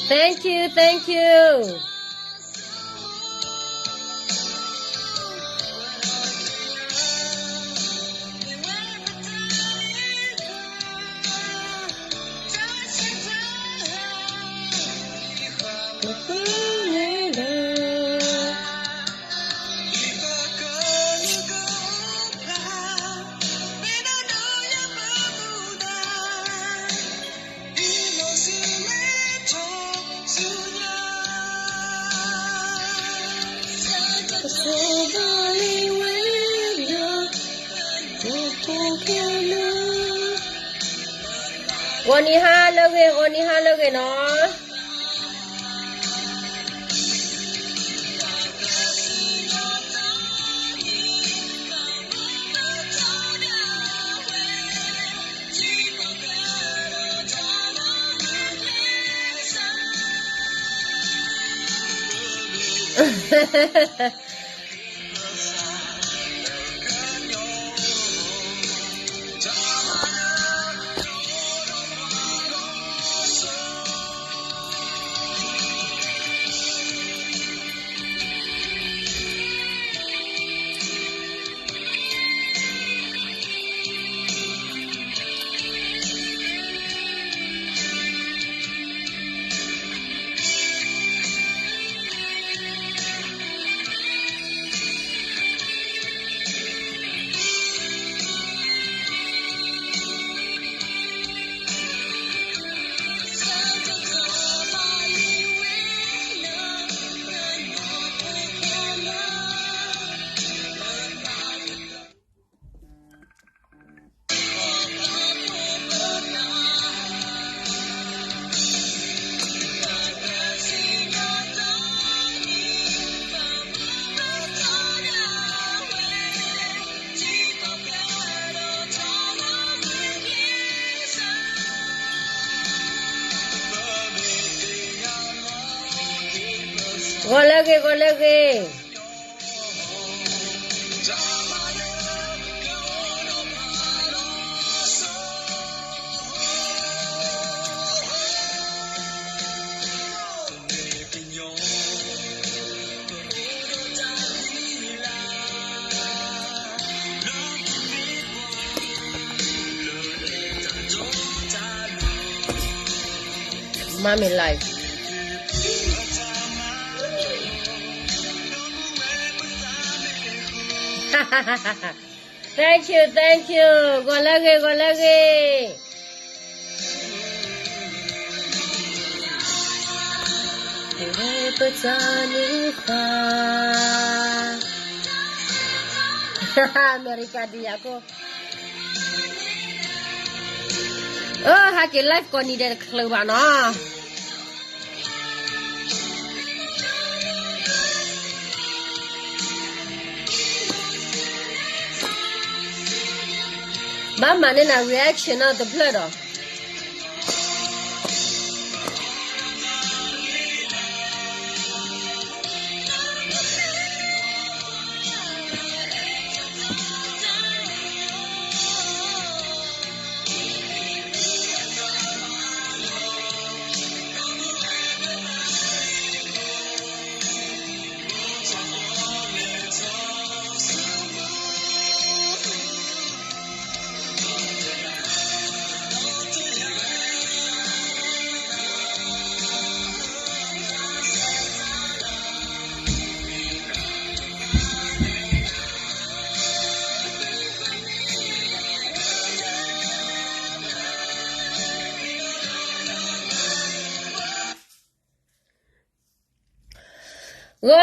Thank you, thank you. ဂီၤနံၤဟါလၢအဂ့ၤ, ဂီၤနံၤဟါလၢအဂ့ၤနီၤ. ဂီၤလၢအဂ့ၤ, ဂီၤလၢအဂ့ၤ. မၤမ့ၢ် live. Thank you, thank you. ဂီၤလၢအဂ့ၤ, ဂီၤလၢအဂ့ၤ. ပတနံၤသး အမဲရကၤဒံးယၤကိၣ်. အၢ ဟဲက့ၤ live ကိးနံၤဒဲးတချုးဘၣ်နီၤ. ဘၣ်မၤန့ၢ်နၤ reaction နီၤတဖျၢၣ်ဒီး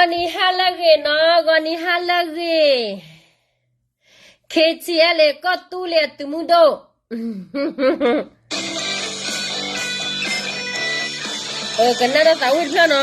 ဂီၤနံၤဟါလၢအဂ့ၤနီၤ, ဂီၤနံၤဟါလၢအဂ့ၤ. KTLA ကီၢ်သူလ့ၤအသုးမုၢ်ဒိၣ်, ကနၣ်ဒီးသးဝံၣ်တဖျၢၣ်နီၤ.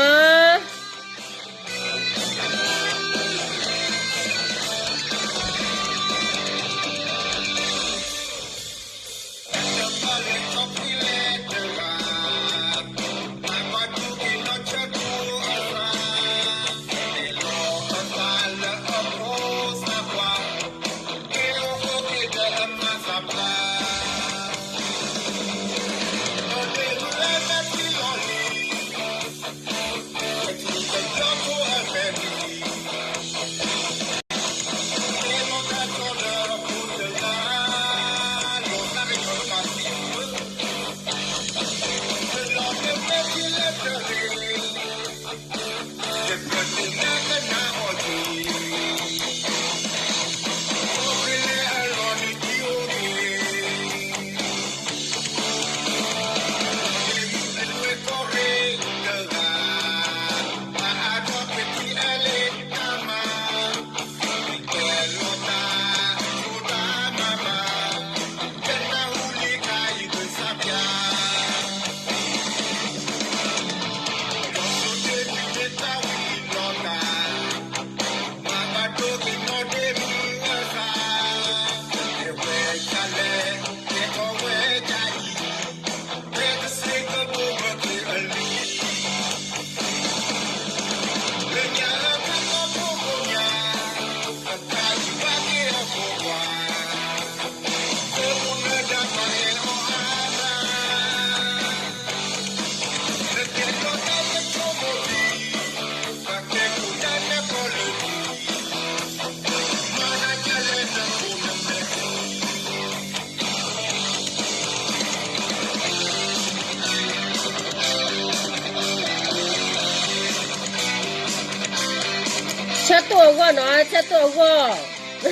နီၤ ဆၢတိၢ်အဂီၢ် ကၠီၤဖိလဲၣ် တံၤအိၣ်ဒံး တံၤအိၣ်ဒံး ဆၢတ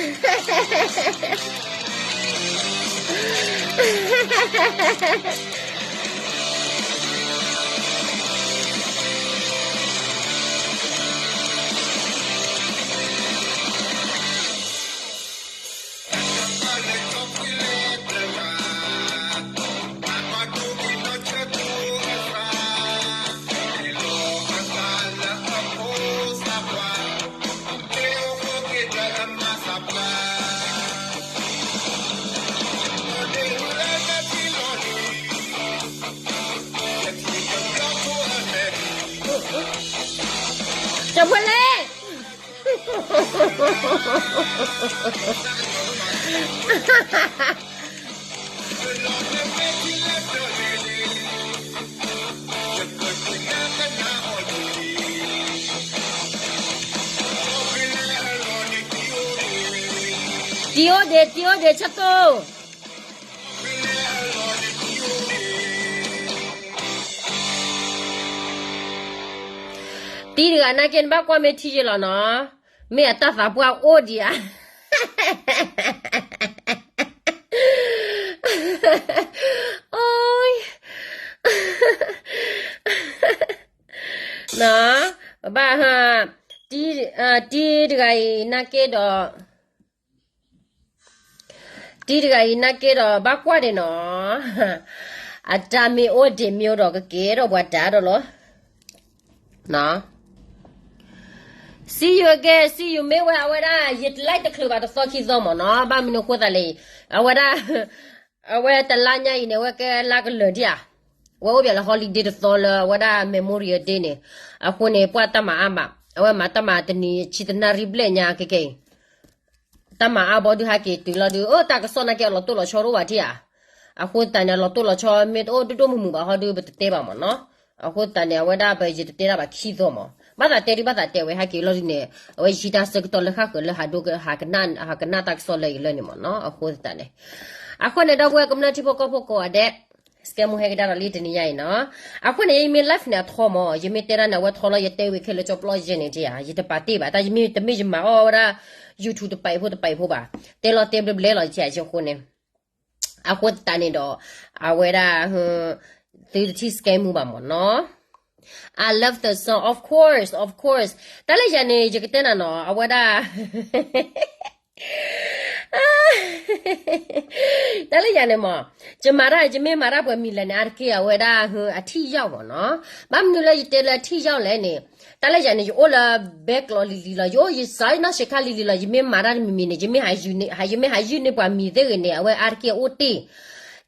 ိၢ် တံၤတဂၤနာ်က့ နဘၣ်ကွၢ်မ့ၢ်ထံယ့လီၤနီၤ, မ့ၢ်အတၢ်သးပှၢ်အိၣ်ဒံးဧါ. အိ, နီၤ, ဘၣ်, တံၤတဂၤအံၤနာ်က့ဒီး တံၤတဂၤအံၤနာ်က့ဒီး ဘၣ်ကွၢ်ဒံးနီၤ, အတၢ်မ့ၢ်အိၣ်ဒံးမ့ၢ်အိၣ်ဒီး ကကဲထီၣ်ပှၤတၢ်ဒီးလီၤ. See you again, see you မ့ၢ်ဝဲအဝဲဒၣ် ယတလဲၤတချုးဘၣ်တသီခံသီမ့ၢ်နီၤ, ဘၣ်မနုၤအဃိသတးလဲၣ်, အဝဲဒၣ် အဝဲတလါညါအံၤန့ၣ် အဝဲကဲလါကလၢာ်ဒံးဧါ, အဝဲအိၣ်ပၠးလၢ holiday တသီလၢအဝဲဒၣ် Memorial Day န့ၣ်, အဃိန့ၣ် ပှၤတၢ်မၤအါမး, အဝဲမၤတၢ်မၤတနံၤဆံတနၣ်ရံၣ်ဘျဲၣ်ညါကကဲအံၤ တၢ်မၤအါဘီဒုးဟဲက့ၤတုၤလီၤဒုး, အတၢ်ကစီၣ်နာ်က့အလီၤတိၢ်လီၤဆီတအိၣ်ဘၣ်ထံၣ်ဧါ. အဃိသတးန့ၣ် အလီၤတိၢ်လီၤဆီမ့ၢ်တအိၣ်ဒိၣ်ဒိၣ်မုၢ်မုၢ်ဘၣ်ဟီဒုး ပတတဲဘၣ်မ့ၢ်နီၤ. အဃိသတးန့ၣ် အဝဲဒၣ်ပယတတဲတၢ်ဘၣ်ခံသီမ့ၢ်, ဘၣ်သးတဲဒုးဘၣ်သးတဲဝဲဟဲက့ၤလီၤဒုးန့ၣ်, အဝဲယဟံးတၢ်ဆၢကတီၢ်လၢဃၣ်ဃၢၤလၢဟးဒိကဟးကနၣ်တၢ်ကစီၣ်လၢအံၤလၢန့ၣ်မ့ၢ်နီၤ. အဃိသတးန့ၣ်, အဃိန့ၣ် ဒီပုၢ်ဝဲၢ်ကမျၢၢ်ထံဖိကီၢ်ဖိကိးဂၤဒဲး စကဲမူဟဲကဒါဒီးလံတနံၤညါအံၤနီၤ. အဃိန့ၣ် ယမ့ၢ် live န့ၣ် အထီမ့ၢ်, ယမ့ၢ်တဲဒၣ်န့ၣ် အဝဲထီလီၤ ယတဲဝံၤခဲလၢာ်ကၠီပျီယဲန့ၣ်တယၤ, ယတပာ်တ့ၢ်ဘၣ်, တၢ်ယမ့ၢ်တမ့ၢ်ယမၤအီၣ်ဝဲဒၣ် YouTube တပာ်အံၤဖိတပာ်အံၤဖိဘၣ်, တဲလီၤတဲဘျဲဘျဲလီၤယဲအဃိန့ၣ်, အဃိသတးန့ၣ်ဒီး အဝဲဒၣ် သုတထံၣ်စကဲမူဘၣ်မ့ၢ်နီၤ. I love the song, of course, of course. တၢ်လၢယၤန့ၣ် ယကတဲနၤနီၤ, အဝဲဒၣ် တၢ်လၢယၤန့ၣ်မ့ၢ်, ယမၤတၢ် ယမ့ၢ်မၤတၢ်ပှဲၤမံၤလဲၣ်န့ၣ် အါတက့ၢ်အဝဲဒၣ် အထံၣ်ယၢ်မ့ၢ်နီၤ. ဘၣ်မနုၤလၢယတဲလၢအထံၣ်ယၢ်လဲၣ်န့ၣ်, တၢ်လၢယၤန့ၣ် ယအိၣ်လၢဘဲကျိးလံၤလံၤလီၤ, ယအိၣ်ယစးနီၢ်ဆဲးခါလံၤလံၤလီၤ, ယမ့ၢ်မၤတၢ်တမံၤမံၤန့ၣ် ယမ့ၢ်ဟးယုၢ်န့ၢ်ပှၤမံၤသ့ၣ်ဂ့ၤန့ၣ် အဝဲအါတက့ၢ်အအိၣ်တ့ၢ်,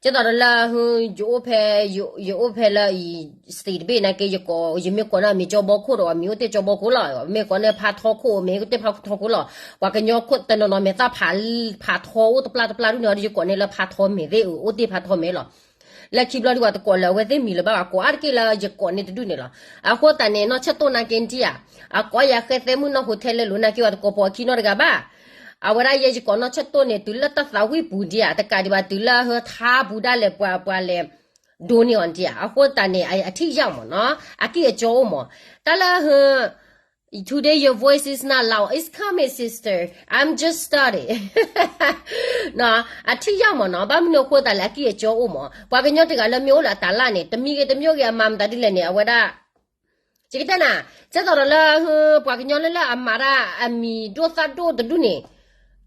ကဲသိးဒီးလၢ ယအိၣ်ဖဲ, ယအိၣ်ဖဲလၢအံၤ state တဘ့ၣ်နာ်က့ ယကိး, ယမ့ၢ်ကိးန့ၢ်မံၤကၠီဘီခိၣ်ဒီး မံၤအိၣ်တ့ၢ်ကၠီဘီခိၣ်လီၤ, မ့ၢ်ကိးန့ၢ်ဖါထီခိၣ် မ့ၢ်အိၣ်တ့ၢ်ဖါထီခိၣ်လီၤ, ပှၤကညီခိၣ်တနီၤနီၤမဲာ်သၣ်ဖး, ဖးထီအိၣ်တပျၢ်တပျၢ်ဒ်န့ၣ်ဒီး ယကိးန့ၢ်လၢဖါထီမဲာ်သ့ၣ်အအိၣ်တ့ၢ်ဖါထီမဲာ်လီၤ. လၢခံဘျီဒုး ပှၤတကိးလၢအဝဲသ့ၣ်မံၤလၢၤဘၣ်ဘၣ်, ကိးအါတက့ၢ်လၢယကိးန့ၢ်တဒူၣ်န့ၣ်လီၤ. အဃိသတးန့ၣ် နီၢ်ဆၢတိၢ်နာ်က့တံၢ်ဧါ, အကိးယၤဃဲသဲမုၣ်နီၢ်ဟိထဲလဲလိၤနာ်က့ ပှၤတကိးပိာ်အခံနီတဂၤဘၣ်. အဝဲဒၣ်ယဲယကိးနီၢ်ဆၢတိၢ်န့ၣ် တုၤလၢတၢ်သးဝံၣ်ပူၤဒံးဧါ, တကးဒံးဘၣ်တုၤလၢဟၢထါပူၤဒၣ်လဲာ် ပှၤပှၤလဲၤဒိးန့ၢ်အီၤဒံးဧါ. အဃိသတးန့ၣ် အထံၣ်ယၢ်မ့ၢ်နီၤ, အကံၢ်အကီအိၣ်မ့ၢ်, တၢ်လၢဟၢ Today your voice is not loud. It's coming, sister. I'm just started. အထံၣ်ယၢ်မ့ၢ်နီၤ, ဘၣ်မနုၤအဃိသတးလဲၣ် အကံၢ်အကီအိၣ်မ့ၢ်. ပှၤကညီတဂၤလၢမ့ၢ်အိၣ်လၢအတၢ်လၢ်န့ၣ် တမံၤဂ့ၤတမံၤဂ့ၤ အမၤမတၤဒ်လဲၣ်န့ၣ် အဝဲဒၣ် ယကတဲနၤ, ကဲသိးဒီးလၢ ပှၤကညီလၢလၢအမၤတၢ်အမံၤဒိၣ်သၣ်ဒိၣ်တဒူၣ်န့ၣ်,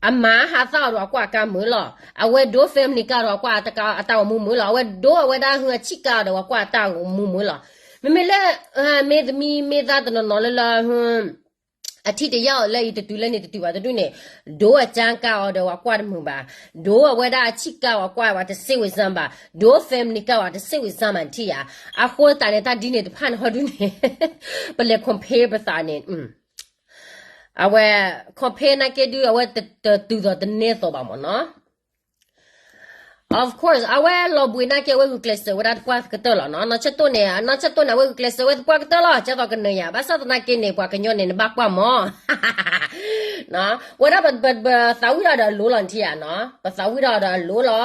အမၤဟးသၣ်အီၤဒီး ပှၤကွၢ်အကါမုာ်လီၤ. အဝဲဒိ family ကါဒီး ပှၤကွၢ်အတၢ်အိၣ်မူမုာ်လီၤ. အဝဲဒိ အဝဲဒၣ်ဟုအဆံၣ်ကါအီၤဒီး ပှၤကွၢ်အတၢ်အိၣ်မူမုာ်လီၤ. မ့မ့ၢ်လၢ မ့ၢ်သမံမ့ၢ်သါတနီၤနီၤလၢလၢ အထံၣ်တယၢ်အီၤလၢအံၤတတုၤလၢန့ၣ်တတုၤဘၣ်တဒူၣ်န့ၣ်, ဒိအကါကါအီၤဒီး ပှၤကွၢ်တမုာ်ဘၣ်. ဒိအဝဲဒၣ်အဆံၣ်ကါအီၤ ပှၤကွၢ်ဝဲတစ့ဝံၤစၢ်ဘၣ်. ဒိ family ကါဝဲတစ့ဝံၤစၢ်မး နထံၣ်ဧါ. အဃိသတးန့ၣ် တၢ်ဒ်န့ၣ်တဖၣ်န့ၣ် ဟီဒုန့ၣ် ပလဲၤ compare ပသးန့ၣ် အဝဲ compare နာ်က့ဒု အဝဲတတုၤသိးတနဲသိးဘၣ်မ့ၢ်နီၤ. Of course အဝဲလီၤဘှံးနာ်က့ အဝဲဂုာ်ကျဲးစၢးဝဲဒၣ်သပှၢ်ကတၢၢ်လီၤနီၤ. နီၢ်ဆၢတိၢ်န့ၣ်, နီၢ်ဆၢတိၢ်န့ၣ် အဝဲဂုာ်ကျဲးစၢးဝဲသပှၢ်ကတၢၢ်လီၤ. ကဲသိးကနၢၤယၤ ဘၣ်ဆၣ်သနာ်က့န့ၣ် ပှၤကညီန့ၣ် နဘၣ်ကွၢ်မး ဝဲဒၣ်ပသးဝံၣ်ဒီးဒီးအလိၤလီၤ နထံၣ်ဧါနီၤ. ပသးဝံၣ်ဒီးဒီးအ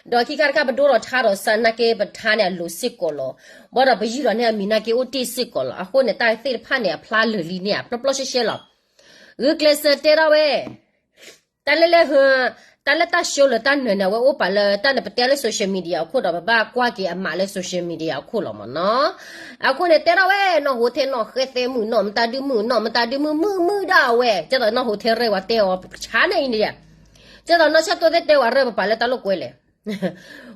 လိၤလီၤ. ဒီးခံခါတခါပဒိဒီးထါဒီးစးနာ်က့ ပထါန့ၣ်အလိၤစ့ၢ်ကီးလီၤ. ဘၣ်ဒီးပယုၢ်ဒီးန့ၢ်အမံၤနာ်က့အိၣ်တ့ၢ်စ့ၢ်ကီးလီၤ. အဃိန့ၣ် တၢ်သ့ၣ်တဖၣ်န့ၣ် အဖျါလၢာ်လံန့ၣ် အပျီပျီရှဲရှဲလီၤ. ဂုာ်ကျဲးစၢးတဲထီၣ်ဝဲ, တၢ်လၢလဲၣ်, တၢ်လၢတၢ် show လၢတၢ်နၢၤန့ၣ် အဝဲအိၣ်ပာ်လၢတၢ်နပတဲလၢ social media အခိၣ်ဒီး ပဘၣ်ကွၢ်က့ၤအမးလၢ social media အခိၣ်လီၤမ့ၢ်နီၤ. အဃိန့ၣ်တဲထီၣ်ဝဲ နီၢ်ဟိထဲနီၢ်ဃဲသဲမုၣ် နီၢ်မတၤဒုမုၣ် နီၢ်မတၤဒုမုၣ် မုၣ်မုၣ်ဒၣ်ဝဲ, ကဲသိးနီၢ်ဟိထဲရဲၣ်ဝဲတဲအီၤဆါန့ၣ်အံၤန့ၣ်, ကဲသိးနီၢ်ဆၢၣ်တိၢ်သ့ၣ်တဲဝဲရဲၣ် ပပာ်လၢတၢ်လိာ်ကွဲလဲၣ်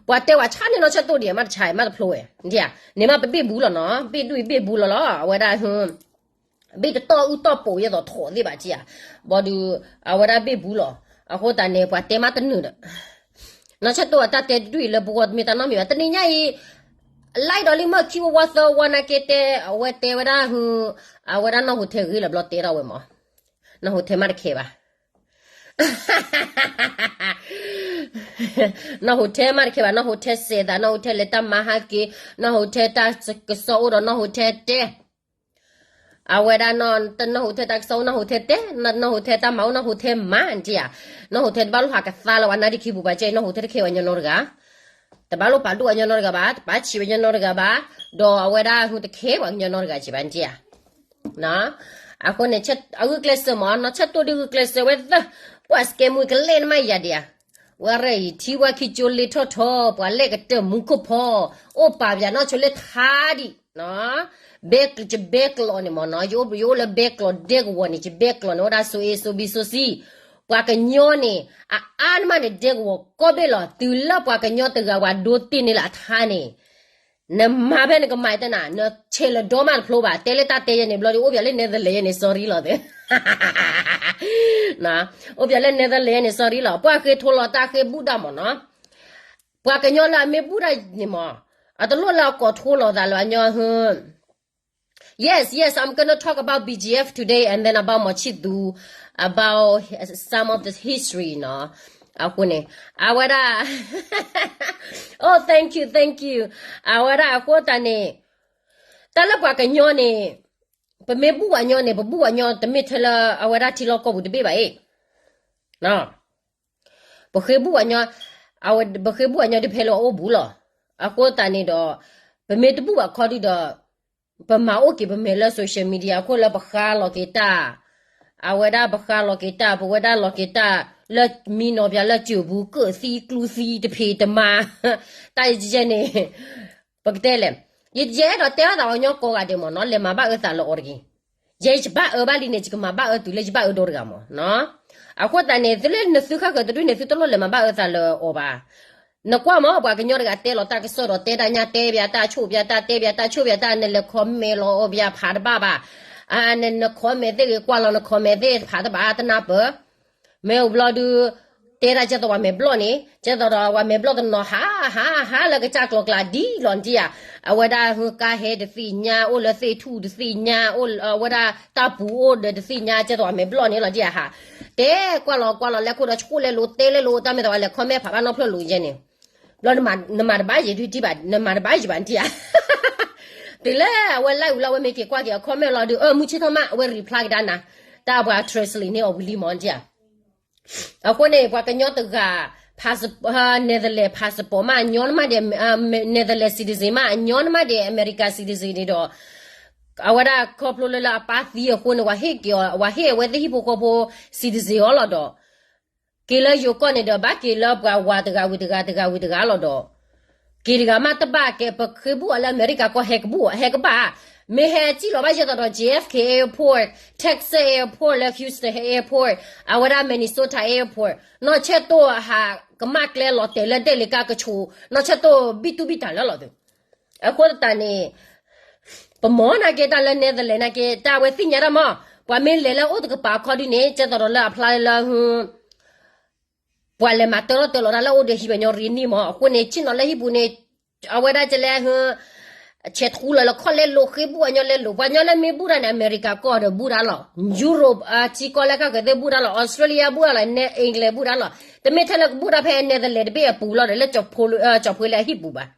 ပှၤတဲဝဲဆါန့ၣ်နီၢ်ဆၢၣ်တိၢ်ဒံး မ့ၢ်တဆါ မ့ၢ်တဖျိဝဲ, န့ၣ်မ့ၢ်ပဘ့ၣ်ဘူးလီၤနီၤ, ဘ့ၣ်ဒူၣ်အံၤဘ့ၣ်ဘူးလီၤလီၤ အဝဲဒၣ် ဘ့ၣ်တတီၢ်အုၣ်တီၢ်ပိာ်ယဲသိးထိးသ့ၣ်ဘၣ်ကဧါ, ဘၣ်ဒီး အဝဲဒၣ်ဘ့ၣ်ဘူးလီၤ. အဃိသတးန့ၣ် ပှၤတဲမးတနုာ်ဒီး နီၢ်ဆၢၣ်တိၢ်အတၢ်တဲတဒူၣ်အံၤလၢပဂီၢ်တမ့ၢ်တၢ်နီတမံၤဘၣ်. တနံၤညါအံၤ လၢဒီးလံမၢခံဝီဝီသၢဝီနာ်က့တဲ အဝဲတဲဝဲဒၣ် အဝဲဒၣ်နီၢ်ဟိထဲဂ့ၤလီၤဘျီတဲထီၣ်ဝဲမး, နီၢ်ဟိထဲမးတခဲဘၣ် နီၢ်ဟိထဲမးတခဲဘၣ်, နီၢ်ဟိထဲစဲးသး, နီၢ်ဟိထဲလဲၤတၢ်မၤဟဲက့ၤ, နီၢ်ဟိထဲတၢ်ကစီၣ်အိၣ်ဒီး နီၢ်ဟိထဲတဲ အဝဲဒၣ် နီၢ်ဟိထဲတၢ်ကစီၣ်အိၣ် နီၢ်ဟိထဲတဲ, နီၢ်ဟိထဲတၢ်မၤအိၣ် နီၢ်ဟိထဲမၤ နထံၣ်ဧါ. နီၢ်ဟိထဲတဘၣ်လိၣ်ဟးကသါလၢၤဝဲနါဒံခံပူၤဘၣ်ကဲ, နီၢ်ဟိထဲတခဲဝဲညီနီတဂၤ, တဘၣ်လိၣ်ပာ်ဒိၣ်ဝဲညီနီတဂၤဘၣ်, တပာ်ဆံးဝဲညီနီတဂၤဘၣ်, ဒီးအဝဲဒၣ်ဟူတခဲပှၤကညီနီတဂၤကဲဘၣ် နထံၣ်ဧါ. အဃိန့ၣ် အဂုာ်ကျဲးစၢးမး, နီၢ်ဆၢၣ်တိၢ်ဒုးဂုာ်ကျဲးစၢးဝဲသၢ, ပှၤစကဲမူကလဲၣ်နမးယၤဒံးဧါ. ဝဲရဲၣ်အံၤ ထံဝဲခံကၠိလ့ထီၣ်ထီ, ပှၤလဲၣ်ကတၢၢ်မူခိၣ်ဖီ, အိၣ်ပာ်ပယၤနီၢ်ဆိလ့ထါဒံး, ဘဲကဘဲကျိးန့ၣ်မးနီၤ, ယအိၣ်လၢဘဲကျိးဒဲကဝီၤန့ၣ် ယဘဲကျိးန့ၣ် အိၣ်ဒၣ်စိအ့စိဘံစိစံ, ပှၤကညီန့ၣ် အအါနမးန့ၣ် ဒဲကဝီၤကီၢ်ဘ့ၣ်လီၤ. တုၤလၢပှၤကညီတဂၤဝဲဒိတ့ၢ်န့ၢ်လၢအထါန့ၣ် နမၤဖဲနကမၤတနၤ နဆဲးလၢဒီမးတဖျိဘၣ်. တဲလၢတၢ်တဲယဲန့ၣ် ဘျီဒီး အိၣ်ပယၤလၢ Netherlands ယဲန့ၣ် sorry လီၤသ့ အိၣ်ပယၤလၢ Netherlands ယဲန့ၣ် sorry လီၤ. ပှၤဃ့ထိလီၤတၢ်ဃ့ဘူၣ်တၢ်မးနီၤ, ပှၤကညီလၢအမ့ၢ်ဘူၣ်တၢ်န့ၣ်မး, အတလိၣ်လၢအကိးထိလီၤသးလၢအညီဟ Yes, yes, I'm gonna talk about B G F today and then about မီၤဆံၣ်သူ, about some of the history နီၤ. အဃိန့ၣ် အဝဲဒၣ် Oh, thank you, thank you. အဝဲဒၣ်အဃိသတးန့ၣ် တၢ်လၢပှၤကညီန့ၣ် ပမ့ၢ်ဘူၣ်ပှၤညီန့ၣ် ပဘူၣ်ပှၤညီတမ့ၢ်ထဲလၢအဝဲဒၣ်ထံလီၢ်ကီၢ်ပူၤတဘ့ၣ်ဘၣ်အံၤ ပဃ့ဘူၣ်ပှၤညီ, အဝဲ ပဃ့ဘူၣ်ပှၤညီဒ်ဖဲလၢအအိၣ်ဘူးလီၤ. အဃိသတးန့ၣ်ဒီး ပမ့ၢ်တဘူၣ်ဘၣ်ခီဒုဒီး ပမၤအိၣ်က့ၤပမဲာ်လၢ social media အခိၣ်လၢပဃါလီၤက့ၤတၢ်, အဝဲဒၣ်ပဃါလီၤက့ၤတၢ် ပဝဲဒၣ်လီၤက့ၤတၢ် လၢမံနီၤပျးလၢစၢၤပူၤ ကၢၣ်သံကျူသံတဖံးတမါ, တၢ်ယဲန့ၣ် ပကတဲလဲၣ်, ယယအဲၣ်ဒိးတဲအသးပှၤကညီကိးဂၤဒဲးမ့ၢ်နီၤ လဲၤမၤဘၣ်အၢသးလၢအီၤတဂ့ၤ. ယဲယဘၣ်အၢဘၣ်လံန့ၣ် ယကမၤဘၣ်အၢတုၤလၢယဘၣ်အၢဒီတဂၤမ့ၢ်နီၤ. အဃိသတးန့ၣ် သုလၢနသုဃၣ်ဃၢၤတဒုန့ၣ် သုတလိၣ်လဲၤမၤဘၣ်အၢသးလၢအီၤဘၣ်. နကွၢ်မ့ၢ် ပှၤကညီတဂၤတဲလီၤတၢ်ကစီၣ်ဒီး တဲဒၣ်ညါတဲပျးတၢ် ဆိၣ်ပျးတၢ် တဲပျးတၢ် ဆိၣ်ပျးတၢ် နလဲၤ comment လီၤအီၤပျးဖးတဘၣ်ဘၣ်. န comment သ့ၣ်ဂ့ၤ ကွၢ်လီၤန comment သ့ၣ်ဖးတဘၣ် တနၢ်ပၢၢ် မ့ၢ်အိၣ်ဘျီဒုး တဲဒၣ်ကဲသိးပှၤမဲာ်ဘျီၣ်န့ၣ် ကဲသိးဒီးပှၤမဲာ်ဘျီၣ်တနီၤဟး ဟး ဟးလၢကစၢ်ကျီၤကျါဒ်လီၤနထံၣ်ဧါ. အဝဲဒၣ်ဟုကါဟဲတသ့ၣ်ညါ အိၣ်လၢသ့ၣ်ထူၣ်တသ့ၣ်ညါ အိၣ်လၢအဝဲဒၣ်တၢ်ပူၤအိၣ်ဒီးတသ့ၣ်ညါ ကဲသိးပှၤမဲာ်ဘျီၣ်န့ၣ်လီၤနထံၣ်ဧါဟး. တဲကွၢ်လီၤကွၢ်လီၤလဲၤခိၣ်ဒီးဆိၣ်လဲၤလိၤတဲလဲၤလိၤ တၢ်မ့ၢ်သိးပှၤလဲၤ comment ဖးဘၣ်နီတဖျၢၣ်လိၤယဲန့ၣ် ဘျီနမၤတဘၣ်ယဲဒုးဒံးဘၣ် နမၤတဘၣ်ယဲဘၣ်နထံၣ်ဧါ. တုၤလၢအဝဲ live လၢအဝဲမ့ၢ်က့ၤကွၢ်က့ၤအ comment လီၤဒုး အၢ မုၢ်ဆ့ၣ်ထီၣ်မး အဝဲ reply ကဒါနၤ တၢ်ပှၤ translate န့ၢ်အီၤဝံၤလံမ့ၢ်နထံၣ်ဧါ. အဃိန့ၣ် ပှၤကညီတဂၤ passport, Netherlands passport မး အညီနမးဒဲး, Netherlands citizen မး အညီနမးဒဲး America citizen န့ၣ်ဒီး အဝဲဒၣ်ခီဖျိလၢလၢအပၢ်သံအဃိန့ၣ် ပှၤဟ့ၣ်က့ၤအီၤ ပှၤဟ့ၣ်အဝဲသ့ၣ်ဟံၣ်ဖိဃီဖိ citizen အီၤလီၤဒီး က့ၤလၢယိၤကီၢ်န့ၣ်ဒီး ဘၣ်က့ၤလၢပှၤဝၤတဂၤဝံၤတဂၤ တဂၤဝံၤတဂၤလီၤဒီး က့ၤတဂၤမးတဘၣ်ကဲ ပဃ့ဘူၣ်အီၤလၢအမဲရကၤကီၢ် ဟဲကဘူၣ် ဟဲကဘၣ်, မ့ၢ်ဟဲစံၣ်လီၤဘၣ်ယဲသိးဒီး J F K airport, Texas airport လၢ Houston airport, အဝဲဒၣ် Minnesota airport, နီၢ်ဆၢၣ်တိၢ်ဟးကမၣ်ကျဲလီၤတဲာ်လၢဒဲၣ်လံၤကါကဆိး, နီၢ်ဆၢၣ်တိၢ်ဘံၣ်တူၢ်ဘံၣ်တၢ်လၢလီၤသု. အဃိသတးန့ၣ် ပမီၢ်နာ်က့တၢ်လၢ Netherlands နာ်က့ တၢ်အဝဲသ့ၣ်ညါတၢ်မး, ပှၤမ့ၢ်လဲၤလၢအိၣ်တကပၤအခီဒုန့ၣ် ကဲသိးဒီးလၢအဖျါလၢ ပှၤလဲၤမၤတၢထီၣ်တၢလီၤတၢ်လၢအိၣ်ဒီးဟံးပှၤညီရ့န့ၢ်မး, အဃိန့ၣ် ဆ့ၣ်နီၤလၢဟံၣ်ပူၤန့ၣ် အဝဲဒၣ်ကလဲၤ ဆဲးထူလၢလၢခီၣ်လဲလိာ်ဃ့ဘူၣ်အညီလဲလိာ်, ပှၤညီလၢမ့ၢ်ဘူၣ်တၢ်န့ၣ် အမဲရကၤကီၢ်ဒီးဘူၣ်တၢ်လီၤ, Europe ထံကီၢ်လၢဃၣ်ဃၢၤသ့ၣ်ဘူၣ်တၢ်လီၤ, Australia ဘူၣ်တၢ်လီၤ, England ဘူၣ်တၢ်လီၤ, တမ့ၢ်ထဲလၢကဘူၣ်တၢ်ဖဲ Netherlands တဘ့ၣ်အပူၤလီၤဒီး လၢကၠီၤဖိလၢအဟံၣ်ပူၤဘၣ်.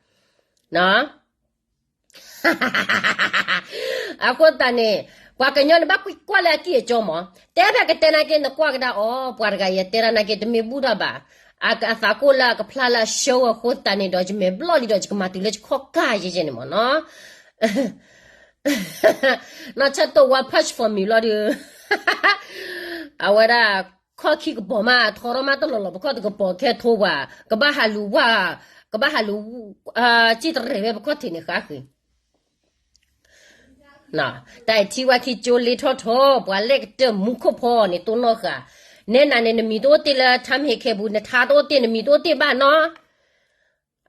အဃိသတးန့ၣ် ပှၤကညီန့ၣ်ဘၣ်ကွၢ်လၢအကံၢ်အကၠီမး, တဲဖဲကတဲနာ်က့ နကွၢ်ကဒါအီၤ ပှၤတဂၤအံၤတဲဒၣ်နာ်က့ တမ့ၢ်ဘူၣ်တၢ်ဘၣ်, အသးကိၢ်လၢအကဖျါလၢအ show အဃိသတးန့ၣ်ဒီး ယမဲာ်ဘျီၣ်လံဒီး ယကမၤတုၤလၢယခီၣ်ကၢ်ယဲယဲန့ၣ်မးနီၤ. နီၢ်ဆၢၣ်တိၢ် one punch for me လီၤဒုး အဝဲဒၣ် ခီၣ်ခံကပီၤမး ထီထီၣ်မးတလီၢ်လီၢ် ပခီၣ်တကပီၤခဲထိပှၤ ကဘၣ်ဟးလူၤဝၣ် ကဘၣ်ဟးလူၤ စံၣ်တရဲၣ်ဝဲပခီၣ်ထံးန့ၣ်ဃါဃ့ တၢ်အံၤထံဝဲခံကၠိလ့ထီၣ်ထီၣ် ပှၤလဲၣ်ကတၢၢ်မူခိၣ်ဖီန့ၣ် တိၢ်နီၣ်ဃာ်, နဲနၤန့ၣ် နမံၤတအိၣ်တ့ၢ်လၢ ထါမ့ၤခဲပူၤ နထါတအိၣ်တ့ၢ် နမံၤတအိၣ်တ့ၢ်ဘၣ်နီၤ,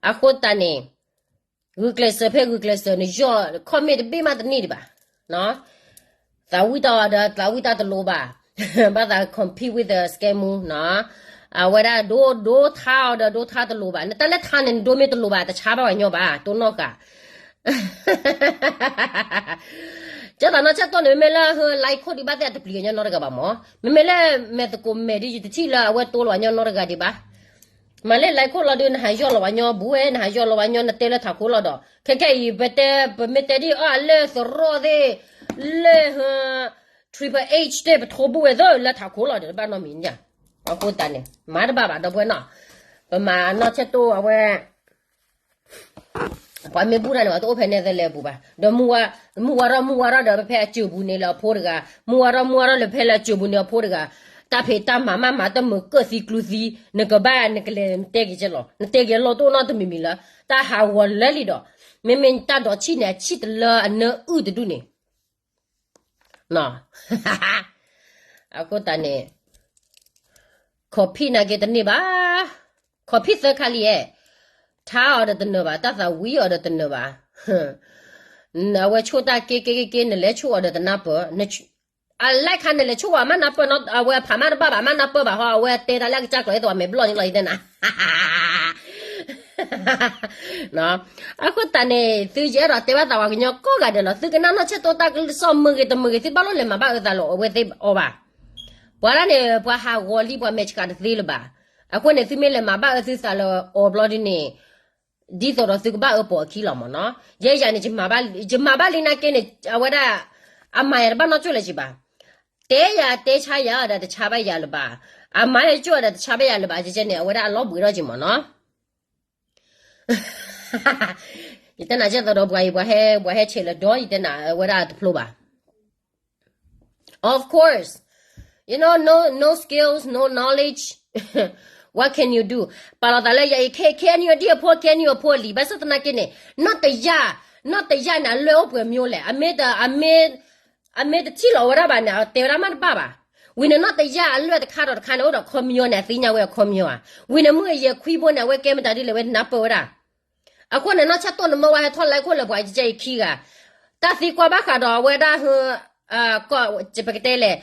အဃိသတးန့ၣ် ဂုာ်ကျဲးစၢးဖဲဂုာ်ကျဲးစၢး နယီၢ်ခီၣ်မ့ၣ်တဘ့ၣ်မးတန့ၢ်ဒံးဘၣ်, သးဝံၣ်တၢ်အီၤဒီး သးဝံၣ်တၢ်တလိၤဘၣ်, ဘၣ်သး compete with the scam မူနီၤ, အဝဲဒၣ်ဒိဒိထါအီၤဒီး ဒိထါတလိၤဘၣ်, နတၢ်လၢထါန့ၣ် နဒိမ့ၢ်တလိၤဘၣ် တဆါဘၣ်ပှၤညီဘၣ် တိၢ်နီၣ်ဃာ် ကဲသးနီၢ်ဆၢတိၢ်န့ၣ် မ့မ့ၢ်လၢ ဟၢ like ခိၣ်ဒံးဘၣ်သ့ၣ်အတပျံၤညီနီတဂၤဘၣ်မၢ်, မ့မ့ၢ်လၢမဲာ်သကိးမဲာ်ဒ်ယတထံၣ်လၢအဝဲတိၢ်လီၤညီနီတဂၤဒံးဘၣ်, မၤလၢ like ခိၣ်လီၤဒုး နဟးယီၢ်လီၤဝဲညီဘူးဝဲ နဟးယီၢ်လီၤဝဲညီ နတဲလၢထးခိၣ်လီၤဒီး ခဲခဲအံၤ ပတဲ ပမ့ၢ်တဲဒ်အီၤလၢသရိာ်သ့ၣ် လၢ triple H သ့ၣ် ပထိဘူးဝဲသ့ၣ်လၢထးခိၣ်လီၤဒီး တဘၣ်နီတမံၤညါ, အဃိသတးန့ၣ် မၤတဘၣ်ဘၣ် ဒီပုၢ်ဝဲၢ်နီၤ, ပမၤနီၢ်ဆၢတိၢ်အဝဲ ပှၤမ့ၢ်ဘူၣ်တၢ်န့ၣ် ပှၤတအိၣ်ဖဲ Netherlands အပူၤဘၣ်, ဒီးမုၢ်ဝါထီၣ်မုၢ်ဝါထီၣ်ဒီး ပဖဲအစၢၤပူၤန့ၣ်လၢအဖိတဂၤ, မုၢ်ဝါထီၣ်မုၢ်ဝါထီၣ်လၢဖဲလၢအစၢၤပူၤန့ၣ်အဖိတဂၤ, တၢ်ဖံးတၢ်မၤမးမၤတမုာ်ကၢၢ်သံကျူသံ, နကဘၣ်နကလဲၤ နတဲက့ၤကဲလီၤ, နတဲက့ၤလီၤတအိၣ်နီတမံၤမံၤလၢ တၢ်ဟးဂီၤလၢလံဒီး, မ့မ့ၢ်တၢ်ဒိးဆံၣ်န့ၣ် အဆံၣ်တလၢအနၢအုၣ်တဒူၣ်န့ၣ် အဃိသတးန့ၣ် compete နာ်က့တန့ၢ်ဘၣ်, compete သၢခါလံဧါ, ထါအီၤဒီးတနၢၤဘၣ်, တၢ်သးဝံၣ်အီၤဒီးတနၢၤဘၣ်, အဝဲဆိၣ်တၢ်က့က့က့က့ နလဲၤဆိၣ်အီၤဒီးတနၢ်ပၢၢ်, အလဲၤခါနလဲၤဆိၣ်အီၤမးနၢ်ပၢၢ်နီၤ, အဝဲဖးမးတဘၣ်ဘၣ် မးနၢ်ပၢၢ်ဘၣ်ဟီ, အဝဲတဲတၢ်လၢအကစၢ်ကျိာ် ယသးမ့ၢ်ဘျီၣ်န့ၣ်လီၤ ယတဲနၤ အဃိသတးန့ၣ် သုယအဲၣ်ဒိးတဲဘၣ်သးပှၤကညီကိးဂၤဒဲးလီၤ, သုကနၣ်နီၢ်ဆၢတိၢ်တၢ်ကစီၣ်မုာ်ဂ့ၤတမုာ်ဂ့ၤ သုဘၣ်လိၣ်လဲၤမၤဘၣ်အၢသးလၢအဝဲသ့ၣ်အီၤဘၣ်, ပှၤလၢန့ၣ် ပှၤဟးဂီၤလံ ပှၤမဲာ်ဆှးတသ့လၢၤဘၣ်, အဃိန့ၣ် သုမ့ၢ်လဲၤမၤဘၣ်အၢသုသးလၢအီၤဘျီဒ်န့ၣ် ဒ်သိးဒီးသုကဘၣ်အၢပိာ်အခံလီၤမၢ်နီၤ, ယဲယၤန့ၣ် ယမၤဘၣ်လံနာ်က့န့ၣ် အဝဲဒၣ် အမၤယၤတဘၣ်နီတကၠိၢ်လၢၤက့ဘၣ်, တဲယၤတဲဆါယၤဒီးတဆါဘၣ်ယၤလၢၤဘၣ်, အမၤယၤကၠိၢ်ဒီးတဆါဘၣ်ယၤလၢၤဘၣ်, ကဲကဲန့ၣ် အဝဲဒၣ်အလီၤဘှံးထီၣ်က့မၢ်နီၤ ယတဲနၤကဲသိးဒီးပှၤအံၤ ပှၤဟဲ ပှၤဟဲဆဲးလၢၤဒီး ယတဲနၤအဝဲဒၣ်တဖျိဘၣ်, of course, you know, no, no skills, no knowledge, what can you do? ပာ်လီၤသးလၢယၤအံၤ ခဲ ခဲအံၤဒ်အဖိ ခဲအံၤအဖိလံ, ဘၣ်ဆၣ်သနာ်က့န့ၣ် နီၢ်တယၢ်, နီၢ်တယၢ်န့ၣ် အလွဲၢ်အိၣ်ပှဲၤမျိၤလဲၣ်, အမ့ၢ်တ အမ့ၢ် အမ့ၢ်တထံၣ်လီၤဝဲဒၣ်ဘၣ်န့ၣ် အတဲဝဲဒၣ်မးတဘၣ်ဘၣ်, ဝံၤန့ၣ်နီၢ်တယၢ်အလွဲၢ်တခါဒီးတခါန့ၣ် အိၣ်ဒီးခီပညီန့ၣ် အသ့ၣ်ညါဝဲအခီပညီဧါ, ဝံၤန့ၣ်မုၢ်အယဲၢ်ခွံဘိန့ၣ် အဝဲကဲမတၤဒ်လဲၣ် အဝဲနၢ်ပၢၢ်ဝဲဒၣ် အဃိန့ၣ် နီၢ်ဆၢတိၢ်န့ၣ် မ့ၢ်ဝဲဟဲထီၣ်လၢခိၣ်လၢပှၤကဲအံၤခံဂၤ, တၢ်သံကွၢ်ဘၣ်ဃးဒီးအဝဲဒၣ် ဟ ပကတဲလဲၣ်,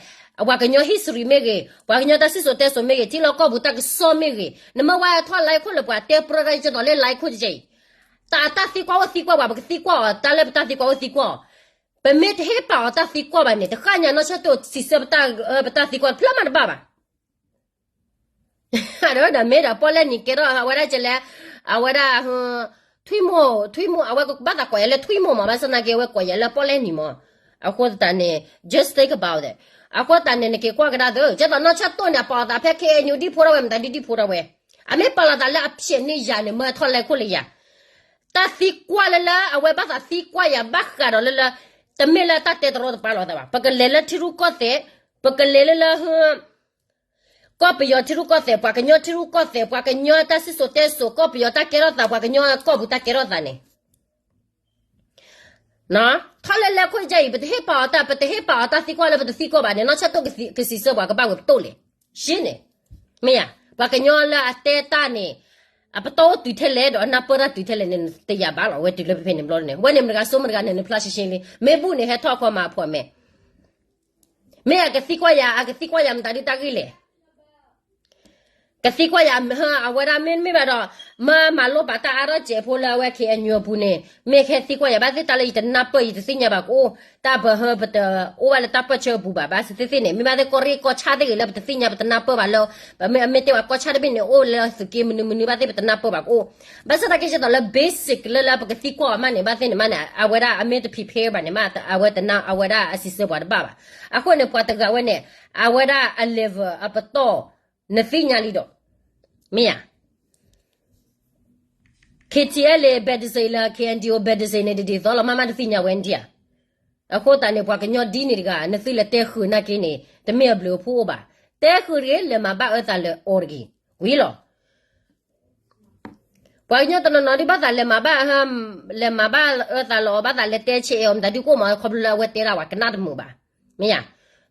ပှၤကညီ history မ့ၢ်ဂ့ၤ, ပှၤကညီတၢ်စံၣ်စိၤတဲစိၤမ့ၢ်ဂ့ၤ, ထံလီၢ်ကီၢ်ပူၤတၢ်ကစီၣ်မ့ၢ်ဂ့ၤ, နမ့ၢ်ဝဲဟဲထီၣ်လၢခိၣ်လၢပှၤတဲပြၢတၢ်ကဲသိးလၢလၢခိၣ်ကဲအံၤ, တၢ် တၢ်သံကွၢ်အိၣ်သံကွၢ်ပှၤ ပကသံကွၢ်အီၤ, တၢ်လၢပတၢ်သံကွၢ်အိၣ်သံကွၢ်အီၤ, ပမ့ၢ်တဟ့ၣ်ပာ်အီၤတၢ်သံကွၢ်ဘၣ်န့ၣ် တဃၣ်ညါနီၢ်ဆၢတိၢ်စံးဆၢပတၢ် ပတၢ်သံကွၢ်တဖျၢၣ်မးတဘၣ်ဘၣ် ဒီးမ့ၢ်ဒီးပီၣ်လဲၣ်နံၤကဲထီၣ်အဝဲဒၣ်ကလဲၣ်, အဝဲဒၣ် ထွံၣ်မိၢ်, ထွံၣ်မိၢ်, အဝဲဘၣ်သးကိးယၤလၢထွံၣ်မိၢ်မး, ဘၣ်ဆၣ်သနာ်က့ အဝဲကိးယၤလၢပီၣ်လဲၣ်နံၤမး. အဃိသတးန့ၣ် just think about it. အဃိသတးန့ၣ် နက့ၤကွၢ်ကဒါသု, ကဲသိးနီၢ်ဆၢတိၢ်န့ၣ် အပာ်လီၤသးဖဲ KNU ဒံၣ်ဖိထီၣ်ဝဲ မတၤဒ်ဒံၣ်ဖိထီၣ်ဝဲ, အမ့ၢ်ပာ်လီၤသးလၢအဖျဲးန့ၢ်ယၤန့ၣ် မၢထီၣ်လဲၤခိၣ်လၢယၤ တၢ်သံကွၢ်လၢလၢ အဝဲဘၣ်သးသံကွၢ်ယၤဘၣ်ဃးဒီးလၢလၢ, တမ့ၢ်လၢတၢ်တဲတရီတပါလီၤသးဘၣ်. ပကလဲၤလၢထံရူၢ်ကီၢ်သဲး, ပကလဲၤလၢလၢ ကီၢ်ပယီၤထံရူၢ်ကီၢ်သဲး, ပှၤကညီထံရူၢ်ကီၢ်သဲး, ပှၤကညီတၢ်စံၣ်စိၤတဲစိၤ, ကီၢ်ပယီၤတၢ်ကဲထီၣ်သး, ပှၤကညီကီၢ်ပူၤတၢ်ကဲထီၣ်သးန့ၣ် ထီၣ်လဲၤလဲၤခိၣ်ယဲအံၤ ပတဟ့ၣ်ပာ်အီၤတၢ်, ပတဟ့ၣ်ပာ်အီၤတၢ်သံကွၢ်လၢပတသံကွၢ်ဘၣ်န့ၣ် နီၢ်ဆၢတိၢ်ကစံးဆၢပှၤ ကဘၣ်ဝဲပတိၢ်လဲၣ်. ရှ့န့ၣ်, မ့ၢ်ဧါ, ပှၤကညီလၢအတဲတၢ်န့ၣ် အပတီၢ်အိၣ်တုၤထဲလဲၣ်ဒီး အနၢ်ပၢၢ်တၢ်တုၤထဲလဲၣ်န့ၣ် တယာ်ဘၣ်လီၤ. ဝဲတုၤလၢဖဲဖဲန့ၣ်ဘျီန့ၣ် ဝဲန့ၣ်မတၤဂၤစိမတၤဂၤန့ၣ် နဖျါရှဲရှဲလံ. မ့ၢ်ဘူၣ်န့ၣ် ဟဲထီၣ်အခီမၤအဖှီၣ်မဲာ် မ့ၢ်အကသံကွၢ်ယၤ, အကသံကွၢ်ယၤမတၤဒ်တၢ်ဂ့ၢ်လဲၣ်. ကသံကွၢ်ယၤ, အဝဲဒၣ်မ့တမ့ၢ်ဘၣ်ဒီး မ့ၢ်မၤလိပာ်တၢ်အါထီၣ်စဲးဖိလၢအဝဲ KNU အပူၤန့ၣ် မ့ၢ်ကဟဲသံကွၢ်ယၤ ဘၣ်သ့ၣ်တၢ်လၢယတနၢ်ပၢၢ် ယတသ့ၣ်ညါဘၣ်ကအိၣ်, တၢ်ပဟၢပတအိၣ်ဘၣ်လၢတၢ်ပၢၢ်ဆၢအပူၤဘၣ်. ဘၣ်သ့ၣ်သ့ၣ်န့ၣ် မ့ၢ်ဘၣ်သ့ၣ်ကီၢ်ရ့ၣ်ကီၢ်ဆၣ်သ့ၣ်ဂ့ၤလၢပတသ့ၣ်ညါ ပတနၢ်ပၢၢ်ဘၣ်လၢ ပမ့ၢ်အမ့ၢ်တဲဝဲကီၢ်ဆၣ်တဘ့ၣ်န့ၣ် အိၣ်လၢသုးက့မနုၤမနုၤ ဘၣ်သ့ၣ်ပတနၢ်ပၢၢ်ဘၣ်ကအိၣ်. ဘၣ်ဆၣ်တၢ်ကဲကဲသိးလၢ basic လၢလၢပကသံကွၢ်အီၤမးန့ၣ် ဘၣ်သ့ၣ်န့ၣ်မးန့ၣ် အဝဲဒၣ်အမ့ၢ်တ prepare ဘၣ်န့ၣ်မး အဝဲတနၢ် အဝဲဒၣ်အစံးဆၢပှၤတဘၣ်ဘၣ်. အဃိန့ၣ် ပှၤတဂၤဝဲန့ၣ် အဝဲဒၣ်အ level အပတီၢ် နသ့ၣ်ညါလံဒီး မ့ၢ်ဧါ. KTLA ဘဲးတစ့လၢ KNDO ဘဲးတစ့န့ၣ် တဒ်သိးလီၤမး မးတသ့ၣ်ညါဝဲဒံးဧါ. အဃိသတးန့ၣ် ပှၤကညီဒ်န့ၣ်တဂၤ နသုလဲၤတဲဃုာ်နာ်က့န့ၣ် တမ့ၢ်အဘျုးအဖှိၣ်အိၣ်ဘၣ်. တဲဃုာ်တဂ့ၤ လဲၤမၤဘၣ်အၢသးလၢအီၤတဂ့ၤ, ဝံၤလီၤ. ပှၤကညီတနီၤနီၤဒုးဘၣ်သးလဲၤမၤဘၣ်, လဲၤမၤဘၣ်အၢသးလၢအီၤ ဘၣ်သးလဲၤတဲဆဲးအီၤ မတၤဒုးကိးမး ခီဖျိလၢအဝဲတဲဒၣ်ဝဲကနၣ်တမုာ်ဘၣ်, မ့ၢ်ယါ,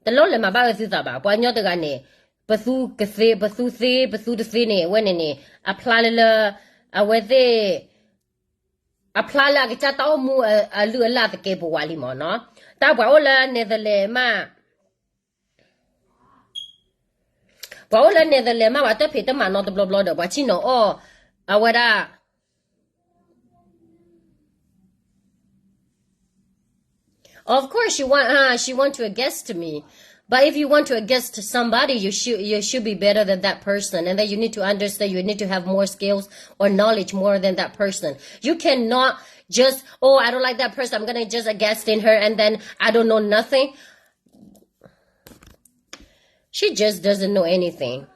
တလိၣ်လဲၤမၤဘၣ်အၢသုသးဘၣ်. ပှၤကညီတဂၤန့ၣ် ပသူကသ့, ပသူသ့, ပသူတသ့န့ၣ် အဝဲန့ၣ်န့ၣ် အဖျါလၢလၢ အဝဲသ့ၣ် အဖျါလၢအကစၢ်တၢ်အိၣ်မူအလုၢ်အလၢ်သကဲးပဝးလံမၢ်နီၤ. တၢ်ပှၤအိၣ်လၢ Netherlands မး ပှၤအိၣ်လၢ Netherlands မး ပှၤတဖံးတမၤနီတဘျီဘျီဒီး ပှၤဆ့ၣ်နီၤအီၣ် အဝဲဒၣ် Of course, she want, uh, she want to against me. But if you want to against somebody, you should, you should be better than that person. And then you need to understand, you need to have more skills or knowledge more than that person. You cannot just, oh, I don't like that person, I'm gonna just against in her, and then I don't know nothing. She just doesn't know anything.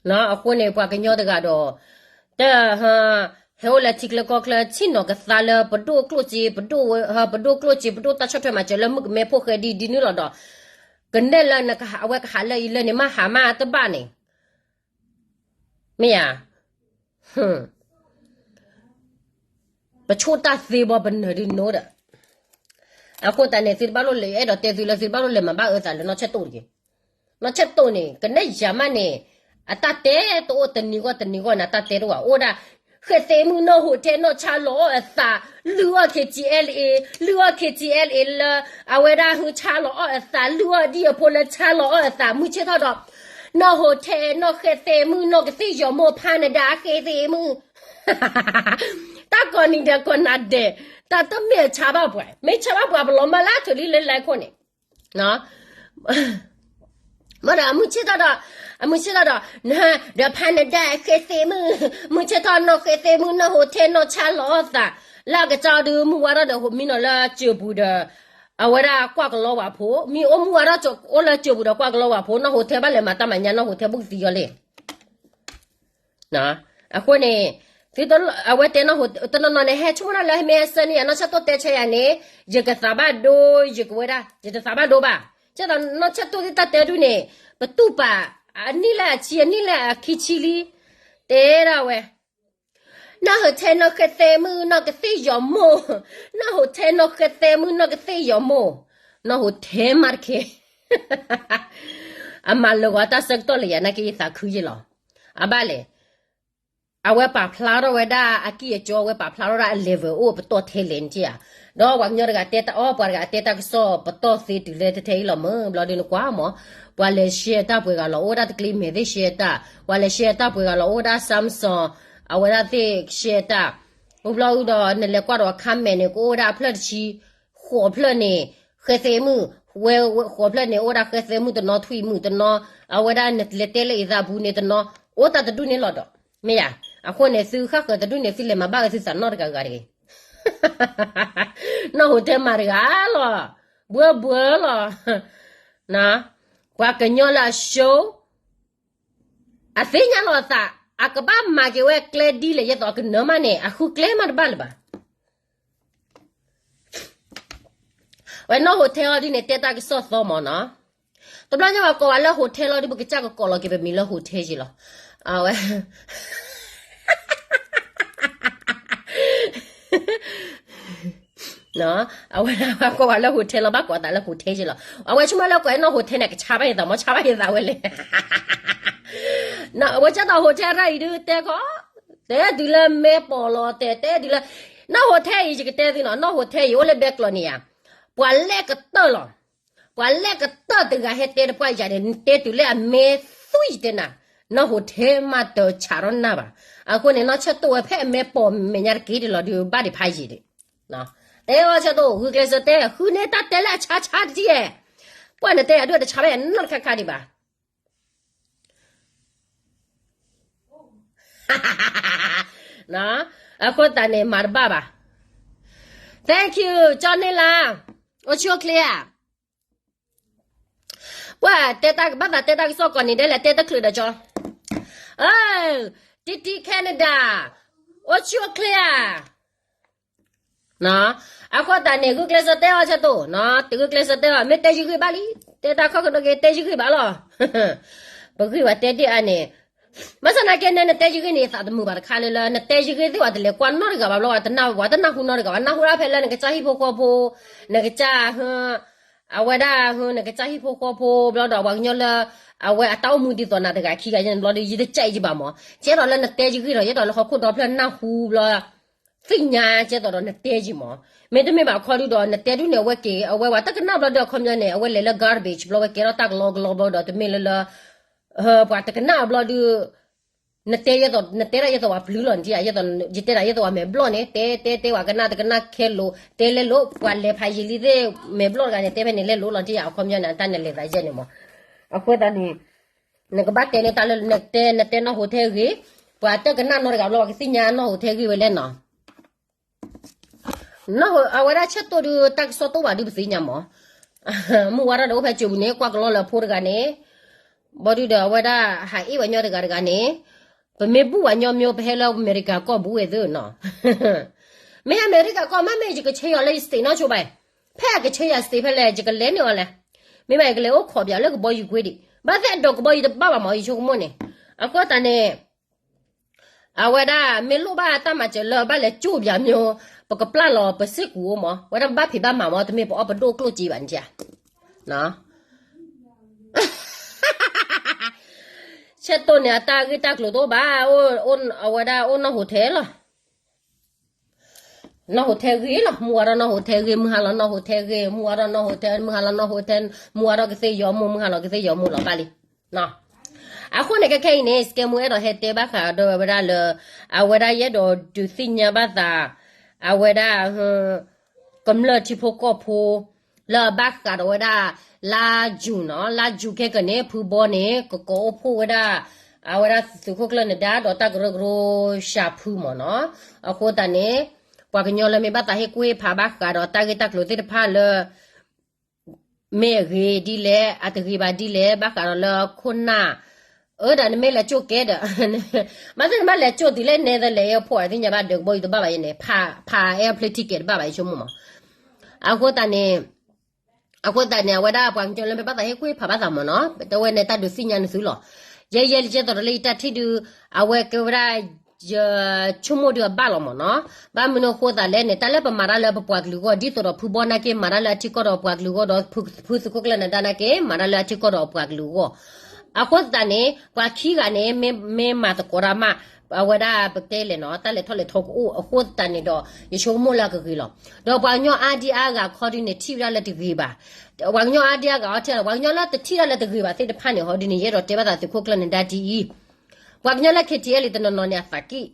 အဃိန့ၣ် ပှၤကညီတဂၤဒီး တ ဟဲအိၣ်လၢထံချၢကီၢ်ချၢ ဆ့ၣ်နီၤကသါလၢပဒိၣ်ကျိၣ်စ့, ပဒိၣ်ဝဲ, ပဒိၣ်ကျိၣ်စ့, ပဒိၣ်တၢ်ဆီၣ်ထွဲမၤစၢၤလၢမုၣ်ကမဲဖိဃဲဒ်ဒ်နုၢ်လီၤဒီး ကနဲၣ်လၢနကဟး, အဝဲကဟးလၢအံၤလၢန့ၣ် မ့ၢ်ဟးမးတဘၣ်န့ၣ် မ့ၢ်ဧါ. ပဆိၣ်တၢ်သ့ဘီပနၢၤဒုးနိဒီး အဃိသတးန့ၣ် သုတဘၣ်လိၣ်လဲၤအဲၣ်ဒိးတဲသုလၢသုတဘၣ်လိၣ်လဲၤမၤဘၣ်အၢသးလၢနီၢ်ဆၢၣ်တိၣ်တဂ့ၤ. နီၢ်ဆၢၣ်တိၣ်န့ၣ် ကနဲၣ်ယၤမးန့ၣ် အတၢ်တဲတအိၣ်တနံၤဂီၢ်တနံၤဂီၢ်န့ၣ် အတၢ်တဲတအိၣ်ဘၣ် အိၣ်ဒၣ် ဃဲးသဲမုၣ်နီၢ်ဟိးထဲနီၢ်ဆါလီၤအီၣ်အသး လုၢ်အီၣ် K T L A, လုၢ်အီၣ် K T L A လၢ အဝဲဒၣ်ဟုဆါလီၤအီၣ်အသး လုၢ်အီၣ်ဒ်အဖိလၢဆါလီၤအီၣ်အသး မုၢ်ဆ့ၣ်ထီၣ်ဒီး နီၢ်ဟိးထဲနီၢ်ဃဲးသဲမုၣ်နီၢ်ကသ့ၣ်ယီၤမိၢ်ဖးနဒါဃဲးသဲမုၣ် တၢ်ကိးနံၤဒဲးကိးနၤဒဲး တၢ်တမ့ၢ်ဆါဘၣ်ပှၤ မ့ၢ်ဆါဘၣ်ပှၤပလီၤမၢ်လၢအထုးလံလၢလဲၤခိၣ်န့ၣ် မ့ၢ်ဒီးအမုၢ်ဆ့ၣ်ထီၣ်ဒီး အမုၢ်ဆ့ၣ်ထီၣ်ဒီး ဒီးဖးနဒါဃဲးသဲမုၣ် မုၢ်ဆ့ၣ်ထီၣ်နီၢ်ဃဲးသဲမုၣ်နီၢ်ဟိးထဲနီၢ်ဆါလီၤအီၣ်သး လၢအကစၢ်အီၤဒုးမုၢ်ဝါထီၣ်ဒီးမံနီၤလၢစၢၤပူၤဒီး အဝဲဒၣ်ကွၢ်ကလီဝဲဖိ မ့ၢ်အိၣ်မုၢ်ဝါထီၣ်အိၣ်လၢစၢၤပူၤဒီးကွၢ်ကလီဝဲဖိ နီၢ်ဟိးထဲဘၣ်လဲၤမၤတၢ်မၤညါ နီၢ်ဟိးထဲဘူးကသံယီၤလံ အဃိန့ၣ် သုတ အဝဲတဲနီၢ်ဟိး တနီၤနီၤန့ၣ် ဟဲဆိကမိၣ်ဒၣ်လၢ မ့ၢ်ဟဲစၢန့ၣ် နီၢ်ဆၢၣ်တိၣ်တဲဆၢယၤန့ၣ် ယကသးဘၣ်ဒိ ယကဝဲဒၣ် ယတသးဘၣ်ဒိဘၣ် ကဲဒီးနီၢ်ဆၢၣ်တိၣ်သ့ၣ်တၢ်တဲဒုးန့ၣ် ပတူၢ်ပာ် အနံၣ်လၢအဆံ အနံၣ်လၢအခံဆံလံ တဲဒၣ်ဝဲ နီၢ်ဟိးထဲနီၢ်ဃဲးသဲမုၣ်နီၢ်ကသ့ၣ်ယီၤမိၢ် နီၢ်ဟိးထဲနီၢ်ဃဲးသဲမုၣ်နီၢ်ကသ့ၣ်ယီၤမိၢ် နီၢ်ဟိးထဲမးတခဲ အမၤလၢာ်ဂီၤတၢ်ဆၢကတီၢ်လၢယၤနာ်က့ယသးခုယ့ၢ်လီၤ. အဘၣ်လဲၣ် အဝဲပာ်ဖျါထီၣ်ဝဲဒၣ်အကံၢ်အကီ အဝဲပာ်ဖျါထီၣ်ဒၣ်အ level အိၣ်ပတီၢ်ထဲလဲၣ်နထံၣ်ဧါ. ဒီးပှၤကညီတဂၤတဲတၢ်အီၣ် ပှၤတဂၤတဲတၢ်ကစီၣ်ပတီၢ်သ့တုၤလၢတထဲအံၤလီၤမၢ် ဘျီဒုးနကွၢ်မၢ် ပှၤလဲၤ share တၢ်ပှဲၤဂၤလီၤ အိၣ်ဒၣ်တကျ့မဲာ်သ့ၣ် share တၢ် ပှၤလဲၤ share တၢ်ပှဲၤဂၤလီၤ အိၣ်ဒၣ် Samsung အဝဲဒၣ်သ့ၣ် share တၢ် အိၣ်ဘျီအုဒီးနလဲၤကွၢ်ဒီး comment န့ၣ် ကအိၣ်ဝဲဒၣ်အဖျၢၣ်တဆံ ဃိးဖျၢၣ်န့ၣ် ဃဲးသဲမုၣ် ဝဲဃိးဖျၢၣ်န့ၣ် အိၣ်ဒၣ်ဃဲးသဲမုၣ်တနီၤ ထွံၣ်မုၣ်တနီၤ အဝဲဒၣ်နလဲၤတဲလၢအသးပူၤန့ၣ်တနီၤ အိၣ်တၢ်တဒူၣ်န့ၣ်လီၤဒီး မ့ၢ်ယါ. အဃိန့ၣ် သုဃၣ်ဃၢၤတဒူၣ်န့ၣ် သုလဲၤမၤဘၣ်ဝဲသုသးနီၢ်တဂၤဂၤတဂ့ၤ နီၢ်ဟိးထဲမးတဂၤလီၤ ဘှၢဘှၢလီၤ ပှၤကညီလၢအ show အသ့ၣ်ညါလီၤအသး အကဘၣ်မၤက့ၤဝဲကျဲဒ်လဲၣ် ယဲသိးအကနၢၤမးန့ၣ် အဃုကျဲမးတဘၣ်လၢၤဘၣ်. ဝဲနီၢ်ဟိးထဲအီၤဒ်န့ၣ် တဲတၢ်ကစီၣ်သီမၢ်နီၤ. တဘျီညါပှၤကိးဝဲလၢဟိးထဲလီၤဒ် ပကစၢ်ကကိးလီၤက့ၤပမံၤလၢဟိးထဲယ့ၢ်လီၤ. အဝဲ အဝဲဒၣ်ကိးဝဲလၢဟိးထဲလီၤ ဘၣ်ကိးသးလၢဟိးထဲယ့ၢ်လီၤ. အဝဲဆိကမိၣ်လၢကိးနီၢ်ဟိးထဲန့ၣ် ကဆါဘၣ်ယသးမၢ် ဆါဘၣ်ယသးဝဲလဲၣ်. အဝဲကၢ်သိးဟိးထဲရၢ်အံၤဒုးတဲခီ တဲတုၤလၢမဲပီၤလီၤ တဲတဲတုၤလၢ နီၢ်ဟိးထဲအံၤ ယကတဲသုနီၤ နီၢ်ဟိးထဲအံၤ အိၣ်လၢဘဲကျိးန့ၣ်ဧါ ပှၤလဲၣ်ကတၢၢ်လီၤ. ပှၤလဲၣ်ကတၢၢ်တဂၤဟဲတဲတပှၢ်ယၤန့ၣ် နတဲတုၤလၢအမဲသွံၣ်ယတဲနၤ, နီၢ်ဟိးထဲမးတဆးထီၣ်နၢ်ဘၣ်. အဃိန့ၣ် နီၢ်ဆၢၣ်တိၣ်ဝဲဖဲအမဲပီၤမဲာ်ညါတက့ၢ်ဒ်လီၤဒုးဘၣ်ဒံးဖးယံာ်ဒံး. တဲအီၤဆၢၣ်တိၣ် ဂုာ်ကျဲးစၢးတဲ ဃုန့ၢ်တၢ်တဲလၢအဆါဆါတထံၣ်ဧါ. ပှၤန့ၣ်တဲအဒိၣ်တဆါဘၣ်ယၤနီတခါခါဒံးဘၣ်. အဃိသတးန့ၣ် မၤတဘၣ်ဘၣ်. Thank you ကၠီန့ၣ်လၢ အိၣ်ဆူၣ်အိၣ်ချ့ဧါ. ပှၤတဲတၢ်ဘၣ်သးတဲတၢ်ကစီၣ်ကိးနံၤဒဲးလဲၣ် တဲတချုးဒီးကၠီ. အၢ တံတံ Canada အိၣ်ဆူၣ်အိၣ်ချ့ဧါ. အဃိသတးန့ၣ် ဂုာ်ကျဲးစၢးတဲအီၤဆၢတိၢ်, တဂုာ်ကျဲးစၢးတဲအီၤ မ့ၢ်တဲယဂ့ၢ်ဘၣ်လံ, တဲတၢ်ခီၣ်ကဒီးက့ၤ တဲယဂ့ၢ်ဘၣ်လီၤ. ပဂ့ၢ်ဝဲတဲဒ်အါန့ၣ်, ဘၣ်ဆၣ်သနာ်က့န့ၣ် နတဲယဂ့ၢ်န့ၣ် ယသးတမုာ်ဘၣ်တခါလၢလၢ နတဲယဂ့ၢ်သ့ၣ် ပှၤတလဲၤကွၢ်နီတဂၤဘၣ်ဘျီ ပှၤတနၢ်ဟူနီတဂၤဘၣ်, နၢ်ဟူဒၣ်ဖဲလၢနကစၢ်ဟံၣ်ဖိဃီဖိ, နကစၢ် အဝဲဒၣ် နကစၢ်ဟံၣ်ဖိဃီဖိဘျီဒီး ပှၤကညီလၢ အဝဲအတၢ်အိၣ်မူဒ်သိးနၤတဂၤခံဂၤယဲန့ၣ်ဘျီဒီး ယတကးအံၤယဘၣ်မး, ကဲသိးလၢနတဲယဂ့ၢ်ဒီး ယဲသိးလၢဟီၣ်ခိၣ်ဒီဖျၢၣ်နၢ်ဟူဘျီ သ့ၣ်ညါ ကဲသိးဒီးနတဲယံၤမး, မ့တမ့ၢ်ဘၣ်ခီဒုဒီး နတဲဒုန့ၣ် အဝဲက့ၤ အဝဲပှၤတကနၣ်ဘျီဒီး အခီပညီန့ၣ် အဝဲလဲၤလၢ garbage ဘျီဝဲကဲထီၣ်တၢ်ကလီကလီဘျီဒီး တမ့ၢ်လၢလၢ ပှၤတကနၣ်ဘျီဒု နတဲယဲသိး နတဲဒၣ်ယဲသိးပှၤပျုၤလီၤနထံၣ်ဧါ, ယတဲဒၣ်ယဲသိးပှၤမဲာ်ဘျီၣ်န့ၣ် တဲတဲတဲပှၤကနၣ်တကနၣ်ခဲလိာ် တဲလဲလိာ် ပှၤလဲၤဖးယံာ်လံသ့ၣ် မဲာ်ဘျီၣ်တဂၤန့ၣ် တဲဖဲန့ၣ်လဲလိာ်လီၤနထံၣ်ဧါ, အခီပညီန့ၣ် အတၢ်နလဲၤသးယဲန့ၣ်မး, အဃိသတးန့ၣ် နကဘၣ်တဲန့ၢ်တၢ်လၢနတဲ နတဲနီၢ်ဟူထဲဂ့ၤ, ပှၤတကနၣ်နီတဂၤဘျီ ပှၤကသ့ၣ်ညါနီၢ်ဟူထဲဂ့ၤဝဲလဲၣ်နီၤ အဝဲဒၣ်ဆၢတိၢ်ဒုး တၢ်ကစီၣ်တိၢ်ဘၣ်ဒုးပသ့ၣ်ညါမး, မုၢ်ဝါထီၣ်ဒီးအိၣ်ဖဲကၠိပူၤန့ၣ် ကွၢ်ကလီလၢအဖိတဂၤန့ၣ်, ဘီဒုဒီးအဝဲဒၣ်ဟးအ့ၣ်ပှၤညီတဂၤတဂၤန့ၣ်, ပမ့ၢ်ဘူၣ်ပှၤညီမ့ၢ် ပဟဲလၢအမဲရကၤကီၢ်ဘူးဝဲသ့ၣ်နီၤ, မ့ၢ်အမဲရကၤကီၢ်မ့ၢ်မ့ၢ် ယကဆှၢယၤလၢယ state နီၢ်ဆိဘၣ်, ဖဲအကဆှၢယၤ state ဖဲလဲၣ် ယကလဲၤန့ၢ်အီၤလဲၣ်, မ့ၢ်ဘၣ်ယကလဲၤအိၣ်ခိးပၠးလၢကဘီယူၤကွ့ဒံး, ဘၣ်သ့ၣ်အဒိးကဘီယူၤတဘၣ်ဘၣ်မး ယဆိကမိၣ်န့ၣ်, အဃိသတးန့ၣ် အဝဲဒၣ်မ့ၢ်လိၣ်ဘၣ်တၢ်မၤစၢၤလၢဘၣ်လဲၤကၠိၣ်ပၠးမ့ၢ် ပကပျၢ်လီၤပစ့ၢ်ကီးအိၣ်မး, ဝဲဒၣ်ဘၣ်ဖံးဘၣ်မၤမး တမ့ၢ်ပအီၣ်ပဒိၣ်ကျိၣ်စ့ဘၣ်န့ၣ်ဧါ, ဆၢတိၢ်န့ၣ် အတၢ်ဂ့ၢ်တၢ်ကျိၤတအိၣ်ဘၣ်, အဝဲဒၣ်အိၣ်နီၢ်ဟူထဲလီၤ နီၢ်ဟူထဲဂ့ၤလီၤ, မုၢ်ဝါထီၣ်နီၢ်ဟူထဲဂ့ၤ, မုၢ်ဟါလီၤနီၢ်ဟူထဲဂ့ၤ, မုၢ်ဝါထီၣ်နီၢ်ဟူထဲ, မုၢ်ဟါလီၤနီၢ်ဟူထဲ, မုၢ်ဝါထီၣ်ကသ့ၣ်ယီၤမူ, မုၢ်ဟါလီၤကသ့ၣ်ယီၤမူလီၤဘၣ်လံ. အဃိန့ၣ် ခဲခဲအံၤန့ၣ် စကဲမူအဲၣ်ဒိးဟဲတဲဘၣ်ဃးဒီးဝဲဒၣ်လၢ အဝဲဒၣ်ယအဲၣ်ဒိးဒုးသ့ၣ်ညါဘၣ်သး အဝဲဒၣ် ကမျၢၢ်ထံဖိကီၢ်ဖိ လၢအဘၣ်ဃးဒီးဝဲဒၣ် လါယူၤနီၤ, လါယူၤခဲကနံၣ်န့ၣ် ဖုဘီန့ၣ် ကကိးအိၣ်ဖှိၣ်ဝဲဒၣ် အဝဲဒၣ်သုးခိၣ်ကျၢၢ်နဒါဒီးတၢ်ကရၢကရိစှၤဖုမ့ၢ်နီၤ. အဃိသတးန့ၣ် ပှၤကညီလၢမ့ၢ်ဘၣ်သးဟ့ၣ်ကူၣ်ဟ့ၣ်ဖးဘၣ်ဃးဒီးတၢ်ဂ့ၢ်တၢ်ကျိၤသ့ၣ်တဖၣ်လၢ မ့ၢ်အဂ့ၤဒ်လဲၣ် အတဂ့ၤဘၣ်ဒ်လဲၣ် ဘၣ်ဃးဒီးလၢခိၣ်နၢ် အၢ ဒီးနမ့ၢ်လဲၤကၠိၣ်ကဲဒီး မ့ၢ်သ့ၣ်နဘၣ်လဲၤကၠိၣ်တုၤလၢနဲသလဲ airport သ့ၣ်ညါဘၣ်ဒၢးကဘီယူၤတဘၣ်ဘၣ်ယဲန့ၣ် ဖး airplane ticket တဘၣ်ဘၣ် ယဆိကမိၣ်မး. အဃိသတးန့ၣ် အဃိသတးန့ၣ် အဝဲဒၣ်ပှၤကညီလၢမ့ၢ်ဘၣ်သးဟ့ၣ်ကူၣ်ဟ့ၣ်ဖးဘၣ်သးမ့ၢ်နီၤ တဲဝဲန့ၣ် တၢ်ဒုးသ့ၣ်ညါနသုလီၤ. ယဲယဲလံကဲသိးဒီးလၢယတၢ်ထံၣ်ဒုး အဝဲကဲဝဲဒၣ် ယဆိကမိၣ်ဒုးအဘၣ်လီၤမ့ၢ်နီၤ. ဘၣ်မနုၤအဃိသတးလဲၣ်န့ၣ် တၢ်လၢပမၤတၢ်လၢပပှၤကလုာ်အဂီၢ် ဒ်သိးဒီးဖုဘီနာ်က့ မၤတၢ်လၢအထံကီၢ်ဒီးပှၤကလုာ်အဂီၢ်ဒီး ဖုသုးခိၣ်ကျၢၢ်နဒါနာ်က့ မၤတၢ်လၢအထံကီၢ်ဒီးပှၤကလုာ်အဂီၢ်. အဃိသတးန့ၣ် ပှၤခံဂၤန့ၣ် မ့ၢ်မၤသကိးတၢ်မး အဝဲဒၣ်ပတဲလဲၣ်နီၤ တၢ်လဲၤထီၣ်လဲၤထီကအိၣ် အဃိသတးန့ၣ်ဒီး ယဆိကမိၣ်လၢအကဂ့ၤလီၤ. ဒီးပှၤကညီအါဒံအါဂၤခီဒုန့ၣ် ထံၣ်ဝဲဒၣ်လၢတဂ့ၤဘၣ်. ပှၤကညီအါဒံအါဂၤအီၤထဲလီၤ ပှၤကညီလၢတထံၣ်တၢ်လၢတဂ့ၤဘၣ်သ့ၣ်တဖၣ်န့ၣ် ဟီဒုန့ၣ် ယအဲၣ်ဒိးတဲဘၣ်သးသုးခိၣ်ကျၢၢ်နဒါဒ်အံၤ ပှၤကညီလၢ KTLA တနီၤနီၤန့ၣ် အသးက့ၣ်.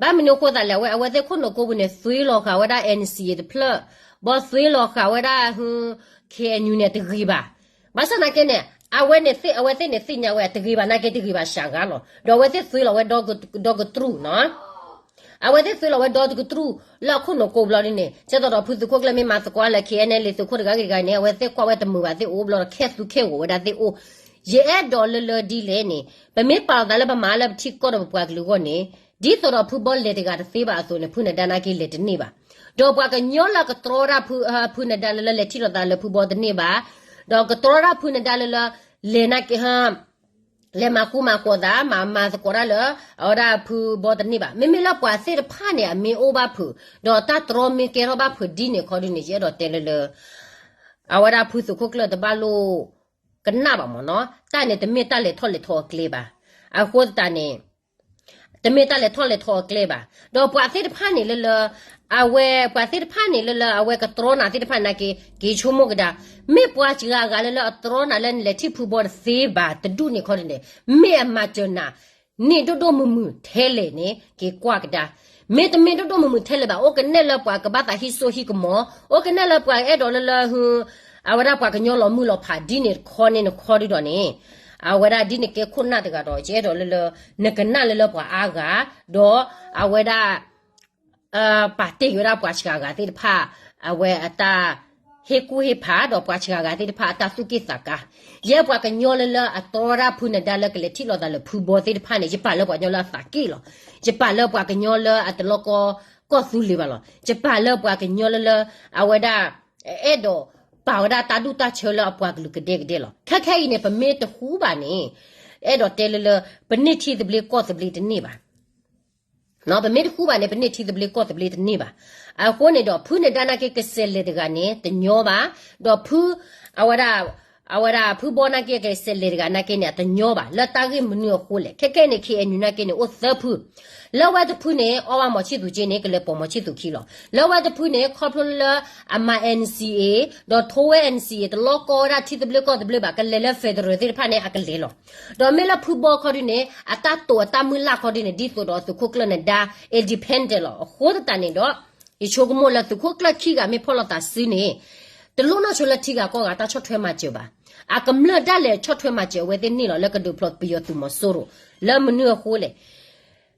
ဘၣ်မနုၤအဃိသတးလဲၣ် အဝဲ အဝဲသ့ၣ်ခိၣ်နူာ်ကိးပူၤန့ၣ် သွ့လီၤဃာ်ဝဲဒၣ် NCA တဖျၢၣ်, ဘီသွ့လီၤဃာ်ဝဲဒၣ် KNU န့ၣ်တဂ့ၤဘၣ်. ဘၣ်ဆၣ်သနာ်က့န့ၣ် အဝဲန့ၣ်သ့ၣ် အဝဲသ့ၣ်န့ၣ်သ့ၣ်ညါဝဲ တဂ့ၤဘၣ်နာ်က့တဂ့ၤဘၣ်စှၤဂၤလီၤ. ဒီးအဝဲသ့ၣ်သွ့လီၤဝဲဒီကတြူၢ်နီၤ အဝဲသ့ၣ်သွ့လီၤဝဲဒီတကတြူၢ် လၢအခိၣ်နူာ်ကိးဘျီဒ်န့ၣ် ကဲသိးဒီးဖုသုးခိၣ်ကျၢၢ်မ့ၢ်မၤသကိးလၢ KNLA သုးခိၣ်တဂၤဂ့ၤတဂၤန့ၣ် အဝဲသ့ၣ်ကွၢ်ဝဲတမုာ်ဘၣ်သ့ၣ်အိၣ်ဘျီဒီး ခဲသူခဲဂီၤဝဲဒၣ်သ့ၣ်အိၣ်. ယအဲၣ်ဒိးလၢလၢဒ်လဲၣ်န့ၣ် ပမ့ၢ်ပာ်လီၤသးလၢပမၤလၢပထံကီၢ်ဒီးပပှၤကလုာ်အဂီၢ်န့ၣ် ဒ်သိးဒီးဖုဘီလဲၤတဂၤတသ့ဘၣ်အသိးန့ၣ် ဖုနဒါနာ်က့လဲၤတန့ၢ်ဘၣ်. ဒီးပှၤကညီလၢကတြီဒၣ်ဖု ဖုနဒါလၢလၢလဲၤထံၣ်လိာ်သးလၢဖုဘီတန့ၢ်ဘၣ်. ဒီးကတြီဒၣ်ဖုနဒါလၢလၢ လဲၤနာ်က့ လဲၤမၤဃူမၤဃီၤသး မၤမၤသကိးတၢ်လၢ အဝဲဒၣ်ဖုဘီတန့ၢ်ဘၣ်. မ့မ့ၢ်လၢပှၤသ့ၣ်တဖၣ်န့ၣ် အမ့ၢ်အိၣ်ဘၣ်ဖုး ဒီးတၢ်တြီမ့ၢ်ကဲထီၣ်ဘၣ်ဖုးဒ်န့ၣ်ခီဒုန့ၣ် ယအဲၣ်ဒိးတဲလၢလၢ အဝဲဒၣ်ဖုသုးခိၣ်ကျၢၢ်တဘၣ်လိၣ်ကနၣ်ဘၣ်မ့ၢ်နီၤ. တၢ်န့ၣ်တမ့ၢ်တၢ်လဲၤထီၣ်လဲၤထီအကျဲဘၣ်. အဃိသတးန့ၣ် တမ့ၢ်တၢ်လဲၤထီၣ်လဲၤထီအကျဲဘၣ်. ဒီးပှၤသ့ၣ်တဖၣ်န့ၣ်လၢလၢ အဝဲ ပှၤသ့ၣ်တဖၣ်န့ၣ်လၢလၢ အဝဲကတြီနၤသ့ၣ်တဖၣ်နာ်က့ က့ၤဆိကမိၣ်ကဒါ မ့ၢ်ပှၤစှၤဂၤလၢလၢအတြီနၤလၢနလဲၤထံၣ်ဖုဘီတသ့ဘၣ်တဒူၣ်န့ၣ်ခီဒုန့ၣ် မ့ၢ်အမၤစၢၤနၤ န့ၢ်ဒိၣ်ဒိၣ်မုၢ်မုၢ်ထဲလဲၣ်န့ၣ် က့ၤကွၢ်ကဒါ. မ့တမ့ၢ်ဒိၣ်ဒိၣ်မုၢ်မုၢ်ထဲလဲၣ်ဘၣ် အိၣ်ကနဲၣ်လၢပှၤကဘၣ်သးဟံးစိဟံးကမီၤ အိၣ်ကနဲၣ်လၢပှၤအဲၣ်ဒိးလၢလၢ အဝဲဒၣ်ပှၤကညီလီၤမုၢ်လီၤဖးဒ်န့ၣ်တခီန့ၣ်နခီဒုဒီးန့ၣ် အဝဲဒၣ်ဒ်န့ၣ်ကဲခိၣ်နၢ်တဂၤဒီး ယအဲၣ်ဒိးလၢလၢ နကနၣ်လၢလၢပှၤအါဂၤ ဒီးအဝဲဒၣ် ပာ်တ့ၢ်က့ၤဝဲဒၣ်ပှၤစှၤဂၤသ့ၣ်တဖၣ် အဝဲအတၢ်ဟ့ၣ်ကူၣ်ဟ့ၣ်ဖး ဒီးပှၤစှၤဂၤသ့ၣ်တဖၣ်အတၢ်သူၣ်က့ၣ်သးကါ. ယဲပှၤကညီလၢလၢအတြီဒၣ်ဖုနဒါလၢကလဲၤထံၣ်လိာ်သးလၢဖုဘီသ့ၣ်တဖၣ်န့ၣ် ယပာ်လၢပှၤကညီလၢအသးက့ၣ်လီၤ. ယပာ်လၢပှၤကညီလၢအတလီကီ ကီၢ်သူလ့ၤဘၣ်လီၤ. ယပာ်လၢပှၤကညီလၢလၢ အဝဲဒၣ် အဲၣ်ဒိးပာ်ဝဲဒၣ်တၢ်ဒူၣ်တၢ်ဆၢလၢအပှၤကလုာ်ကဒဲကဒဲလီၤ. ခဲခဲအံၤန့ၣ် ပမ့ၢ်တဃူဘၣ်န့ၣ် အဲၣ်ဒိးတဲလၢလၢ ပန့ၢ်ထံသဘျ့ကီၢ်သဘျ့တန့ၢ်ဘၣ်. ပမ့ၢ်တဃူဘၣ်န့ၣ် ပန့ၢ်ထံသဘျ့ကီၢ်သဘျ့တန့ၢ်ဘၣ်. အဃိန့ၣ်ဒီး ဖုနဒါနာ်က့ကစဲးလဲၤတဂၤန့ၣ် တညီဘၣ်, ဒီးဖု အဝဲဒၣ် အဝဲဒၣ်ဖုဘီနာ်က့ကစဲးလဲၤတဂၤနာ်က့န့ၣ် အတညီဘၣ် လၢတၢ်ဂ့ၢ်မနုၤအဃိလဲၣ်. ခဲခဲအံၤန့ၣ် ခ့ၣ်အဲၣ်ယူၣ်နာ်က့န့ၣ် အိၣ်သၢဖု, လၢဝဲတဖုန့ၣ် အီၣ်ဘၣ်မီၤဆံၣ်သူၣ်က့န့ၣ် ကလဲၤပိာ်မီၤဆံၣ်သူၣ်ခံလီၤ. လၢဝဲတဖုန့ၣ် ခီဖျိလၢအမၤ NCA ဒီးထိဝဲ NCA တလီၢ်ကီဝဲဒၣ်ထံသဘျ့ကီၢ်သဘျ့ဘၣ် ကလဲၤလၢ federal သ့ၣ်တဖၣ်န့ၣ် အကလဲၤလီၤ. ဒီးမ့ၢ်လၢဖုဘီခီဒုန့ၣ် အတၢ်တိာ်အတၢ်မုၢ်လၢ်ခီဒုန့ၣ် ဒ်သိးဒီးသုးခိၣ်ကျၢၢ်နဒါ independent လီၤ. အဃိသတးန့ၣ်ဒီး ယဆိကမိၣ်လၢသုးခိၣ်ကျၢၢ်ခံဂၤမ့ၢ်ဖီၣ်လိာ်သးစုန့ၣ် တလိၣ်နီၢ်ဆိလၢထံဂၤကီၢ်ဂၤတၢ်ဆီၣ်ထွဲမၤစၢၤဘၣ်. အကမျၢၢ်ဒၣ်လဲာ်ဆီၣ်ထွဲမၤစၢၤအဝဲသ့ၣ်န့ၣ်လီၤ လၢကဒုးဖျိးပယီၤသုးမီၤစိရိၤ လၢမနုၤအဃိလဲၣ်.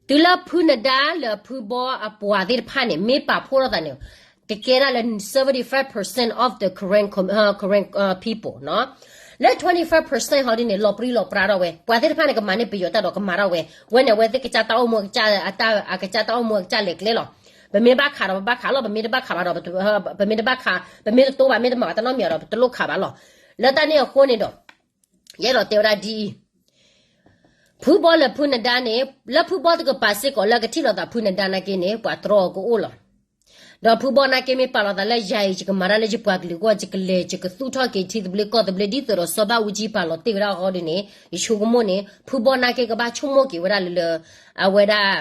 တုၤလၢဖုနဒါလၢဖုဘီအပှၤသ့ၣ်တဖၣ်န့ၣ် မ့ၢ်ပာ်ဖှိၣ်ထီၣ်သးန့ၣ် ကကဲဒၣ်လၢ seventy five percent of the Karen com- Karen people နီၤ. လၢ twenty five percent ဟီဒ်န့ၣ် လီၤပြံလီၤပြါထီၣ်ဝဲ ပှၤသ့ၣ်တဖၣ်န့ၣ် ကမၤန့ၢ်ပယီၤတၢ်ဒီးကမၤထီၣ်ဝဲ, ဝဲန့ၣ် အဝဲသ့ၣ်ကစၢ်တၢ်အိၣ်မူ အကစၢ်တၢ်အိၣ်မူအကစၢ်လဲၤကျဲလီၤ. ပမ့ၢ်ဘၣ်ခးဒီးပဘၣ်ခးလီၤ, ပမ့ၢ်တဘၣ်ခးဘၣ်ဒီး ပမ့ၢ်တဘၣ်ခး ပမ့ၢ်တတိဘၣ် မ့ၢ်တမၤဘၣ်တၢ်နီတမံၤဒီး ပတလိၣ်ခးဘၣ်လီၤ. လၢတၢ်န့ၣ်အဃိန့ၣ်ဒီး ယအဲၣ်ဒိးတဲဝဲဒၣ်ဒ်အံၤ, ဖုဘီလၢဖုနဒါန့ၣ် လၢဖုဘီတကပၤစ့ၢ်ကီးလၢကထံၣ်လိာ်သးဖုနဒါနာ်က့န့ၣ် ပှၤတြီအီၤကအိၣ်လီၤ. ဒီးဖုဘီနာ်က့မ့ၢ်ပာ်လီၤသးလၢယၤအံၤ ယကမၤတၢ်လၢယပှၤကလုာ်အဂီၢ် ယကလဲၤ ယကသူၣ်ထီၣ်က့ၤထံသဘျ့ကီၢ်သဘျ့ ဒ်သိးဒီးစီၤဘၣ်အူကၠံပာ်လီၤတ့ၢ်ဝဲဒၣ်အဂီၢ်ဒ်န့ၣ် ယဆိကမိၣ်န့ၣ် ဖုဘီနာ်က့ကဘၣ်ဆိကမိၣ်က့ၤဝဲဒၣ်လၢလၢ အဝဲဒၣ်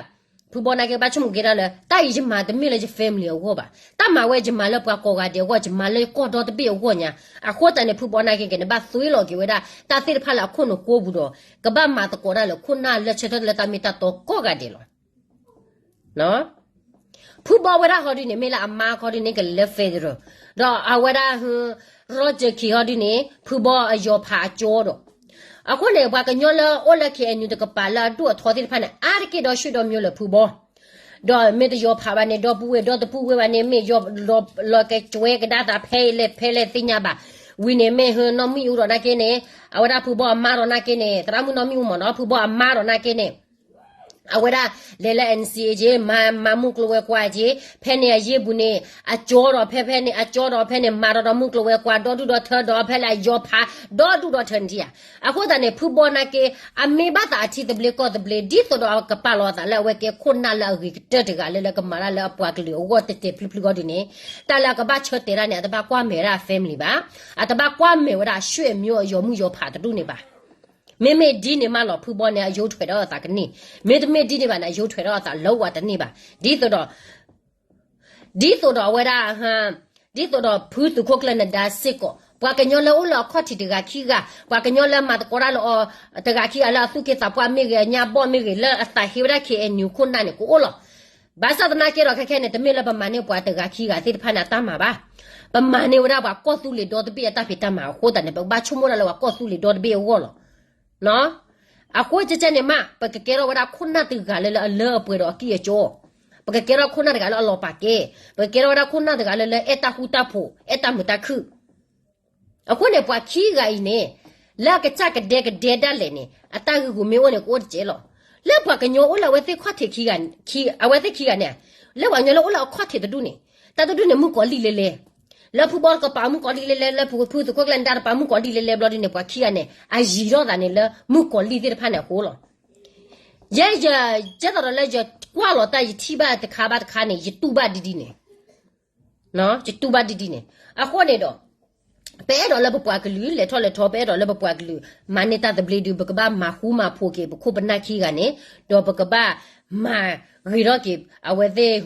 ဖုဘီနာ်က့ကဘၣ်ဆိကမိၣ်က့ၤဒၣ်လၢ တၢ်အံၤယမၤတမ့ၢ်လၢယ family အဂီၢ်ဘၣ်. တၢ်မၤဝဲယမၤလၢပှၤကိးဂၤဒဲးအဂီၢ်, ယမၤလၢကီၢ်ဒီတဘ့ၣ်အဂီၢ်ညါ. အဃိသတးန့ၣ် ဖုဘီနာ်က့က့ၤန့ၣ် ဘၣ်သွ့လီၤက့ၤဝဲဒၣ် တၢ်သ့ၣ်တဖၣ်လၢအခိၣ်နူာ်ကိးပူၤဒီး ကဘၣ်မၤသကိးတၢ်လၢခိၣ်နၢ်လၢဆၢထၢၣ်လၢတၢ်မ့ၢ်တၢ်တီကိးဂၤဒဲးလီၤ. ဖုဘီဝဲဒၣ်ဟီဒ်န့ၣ် မ့ၢ်လၢအမါခီဒ်န့ၣ် ကလဲၤလၢ federal ဒီးအဝဲဒၣ် ရီကၠၢၢ်ခံဟီဒ်န့ၣ် ဖုဘီအယီၤဖးအကၠီဒီး အဃိန့ၣ် ပှၤကညီလၢအိၣ်လၢ ခ့ၣ်အဲၣ်ယူၣ် တကပၤလၢအဒိၣ်အထီသ့ၣ်တဖၣ်န့ၣ် အါတက့ၢ်ဒီး ရှုၣ်ဒီး မျိုး လၢဖုဘီ ဒီးမ့ၢ်တယီၤဖးဘၣ်န့ၣ် ဒီပုၢ်ဝဲၢ်ဒီတပုၢ်ဝဲၢ်ဘၣ်န့ၣ် မ့ၢ်ယီၤလီၤကဲကၠွဲကဒါသးဖဲလဲၣ် ဖဲလဲၣ်သ့ၣ်ညါဘၣ်. ဝံၤန့ၣ်မ့ၢ်ဟၢနီၢ်မံၣ်အူဒီးနာ်က့န့ၣ် အဝဲဒၣ်ဖုဘီအမါဒီးနာ်က့န့ၣ် သရၣ်မုၣ်နီၢ်မံၣ်အူမ့ၢ်နီၤ ဖုဘီအမါဒီးနာ်က့န့ၣ် အဝဲဒၣ်လဲၤလၢ NCA က့ၤ မၤ မၤမုၢ်ကျိၤဝဲၤကွာ်က့ၤ ဖဲန့ၣ်အယ့ၢ်ပူၤန့ၣ် အကၠီဒီးဖဲဖဲန့ၣ် အကၠီဒီးဖဲန့ၣ် မၤဒီးဒီးမုၢ်ကျိၤဝဲၤကွာ် ဒီဒူၣ်ဒီထၢဒီးဖဲလၢအယီၤဖး ဒီဒူၣ်ဒီထၢန့ၣ်ဧါ. အဃိသတးန့ၣ် ဖုဘီနာ်က့ အမ့ၢ်ဘၣ်သးအထံသဘျ့ကီၢ်သဘျ့ ဒ်သိးဒီးအကပာ်လီၤအသးလၢအဝဲကဲခိၣ်နၢ်လၢအဂ့ၤကတၢၢ်တဂၤလၢလၢကမၤတၢ်လၢအပှၤကလုာ်အဂီၢ်တဲာ်တဲာ်ဖျုးဖျုးဂီၢ်ဒ်န့ၣ် တၢ်လၢအကဘၣ်ဆၢတဲာ်တၢ်န့ၣ် အတဘၣ်ကွၢ်မဲာ်ဝဲဒၣ်အ family ဘၣ်. အတဘၣ်ကွၢ်မဲာ်ဝဲဒၣ်အ ဆွေမျိုး အယီၤမုၣ်ယီၤဖးတဒူၣ်န့ၣ်ဘၣ်. မ့မ့ၢ်ဒ်န့ၣ်မးလီၤ ဖုဘီန့ၣ် အယိးထွဲးဒီးအသးကန့ၢ်, မ့တမ့ၢ်ဒ်န့ၣ်ဘၣ်န့ၣ် အယိးထွဲးဒီးအသးလၢဝဲတန့ၢ်ဘၣ်. ဒ်သိးဒီး ဒ်သိးဒီးအဝဲဒၣ် ဒ်သိးဒီးဖုသုးခိၣ်ကျၢၢ်နဒါစ့ၢ်ကီး ပှၤကညီလၢအိၣ်လၢအခီၣ်ထံးတဂၤခံဂၤ, ပှၤကညီလၢမၤသကိးတၢ်လၢအီၤ တဂၤခံဂၤလၢအသူၣ်က့သးပှၢ်မ့ၢ်ဂ့ၤ အညၣ်ဘီၣ်မ့ၢ်ဂ့ၤ လၢအသးဟ့ဝဲဒၣ် ခ့ၣ်အဲၣ်ယူၣ် ခိၣ်နၢ်န့ၣ် ကအိၣ်လီၤ. ဘၣ်ဆၣ်သနာ်က့ဒီးခဲခဲန့ၣ် တမ့ၢ်လၢပမၤန့ၢ်ပှၤတဂၤခံဂၤသ့ၣ်တဖၣ်န့ၣ် အတၢ်မၤဘၣ်. ပမၤန့ၢ်ဝဲဒၣ်ပှၤကီၢ်သူလ့ၤဒီတဘ့ၣ်အတၢ်ဖံးတၢ်မၤအဃိသတးန့ၣ် ပကဘၣ်ဆိကမိၣ်ဒၣ်လၢပှၤကီၢ်သူလ့ၤဒီတဘ့ၣ်အဂီၢ်လီၤ. အဃိကဲကဲန့ၣ်မး ပကကဲထီၣ်ဝဲဒၣ်ခိၣ်နၢ်တဂၤလၢလၢအလၢအပှဲၤဒီးအကံၢ်အစီ, ပကကဲထီၣ်ခိၣ်နၢ်တဂၤလၢအလီၤပာ်ကဲ, ပကကဲထီၣ်ဝဲဒၣ်ခိၣ်နၢ်တဂၤလၢလၢအဲၣ်တၢ်ဃူတၢ်ဖိး အဲၣ်တၢ်မုာ်တၢ်ခုၣ်. အဃိန့ၣ် ပှၤခံဂၤအံၤန့ၣ် လၢအကစၢ်ကဒဲကဒဲဒၣ်လဲာ်န့ၣ် အတၢ်ဂ့ၢ်ဂူၤမ့ၢ်အိၣ်န့ၣ် ကအိၣ်တကဲလီၤ. လၢပှၤကညီအိၣ်လၢအဝဲသ့ၣ်ခီၣ်ထံးခံဂၤ, အဝဲသ့ၣ်ခံဂၤန့ၣ်, လၢပှၤကညီလၢအိၣ်လၢအခီၣ်ထံးတဒူၣ်န့ၣ်, တၢ်တဒူၣ်န့ၣ် မုၣ်ကီၤလံၢ်လဲလဲ, လၢဖုဘီကပၤမုၣ်ကီၤလံၢ်လဲလဲ, လၢဖုသုးခိၣ်ကျၢၢ်နဒါတပၤမုၣ်ကီၤလံၢ်လဲလဲဘျီဒ်န့ၣ် ပှၤခံဂၤန့ၣ် အယံၤထီၣ်သးန့ၣ်လၢမုၣ်ကီၤလံၢ်သ့ၣ်တဖၣ်န့ၣ်အဃိလီၤ. ယဲယ, ယဲသိးဒီးလၢယကွၢ်လီၤတၢ် ယထံၣ်ဘၣ်တခါဘၣ်တခါန့ၣ် ယတူၢ်ဘၣ်ဒ်ဒ်န့ၣ် ယတူၢ်ဘၣ်ဒ်ဒ်န့ၣ်. အဃိန့ၣ်ဒီး ပအဲၣ်ဒိးလၢပပှၤကလုာ် လဲၤထီၣ်လဲၤထီ ပအဲၣ်ဒိးလၢပပှၤကလုာ် မၤန့ၢ်တၢ်သဘျ့ဒုး ပကဘၣ်မၤဃူမၤဖိးက့ၤ ပခိၣ်ပနၢ်ခံဂၤန့ၣ်, ဒီးပကဘၣ်မၤဂ့ၤထီၣ်က့ၤ အဝဲသ့ၣ်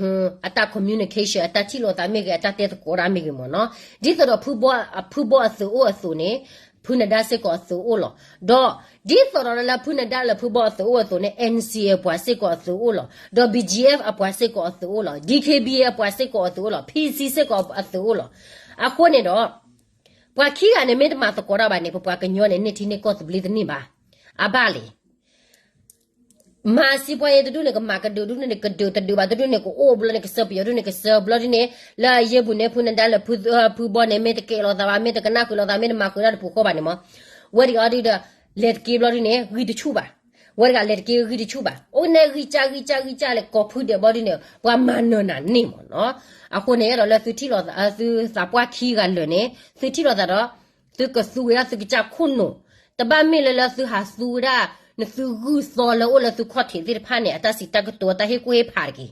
အတၢ် communication အတၢ်ထံၣ်လိာ်သးမ့ၢ်ဂ့ၤ အတၢ်တဲသကိးတၢ်မ့ၢ်ဂ့ၤမ့ၢ်နီၤ. ဒ်သိးဒီး ဖုဘီအသုးအိၣ်အသိးန့ၣ် ဖုနဒါစ့ၢ်ကီးအသုးအိၣ်လီၤ. ဒီးဒ်သိးဒီးလၢဖုနဒါလၢဖုဘီအသုးအိၣ်အသိးန့ၣ် NCA အပှၤစ့ၢ်ကီးအသုးအိၣ်လီၤ. ဒီး BGF အပှၤစ့ၢ်ကီးအသုးအိၣ်လီၤ. DKBA အပှၤစ့ၢ်ကီးအသုးအိၣ်လီၤ. PC စ့ၢ်ကီးအသုးအိၣ်လီၤ. အဃိန့ၣ်ဒီး ပှၤခံဂၤန့ၣ် မ့ၢ်တမၤသကိးတၢ်ဘၣ်န့ၣ် ပပှၤကညီန့ၣ် န့ၢ်ထံန့ၢ်ကီၢ်သဘျ့တန့ၢ်ဘၣ်. အဘၣ်လံ မၤစံးပှၤယဲတဒူၣ်န့ၣ် ကမၤကဒုးဒူၣ်န့ၣ် ကဒုးတဒုးဘၣ်တဒူၣ်န့ၣ် ကအိၣ်ဘျီန့ၣ် ကစၢပယီၤဒူၣ်န့ၣ် ကစၢဘျီဒ်န့ၣ် လၢအယ့ၢ်ပူၤန့ၣ် ဖုနဒါလၢ ဖုဘီန့ၣ် မ့ၢ်တကဲလီၤသးဘၣ် မ့ၢ်တကနၣ်ဃုာ်လီၤသး မ့ၢ်တမၤဃုာ်တၢ်တပူၤဃီဘၣ်န့ၣ်မး ဝဲတဂၤအီၤဒုဒီး လဲၤတက့ၢ်ဘျီဒ်န့ၣ် ဂံၢ်တဆူၣ်ဘၣ်. ဝဲတဂၤလဲၤတက့ၢ်ဂံၢ်တဆူၣ်ဘၣ်, အိၣ်နဲဂံၢ်ကၢ်ဂံၢ်ကၢ်ဂံၢ်ကၢ်လဲၣ် ကိးဖုဒဲးဘီဒ်န့ၣ် ပှၤမၤနၢၤနၤန့ၢ်မ့ၢ်နီၤ. အဃိန့ၣ် အဲၣ်ဒိးလၢသုထံၣ်လိာ်သး သုသးပှၢ်ခံဂၤလၢာ်န့ၣ် သုထံၣ်လိာ်သးဒီး သုကသူဝဲဒၣ်သုကစၢ်ခိၣ်နူာ်, တဘၣ်မ့ၢ်လၢလၢသုဟးသူဝဲဒၣ် နသုဂုၢ်သီလၢအိၣ်လၢသုခီၣ်ထံးသ့ၣ်တဖၣ်န့ၣ် အတၢ်စံးတၢ်ကတိၤ အတၢ်ဟ့ၣ်ကူၣ်ဟ့ၣ်ဖးတက့ၢ်.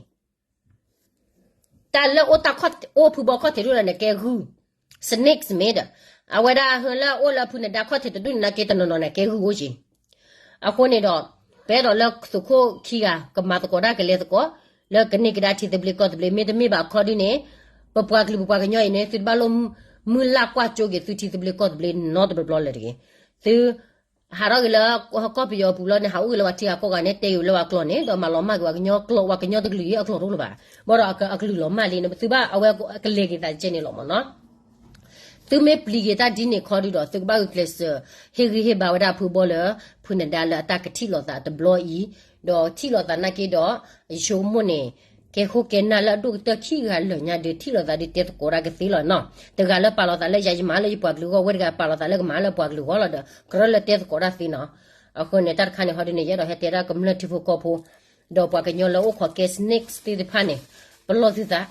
တၢ်လၢအိၣ်တၢ်ခီၣ် အိၣ်ဖုဘီခီၣ်ထံးတဒူၣ်န့ၣ် ကဲဂုၢ် snakes မ့ၢ်ဒီး အဝဲဒၣ်ဟၢလၢအိၣ်လၢဖုနဒါခီၣ်ထံးတဒူၣ်န့ၣ် နာ်က့တနီၤနီၤန့ၣ် ကဲဂုၢ်အိၣ်က့ၤ. အဃိန့ၣ်ဒီး ပအဲၣ်ဒိးလၢသုးခိၣ်ခံဂၤ ကမၤသကိးတၢ်ကလဲၤသကိး လၢကန့ၢ်ကဒါထံသဘျ့ကီၢ်သဘျ့ မ့တမ့ၢ်ဘၣ်ခီဒ်န့ၣ် ပပှၤကလုာ်ပပှၤကညီအံၤန့ၣ် သုတဘၣ်လိၣ်မုၢ်လၢ်ကွၢ်ကၠိက့ၤသုထံသဘျ့ကီၢ်သဘျ့နီတဘျီဘျီလၢၤတဂ့ၤ. သု ဟးထီၣ်က့ၤလၢကီၢ်ပယီၤအပူၤလီၤန့ၣ် ဟးအိၣ်က့ၤလၢပှၤထံဂၤကီၢ်ဂၤန့ၣ် တဲက့ၤလၢပှၤကျိာ်န့ၣ် ဒီးမၤလီၤမၢ်က့ၤပှၤကညီကျိာ် ပှၤကညီတကလုာ်အံၤအကျိာ်တအိၣ်လၢၤဘၣ်. ဘၣ်ဒီးအကလုာ်လီၤမၢ်လံန့ၣ် ပသုဘၣ်အဝဲကလဲၤက့ၤသးကဲန့ၣ်လီၤမ့ၢ်နီၤ. သုမ့ၢ်ပျံၤက့ၤတၢ်ဒ်န့ၣ်ခီဒုဒီး သုကဘၣ်ဂုာ်ကျဲးစၢး ဟ့ၣ်ဂံၢ်ဟ့ၣ်ဘါဝဲဒၣ်ဖုဘီလၢ ဖုနဒါလၢအတၢ်ကထံၣ်လိာ်သးတဘျီအံၤ, ဒီးထံၣ်လိာ်သးနာ်က့ဒီး ယဆိကမိၣ်န့ၣ် ကဲဃိကဲနၢ်လၢအဒိၣ်ကတၢၢ်ခံဂၤလၢာ်ညါဒီး ထံၣ်လိာ်သးဒုးတဲသကိးတၢ်ကသ့လီၤနီၤ. တဂၤလၢပာ်လီၤသးလၢယၤယမၤလၢယပှၤကလုာ်အဂီၢ် ဝဲတဂၤပာ်လီၤသးလၢကမၤလၢပှၤကလုာ်အဂီၢ်လီၤဒီး ကြၢးလၢတဲသကိးတၢ်သ့နီၤ. အဃိန့ၣ် တၢ်တခါန့ၣ်ဟီဒုန့ၣ် ယအဲၣ်ဒိးဟဲတဲဒၣ်ကမျၢၢ်ထံဖိကီၢ်ဖိ ဒီးပှၤကညီလၢအိၣ်ခိးကဲ snakes သ့ၣ်တဖၣ်န့ၣ် ပလီၢ်သုသး,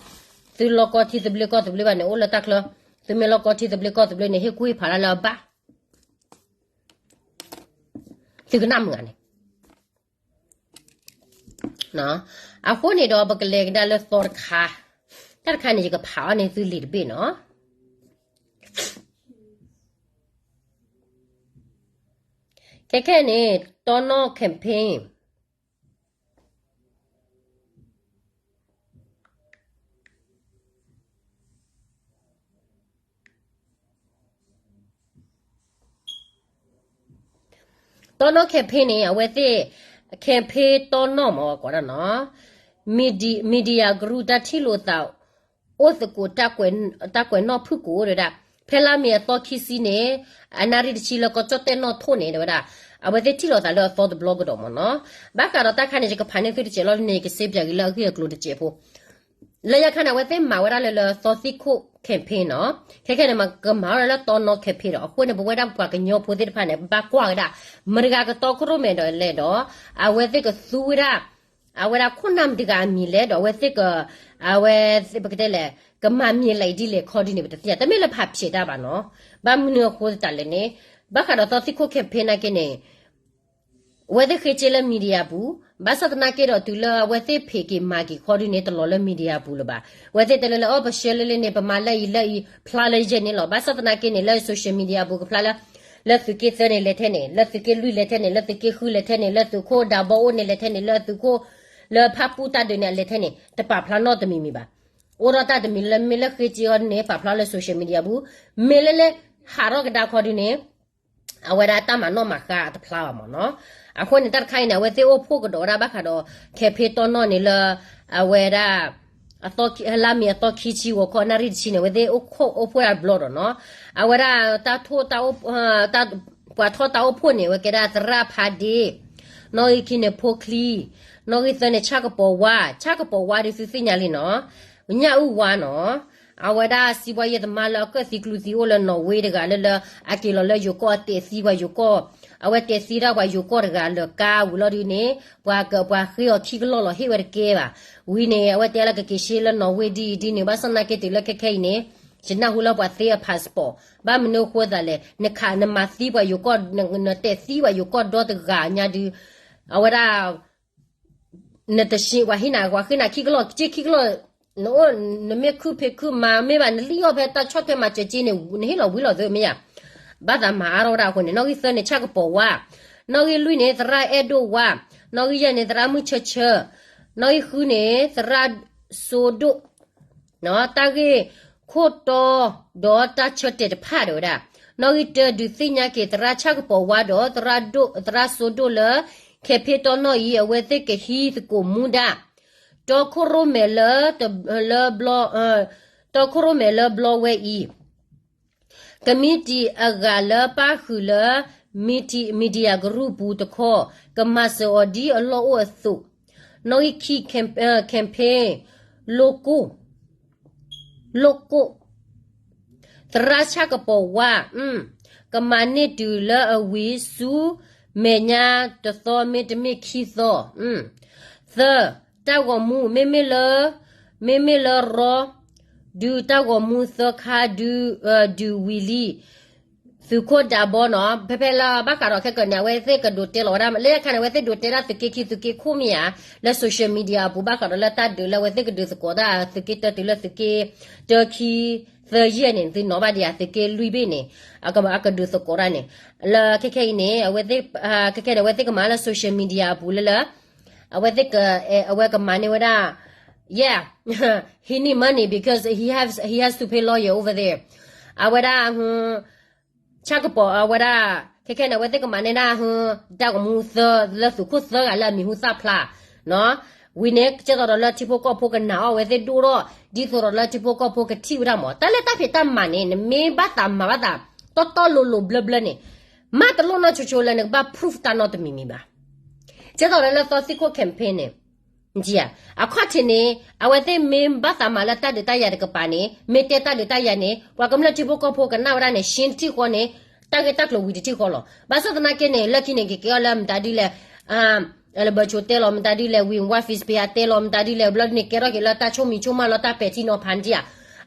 သုလီၢ်ကီၢ်ထံသဘျ့ကီၢ်သဘျ့ဘၣ်န့ၣ် အိၣ်လၢတၢ်ချၢ, သုမ့ၢ်လီၢ်ကီၢ်ထံသဘျ့ကီၢ်သဘျ့န့ၣ် ဟ့ၣ်ကူၣ်ဟ့ၣ်ဖးတၢ်လၢအဘၣ်, သုကနၣ်မုာ်ဂၤန့ၣ် အဃိန့ၣ်ဒီး ပကလဲၤကဒါလၢသီတခါ, တၢ်တခါန့ၣ် ယကဖးအီၤန့ၣ်သုလံာ်တဘ့ၣ်နီၤ. ခဲခဲန့ၣ် တီနီၣ် campaign တီနီၣ် campaign န့ၣ် အဝဲသ့ၣ် campaign တီနီၣ်မ့ၢ်ဝဲကိးဒၣ်နီၤ media group တၢ်ထံၣ်လိာ်သး အိၣ်သကိး တၢ်ကွဲးနီၣ်ဖုၣ်ကိာ်အိၣ်ဒၣ်, ဖဲလါမ့ၤအသီခံဆံန့ၣ် အနၣ်ရံၣ်တဆံလၢကီၢ်ကၠီၣ်တဲၣ်နီၣ်ထိၣ်န့ၣ် တဲဝဲဒၣ် အဝဲသ့ၣ်ထံၣ်လိာ်သးလၢအသီတဘျီကဒီးမ့ၢ်နီၤ. ဘၣ်ဃးဒီးတၢ်ခါန့ၣ် ယကဖးန့ၢ်သုတစဲးလီၤန့ၣ် ယကစ့ပၠးက့ၤလၢအဂ့ၢ်အကျိၤတစဲးဖိ လၢညါခါန့ၣ် အဝဲသ့ၣ်မၤဝဲဒၣ်လၢလၢသီသံၣ်ခိၣ် campaign နီၤ. ခဲခဲန့ၣ် မ့ၢ်ကမၤဝဲဒၣ်လၢတီနီၣ် campaign ဒီး အဃိန့ၣ် ပဝဲဒၣ်ပှၤကညီဖိသ့ၣ်တဖၣ်န့ၣ် ဘၣ်ကွၢ်ဝဲဒၣ် မတၤတဂၤကတီခိၣ်ရိၣ်မဲာ်ဒီးလဲၣ်ဒီး အဝဲသ့ၣ်ကသူဝဲဒၣ် အဝဲဒၣ်ခိၣ်နၢ်မတၤတဂၤအမံၤလဲၣ်ဒီး အဝဲသ့ၣ်က အဝဲသ့ၣ်ပကတဲလဲၣ် ကမၤမံၤလဲၣ်ဒ်လဲၣ်ခီဒ်န့ၣ် ပတသ့ၣ်ညါ တမ့ၢ်လၢဖးဖျဲးတၢ်ဘၣ်နီၤ. ဘၣ်မနုၤအဃိသတးလဲၣ်န့ၣ် ဘၣ်ဃးဒီးသီသံၣ်ခိၣ် campaign နာ်က့န့ၣ် အဝဲသ့ၣ်ဃ့စ့လၢ media ပူၤ, ဘၣ်ဆၣ်သနာ်က့ဒီး တုၤလၢအဝဲသ့ၣ်ဖံးက့ၤမၤက့ၤခီဒ်န့ၣ် တလီၤလၢ media ပူၤလၢၤဘၣ်. အဝဲသ့ၣ်တဲလၢလၢ အိၣ် ပဆှၢလၢလၢန့ၣ် ပမၤလၢအံၤလၢအံၤ ဖျါလၢယဲၢ်န့ၣ်လီၤ. ဘၣ်ဆၣ်သနာ်က့န့ၣ် လၢ social media ပူၤကဖျါလၢ လၢသုးက့သၢန့ၣ်လဲၤထဲန့ၣ်, လၢသုးက့လွံၢ်လဲၤထဲန့ၣ်, လၢသုးက့ဃုလဲၤထဲန့ၣ်, လၢသုးခိၣ်ဒးဘီအိၣ်န့ၣ်လဲၤထဲန့ၣ်, လၢသုးခိၣ် လၢဖၣ်ပူၣ်တၢ်ဒုးန့ၣ်အလဲၤထဲန့ၣ် တပာ်ဖျါနီတမံၤမံၤဘၣ်. အိၣ်ဒီးတၢ်တမံၤလၢမ့ၢ်လၢဃ့စ့အီၤန့ၣ် ပာ်ဖျါလၢ social media ပူၤ, မ့ၢ်လၢလၢ ဟးထီၣ်ကဒါခီဒ်န့ၣ် အဝဲဒၣ်တၢ်မၤနီၣ်မၤဃါအတဖျါဘၣ်မ့ၢ်နီၤ. အဃိန့ၣ် တၢ်တခါအံၤန့ၣ် အဝဲသ့ၣ်အိၣ်ဖှိၣ်ကဒီးဝဲဒၣ်ဘၣ်ဃးဒီး campaign တီနီၣ်န့ၣ်လၢ အဝဲဒၣ် လါမ့ၤအသီခံဆံဂီၤခီ နၣ်ရံၣ်တဆံန့ၣ် အဝဲသ့ၣ်အိၣ်ဖှိၣ်တဘျီဒီးနီၤ. အဝဲဒၣ်တၢ်ထိၣ်တၢ်အိၣ် ပှၤထီၣ်တၢ်အိၣ်ဖှိၣ်န့ၣ် အဝဲကဲဒၣ်သရၣ်ဖးဒ့, နီၣ်ဂံၢ်ခံန့ၣ် ဖိချံ, နီၣ်ဂံၢ်သၢန့ၣ် ဆၣ်ကပီၤဝါ, ဆၣ်ကပီၤဝါဒီးသုသ့ၣ်ညါလံနီၤ, ညၣ်အုၣ်ဝါနီၤ. အဝဲဒၣ်စံးဘှါယဲၢ်သမါလၢအကၢၣ်သံကျူသံအိၣ်လၢ Norway တဂၤလၢလၢ အက့ၤလီၤလၢယိၤကီၢ်အတဲာ်သံပှၤယိၤကီၢ်, အဝဲတဲာ်သံဒၣ်ပှၤယိၤကီၢ်တဂၤလၢကါဝံၤလီၤဒုးန့ၣ် ပှၤကပှၤဃ့အီၤခံကလီၢ်လီၤဟ့ၣ်ဝဲတကဲဘၣ်. ဝံၤန့ၣ် အဝဲတဲလၢကက့ၤရှဲလၢ Norway ဒ်အံၤဒ်န့ၣ် ဘၣ်ဆၣ်သနာ်က့တုၤလၢခဲခဲအံၤန့ၣ် ယနၢ်ဟူလၢပှၤသ့အ passport ဘၣ်မနုၤအဃိသးလဲၣ် နခးနမၤသံပှၤယိၤကီၢ် နတဲာ်သံပှၤယိၤကီၢ်ဒီတဂၤညါဒုး အဝဲဒၣ် နတရှ့ပှၤဟ့ၣ်နၤ ပှၤဃ့နၤခံကလီၢ် က့ခံကလီၢ် နအိၣ် နမ့ၢ်ခုဖံးခုမၤမ့ၢ်ဘၣ် နလံၣ်အီၣ်ဖဲတၢ်ဆီၣ်ထွဲမၤစၢၤက့န့ၣ် နဟ့ၣ်လီၤဝံၤလီၤသ့မ့ၢ်ဧါ. ဘၣ်သးမၤအါထီၣ်ဝဲဒၣ်အဃိန့ၣ် နီၣ်ဂံၢ်သၢန့ၣ် ဆၣ်ကပီၤဝါ, နီၣ်ဂံၢ်လွံၢ်န့ၣ် သရၣ်အဲၣ်ဒိၣ်ဝါ, နီၣ်ဂံၢ်ယဲၢ်န့ၣ် သရၣ်မုၢ်ဆၢဆၢ, နီၣ်ဂံၢ်ဃုန့ၣ် သရၣ်စိဒိၣ် တၢ်ဂ့ၢ်ခိၣ်တီဒီးတၢ်ဆၢတဲာ်တဖၣ်ဒၣ်ဝဲဒၣ် နီၣ်ဂံၢ်တၢဒုးသ့ၣ်ညါက့ၤသရၣ်ဆၣ်ကပီၤဝါဒီး သရၣ်စိဒိၣ်လၢ ခဲဖ့တီနီၣ်အံၤ အဝဲသ့ၣ်ကဟံးသကိးမူဒါ တီခိၣ်ရိၣ်မဲာ်လၢ လၢဘျီ တီခိၣ်ရိၣ်မဲာ်လၢဘျီဝဲအံၤ ကမံးတံာ်အဂၤလၢပၣ်ဃုာ်လၢ media group ပူၤတခီ ကမၤစၢၤအီၤဒ်အလီၢ်အိၣ်အသိး နီၣ်ဂံၢ်ခံ campaign လိၣ်ကိၣ် လိၣ်ကိၣ် သရၣ်ဆၣ်ကပီၤဝါ ကမၤန့ၢ်တုၤလၢအဝံၤဆူ မဲာ်ညါတသီမ့တမ့ၢ်ခံသီ, သၢ, တၢ်ဂီၤမူ မ့မ့ၢ်လၢ, မ့မ့ၢ်လၢရီ, ဒုးတၢ်ဂီၤမူသၢခါ ဒုး, ဒုးဝံၤလံ သုးခိၣ်ဒးဘီနီၤ, ဖဲဖဲလၢဘၣ်ဃးဒီးခဲကနံၣ် အဝဲသ့ၣ်ကဒိးတဲလီၤဝဲဒၣ် လၢယခါန့ၣ် အဝဲသ့ၣ်ဒိးတဲဒၣ်သုးက့ခံသုးက့ခိၣ်မ့ၢ်ဧါ, လၢ social media အပူၤ ဘၣ်ဃးဒီးလၢတၢ်ဒုးလၢအဝဲသ့ၣ်ကဒုးသကိးတၢ် သုးက့တၢတုၤလၢသုးက့တၢခံ သၢယဲၢ်န့ၣ် သုနီၣ်ဘၣ်ဒံးဧါ, သုးက့လွံၢ်ဘ့ၣ်န့ၣ် အကဒုးသကိးတၢ်န့ၣ်, လၢခဲခဲအံၤန့ၣ် အဝဲသ့ၣ်, ခဲခဲန့ၣ် အဝဲသ့ၣ်ကမၤလၢ social media အပူၤလၢလၢ အဝဲသ့ၣ်က, အဝဲကမၤန့ၢ်ဝဲဒၣ်, yeah, he need money because he has, he has to pay lawyer over there. အဝဲဒၣ်, ဆၣ်ကပီၤအဝဲဒၣ်, ခဲခဲန့ၣ် အဝဲသ့ၣ်ကမၤန့ၢ်ဒၣ်, တၢ်ဂီၤမူသၢလၢသုးခိၣ်သၢဂၤလၢအမံၤဟူသၣ်ဖျါ, ဝံၤန့ၣ် ကဲသိးဒီးလၢထံဖိကီၢ်ဖိကနာ်အီၤ အဝဲသ့ၣ်ဒိၣ်ထီၣ် ဒ်သိးဒီးလၢထံဖိကီၢ်ဖိကထံၣ်ဝဲဒၣ်မး တၢ်လၢတၢ်ဖံးတၢ်မၤန့ၣ် နမ့ၢ်ဘၣ်သးမၤဘၣ်သး တီတီလိၤလိၤဘျၢဘျၢန့ၣ် မ့ၢ်တလိၣ်နီၢ်ဆိဆိလၢနကဘၣ် proof တၢ်နီတမံၤမံၤဘၣ်. ကဲသိးဒီးလၢသီသံခိၣ် campaign န့ၣ် အခီၣ်ထံးန့ၣ် အဝဲသ့ၣ်မ့ၢ်ဘၣ်သးမၤလၢတၢ်ဒုးတၢ်ယၤတကပၤန့ၣ် မ့ၢ်တဲတၢ်ဒုးတၢ်ယၤန့ၣ် ပှၤကမျၢၢ်ထံဖိကီၢ်ဖိကနၣ်ဝဲဒၣ်န့ၣ် ရှင်းတထံၣ်ဃီန့ၣ် တၢ်ဂ့ၢ်တၢ်ကျိၤဝံၤတထံၣ်ဃီလီၤ. ဘၣ်ဆၣ်သနာ်က့န့ၣ် လၢခံန့ၣ် ကကဲအီၤလၢမတၤဒ်လဲၣ်, လၢဘၢၣ်ဆိတဲလီၤမတၤဒ်လဲၣ်, ဝံၤဝါ face ပယါတဲလီၤမတၤဒ်လဲၣ်, ဘျီဒ်န့ၣ် ကဲထီၣ်က့ၤလၢတၢ်ဆိၣ်မံၤဆိၣ်မၢ်လီၤ တၢ်ပဲာ်ထံနီၤဖးနထံၣ်ဧါ.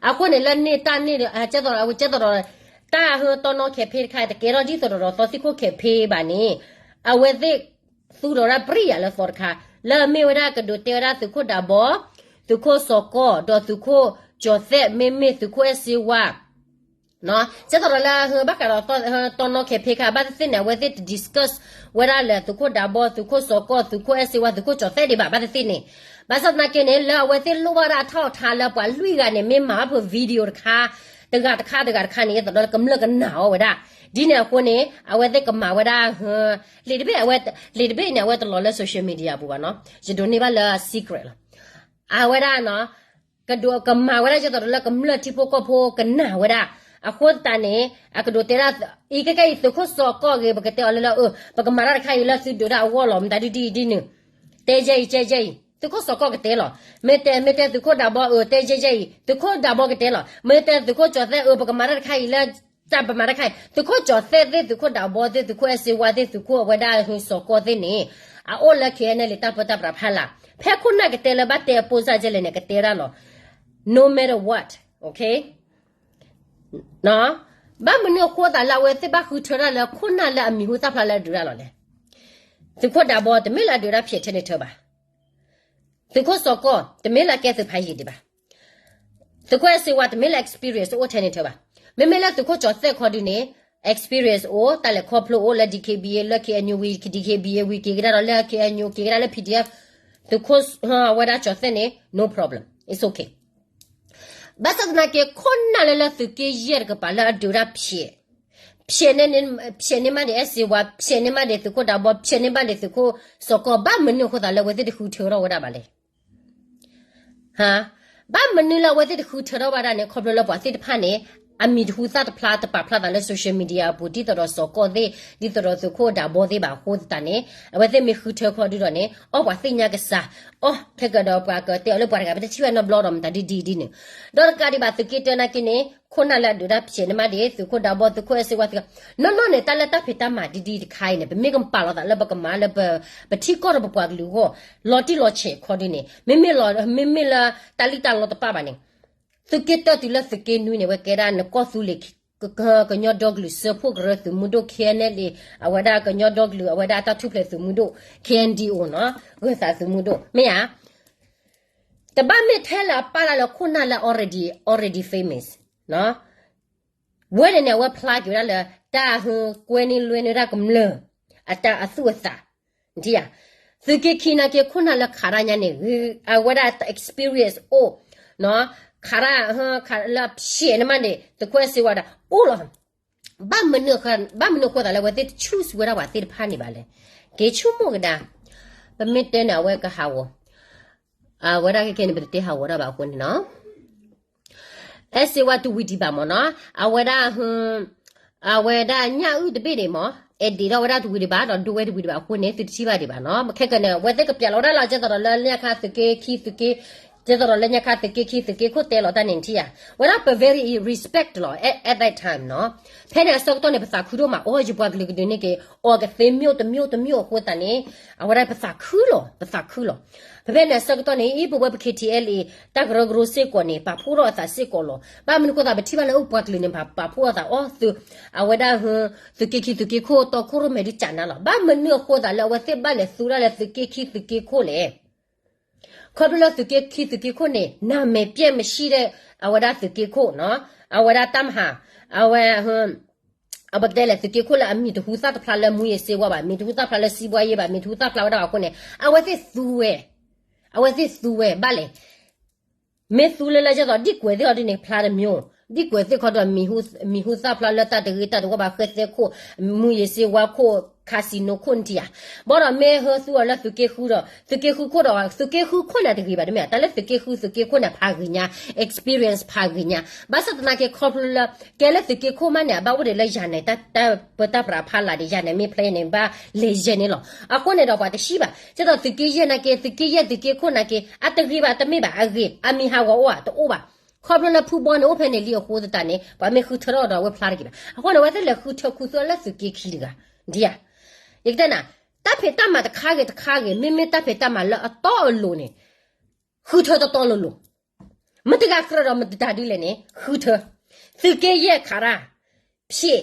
အဃိန့ၣ် လၢန့ၢ်တၢ်န့ၢ် ကဲသိးဒီး အဝဲကဲသိးဒီး တၢ်ဟၢတီနီ campaign တခါ တကဲထီၣ်ဒ်သိးဒီးသီသံခိၣ် campaign ဘၣ်န့ၣ် အဝဲသ့ၣ် သူဒီးဒၣ်ပြံယၤလၢသီတခါ လၢအမ့ၢ်ဝဲဒၣ်ကဒိးတဲဝဲဒၣ်သုးခိၣ်ဒးဘီ, သုးခိၣ်စီၤကီၢ် ဒီးသုးခိၣ်ကၠီၤသဲး မ့မ့ၢ်သုးခိၣ်အဲၣ်စ့ဝါ ကဲသိးဒီးလၢဘၣ်ဃးဒီးတီနီ campaign ခါ ဘၣ်သ့ၣ်သ့ၣ်န့ၣ် အဝဲသ့ၣ်တ discuss ဝဲဒၣ်လၢသုးခိၣ်ဒးဘီ သုးခိၣ်စီၤကီၢ် သုးခိၣ်အဲၣ်စ့ဝါ သုးခိၣ်ကၠီၤသဲးဒံးဘၣ် ဘၣ်သ့ၣ်သ့ၣ်န့ၣ်. ဘၣ်ဆၣ်သနာ်က့န့ၣ် လၢအဝဲသ့ၣ်လိၣ်ဘၣ်ဒၣ်အထီၣ်အထါလၢပှၤလွံၢ်ဂၤန့ၣ် မ့ၢ်မၤဘၣ်ဖုး video တခါ တဂၤတခါတဂၤတခါန့ၣ် ယသးဒီးလၢကမျၢၢ်ကနာ်အီၤဝဲဒၣ်. ဒ်န့ၣ်အဃိန့ၣ် အဝဲသ့ၣ်ကမၤဝဲဒၣ် လံာ်တဘ့ၣ်အဝဲ, လံာ်တဘ့ၣ်န့ၣ် အဝဲတလီၤလၢ social media အပူၤဘၣ်နီၤ, ယဒိးန့ၢ်ဘၣ်လၢ secret လီၤ. အဝဲဒၣ် ကဒိးကမၤဝဲဒၣ်ကဲသိးဒီးလၢကမျၢၢ်ထံဖိကီၢ်ဖိကနာ်ဝဲဒၣ်. အဃိသတးန့ၣ် အကဒိးတဲဒၣ် အံၤခဲခဲအံၤ သုးခိၣ်စီၤကီၢ်ဂ့ၤ ပကတဲအီၤလၢလၢ အၢ ပကမၤတၢ်တခါအံၤလၢသုဒုးတၢ်အဂီၢ်လီၤ မတၤဒ်ဒ်အံၤဒ်န့ၣ်, တဲယဲအံၤ ကဲယဲအံၤ သုးခိၣ်စီၤကီၢ် ကတဲလီၤ. မ့ၢ်တဲ မ့ၢ်တဲသုးခိၣ်ဒးဘီ အၢ တဲယဲယဲအံၤ သုးခိၣ်ဒးဘီကတဲလီၤ. မ့ၢ်တဲသုးခိၣ်ကၠီၤသဲး အၢ ပကမၤတၢ်တခါအံၤလၢ တၢ်ပမၤတၢ်တခါအံၤ သုးခိၣ်ကၠီၤသဲးသ့ၣ် သုးခိၣ်ဒးဘီသ့ၣ် သုးခိၣ်အဲၣ်စ့ဝါသ့ၣ် သုးခိၣ်အဝဲဒၣ်ဟူစီၤကီၢ်သ့ၣ်န့ၣ် အအိၣ်လၢ KNLA တၢ်ပၢတၢ်ပြးဖးလာ်. ဖဲခိၣ်နၢ်ကတဲလၢဘၣ်တဲအပိၢ်စၢ်ကဲလဲၣ်န့ၣ် ကတဲဒၣ်လီၤ. No matter what, okay? ဘၣ်မနုၤအဃိသးလၢအဝဲသ့ၣ်ဘၣ်ဃုထၢတၢ်လၢခိၣ်နၢ်လၢအမံၤဟူသၣ်ဖျါလၢအဒုးတၢ်လီၤလဲၣ်. သုးခိၣ်ဒးဘီ တမ့ၢ်လၢအဒုးတၢ်ဖျဲးထဲန့ၣ်ထၢဘၣ်. သုးခိၣ်စီၤကီၢ် တမ့ၢ်လၢကဲသုးဖးယံၤဒံးဘၣ်. သုးခိၣ်အဲၣ်စ့ဝါ တမ့ၢ်လၢ experience အိၣ်ထဲန့ၣ်ထၢဘၣ်. မ့မ့ၢ်လၢသုးခိၣ်ကၠီၤသဲးခီဒုန့ၣ် experience အိၣ် တၢ်လဲၤခီဖျိအိၣ်လၢ DKBA လၢ KNU ဝံၤ DKBA ဝံၤ က့ၤကဒါဒီးလၢ KNU က့ၤကဒါလၢ PDF သုးခိၣ် ဝဲဒၣ်ကၠီၤသဲးန့ၣ် no problem, it's okay. ဘၣ်ဆၣ်သနာ်က့ ခိၣ်နၢ်လၢလၢသုးက့ယဲၢ်တကပၤလၢအဒုးတၢ်ဖျဲး, ဖျဲးန့ၢ်, ဖျဲးန့ၢ်မးဒံးအဲၣ်စ့ဝါ, ဖျဲးန့ၢ်မးဒံးသုးခိၣ်ဒးဘီ, ဖျဲးန့ၢ်မးဒံးသုးခိၣ်စီၤကီၢ်, ဘၣ်မနုၤအဃိသးလၢအဝဲသ့ၣ်တဃုထၢထီၣ်ဝဲဒၣ်ဘၣ်လဲၣ်. ဘၣ်မနုၤလၢအဝဲသ့ၣ်တဃုထၢထီၣ်ဘၣ်ဒၣ်န့ၣ် ခီဖျိလၢပှၤသ့ၣ်တဖၣ်န့ၣ် အမံၤတဟူသၣ်တဖျါ တပာ်ဖျါသးလၢ social media အပူၤ ဒ်သိးဒီးစီၤကီၢ်သ့ၣ် ဒ်သိးဒီးသုးခိၣ်ဒးဘီသ့ၣ်ဘၣ်အဃိသတးန့ၣ် အဝဲသ့ၣ်မ့ၢ်ဃုထၢခီဒုဒီးန့ၣ် အီၣ်ပှၤသ့ၣ်ညါကစၢ်, အီၣ်ခဲကဒီးပှၤကတဲအီၤလၢပှၤတဂၤ ပတထံၣ်ဝဲနီတဘျီဒီးမတၤဒ်ဒ်အံၤဒ်န့ၣ်, ဒီးတကးဒံးဘၣ်သုးက့တၢနာ်က့န့ၣ် ခိၣ်နၢ်လၢအဒုးတၢ်ဖျဲးန့ၢ်မးဒံး သုးခိၣ်ဒးဘီ သုးခိၣ်အဲၣ်စ့ဝါ သုး နီၢ်နီၢ်န့ၣ် တၢ်လၢတၢ်ဖံးတၢ်မၤဒ်ဒ်တခါအံၤန့ၣ် ပမ့ၢ်ကပာ်လီၤသးလၢပကမၤလၢပ ပထံကီၢ်ဒီးပပှၤကလုာ်အဂီၢ် လီၤတံၢ်လီၤဆဲးခီဒုန့ၣ် မ့မ့ၢ်လီၤ မ့မ့ၢ်လၢတၢ်လံၣ်တၢ်လီတပၣ်ဘၣ်န့ၣ် သုးက့တၢတုၤလၢသုးက့နွံန့ၣ် ဝဲကဲဒၣ်နကီၢ်သူလ့ၤ ကညီဒီကလုာ်စၢဖှိၣ်ကရၢသုးမုၢ်ဒိၣ် ခဲန့ၣ်လံ အဝဲဒၣ်ကညီဒီကလုာ် အဝဲဒၣ်တၢ်ထူၣ်ဖျဲးသုးမုၢ်ဒိၣ် KNDO နီၤ ဂၢၢ်သးသုးမုၢ်ဒိၣ် မ့ၢ်ဧါ. တဘၣ်မ့ၢ်ထဲလၢအပာ်လၢလၢခိၣ်နၢ်လၢ already, already famous နီၤ ဝဲန့ၣ်န့ၣ် အဝဲဖျါက့ၤဝဲဒၣ်လၢ တၢ်ဟူကွဲန့ၢ်လွဲန့ၢ်တၢ်ကမျၢၢ် အတၢ်အသူၣ်အသး နထံၣ်ဧါ. သုးက့ခံနာ်က့ ခိၣ်နၢ်လၢခးတၢ်ညါန့ၣ် အဝဲဒၣ် experience အိၣ် နီၤ ခးတၢ် ခးလၢအဖျဲးန့ၢ်မးန့ၣ် သုးခိၣ်အဲၣ်စ့ဝါဒၣ် အိၣ်လီၤ. ဘၣ်မနုၤ ဘၣ်မနုၤအဃိသးလၢအဝဲသ့ၣ်တ choose ဝဲဒၣ်ပှၤသ့ၣ်တဖၣ်န့ၣ်ဘၣ်လဲၣ်. က့ၤဆိကမိၣ်ကဒါ ပမ့ၢ်တဲန့ၣ် အဝဲကဟးဂီၤ အဝဲဒၣ်ခဲခဲန့ၣ် ပတတဲဟးဂီၤတၢ်ဘၣ်အဃိန့ၣ်နီၤ အဲၣ်စ့ဝါတဝံၤဒံးဘၣ်မ့ၢ်နီၤ အဝဲဒၣ် အဝဲဒၣ်ညၣ်အုၣ်တဘ့ၣ်န့ၣ်မ့ၢ် edit ထီၣ်ဝဲဒၣ်တဝံၤဒံးဘၣ် ဒီးဒိဝဲတဝံၤဒံးဘၣ်အဃိန့ၣ် သုတထံၣ်ဘၣ်ဒံးဘၣ်နီၤ ခဲကနံၣ် အဝဲသ့ၣ်ကပျးလီၤဝဲဒၣ်လီၤ ကဲသိးဒီးလၢညါခါ သုးက့ခံ သုးက့ ကဲသိးဒီးလၢညါခါ သုးက့ခံသုးက့ခိၣ်တဲလီၤတၢ်န့ၣ်ထံၣ်ဧါ, ဝဲဒၣ်ပ very respect လီၤ at, at that time နီၤ. ဖဲန့ၣ်အဆၢကတီၢ်န့ၣ် ပသးခုဒိၣ်မး အိၣ်ယပှၤကလုာ်ကဒုးန့ၢ်က့ၤ အီၣ်ကသ့မ့ၢ်တမ့ၢ်တမ့ၢ်အဃိသတးန့ၣ် အဝဲဒၣ်ပသးခုလီၤ ပသးခုလီၤ. ဖဲဖဲန့ၣ်အဆၢကတီၢ်န့ၣ် အံၤပဝဲပ K T L A တၢ်ကရၢကရိစ့ၢ်ကီးန့ၣ် ပာ်ဖှိၣ်ထီၣ်အသးစ့ၢ်ကီးလီၤ. ဘၣ်မနုၤဃိသး ပထံၣ်ဘၣ်လၢအိၣ်ပှၤကလုာ်န့ၣ် ပာ်ဖှိၣ်အသးအီၤသုး အဝဲဒၣ် သုးက့ခံသုးက့ခိၣ် တီခိၣ်ရိၣ်မဲဒုးကးနၤလီၤ. ဘၣ်မနုၤအဃိသးလၢအဝဲသ့ၣ်ဘၣ်လဲၤသူဒၣ်လၢသုးက့ခံသုးက့ခိၣ်လဲၣ်. ခီဖျိလၢသုးက့ခံသုးက့ခိၣ်န့ၣ် နာမည်ပျက်မရှိတဲ့ အဝဲဒၣ်သုးက့ခိၣ်နီၤ, အဝဲဒၣ်တၢ်မဟါ, အဝဲ အဝဲတဲလဲၣ် သုးက့ခိၣ်လၢအမံၤတဟူသၣ်တဖျါလၢ မူးယစ်ဆေးဝါးဘၣ်, မံၤတဟူသၣ်ဖျါလၢ စီးပွားရေးဘၣ်, မံၤတဟူသၣ်ဖျါဝဲဒၣ်အဃိန့ၣ် အဝဲသ့ၣ်သူဝဲ, အဝဲသ့ၣ်သူဝဲဘၣ်လဲၣ်. မ့ၢ်သူလၢလၢကဲသိး ဒံၣ်ကွဲးသ့ၣ်ဟီဒ်န့ၣ် ဖျါတမျိုး, ဒံၣ်ကွဲးသ့ၣ်ခီဒီး မံၤဟူသၣ်ဖျါလၢတၢ်တဂ့ၤတၢ်တဝါဘၣ် ဃဲသဲခိၣ်, မူးယစ်ဆေးဝါးခိၣ်, casinoခိၣ်န့ၣ်ထံၣ်ဧါ. ဘၣ်ဒီးမ့ၢ်ဟဲသူအီၤလၢသုးက့ဃုဒီး သုးက့ဃုခိၣ်ဒီး သုးက့ဃုခိၣ်န့ၣ်တဂ့ၤဘၣ် တမ့ၢ်ဧါ, တၢ်လၢသုးက့ဃုသုးက့ခိၣ်န့ၣ် ဖးဂ့ၤညါ, experience ဖးဂ့ၤညါ, ဘၣ်ဆၣ်သနာ်က့ ခီဖျိလၢ ကဲလၢသုးက့ခိၣ်မးန့ၣ် အဘၣ်အိၣ်ဒံးလၢယၤန့ၣ် တၢ်ပၢတၢ်ပြးဖးလာ်ဒံး ယၤန့ၣ် မ့ၢ်ဖျဲန့ၣ် ဘၣ်လဲၤယဲၢ်န့ၣ်လီၤ. အဃိန့ၣ်ဒီးပှၤတဟံၣ်ဘၣ်, ကဲသိးသုးက့ယဲၢ်နာ်က့ သုးက့ယဲၢ်သုးက့ခိၣ်နာ်က့ အတဂ့ၤဘၣ် တမ့ၢ်ဘၣ် အဂ့ၤ အမံၤဟးဂီၤအိၣ်ဧါ တအိၣ်ဘၣ်. ခီဖျိလၢဖုဘီန့ၣ်အိၣ်ဖဲန့ၣ်လံအဃိသတးန့ၣ် ပှၤမ့ၢ်ဃုထၢထီၣ်ဒီးအဝဲဖျါတက့ၤဘၣ်. အဃိန့ၣ် အဝဲသ့ၣ်လဲၤဃုထၢခူသူၣ်လၢသုးက့ခံတဂၤ, ဒ်ဧါ. ယကတဲနၤ, တၢ်ဖံးတၢ်မၤတခါဂ့ၤတခါဂ့ၤ မ့မ့ၢ်တၢ်ဖံးတၢ်မၤလၢအတီအလိၤန့ၣ် ဃုထၢတီတီလိၤလိၤ, မတၤတဂၤကြၢးဒီးမတၤတဂၤဒ်လဲၣ်န့ၣ် ဃုထၢ, သုးက့ယဲၢ်ခးရၣ်, ဖျဲး,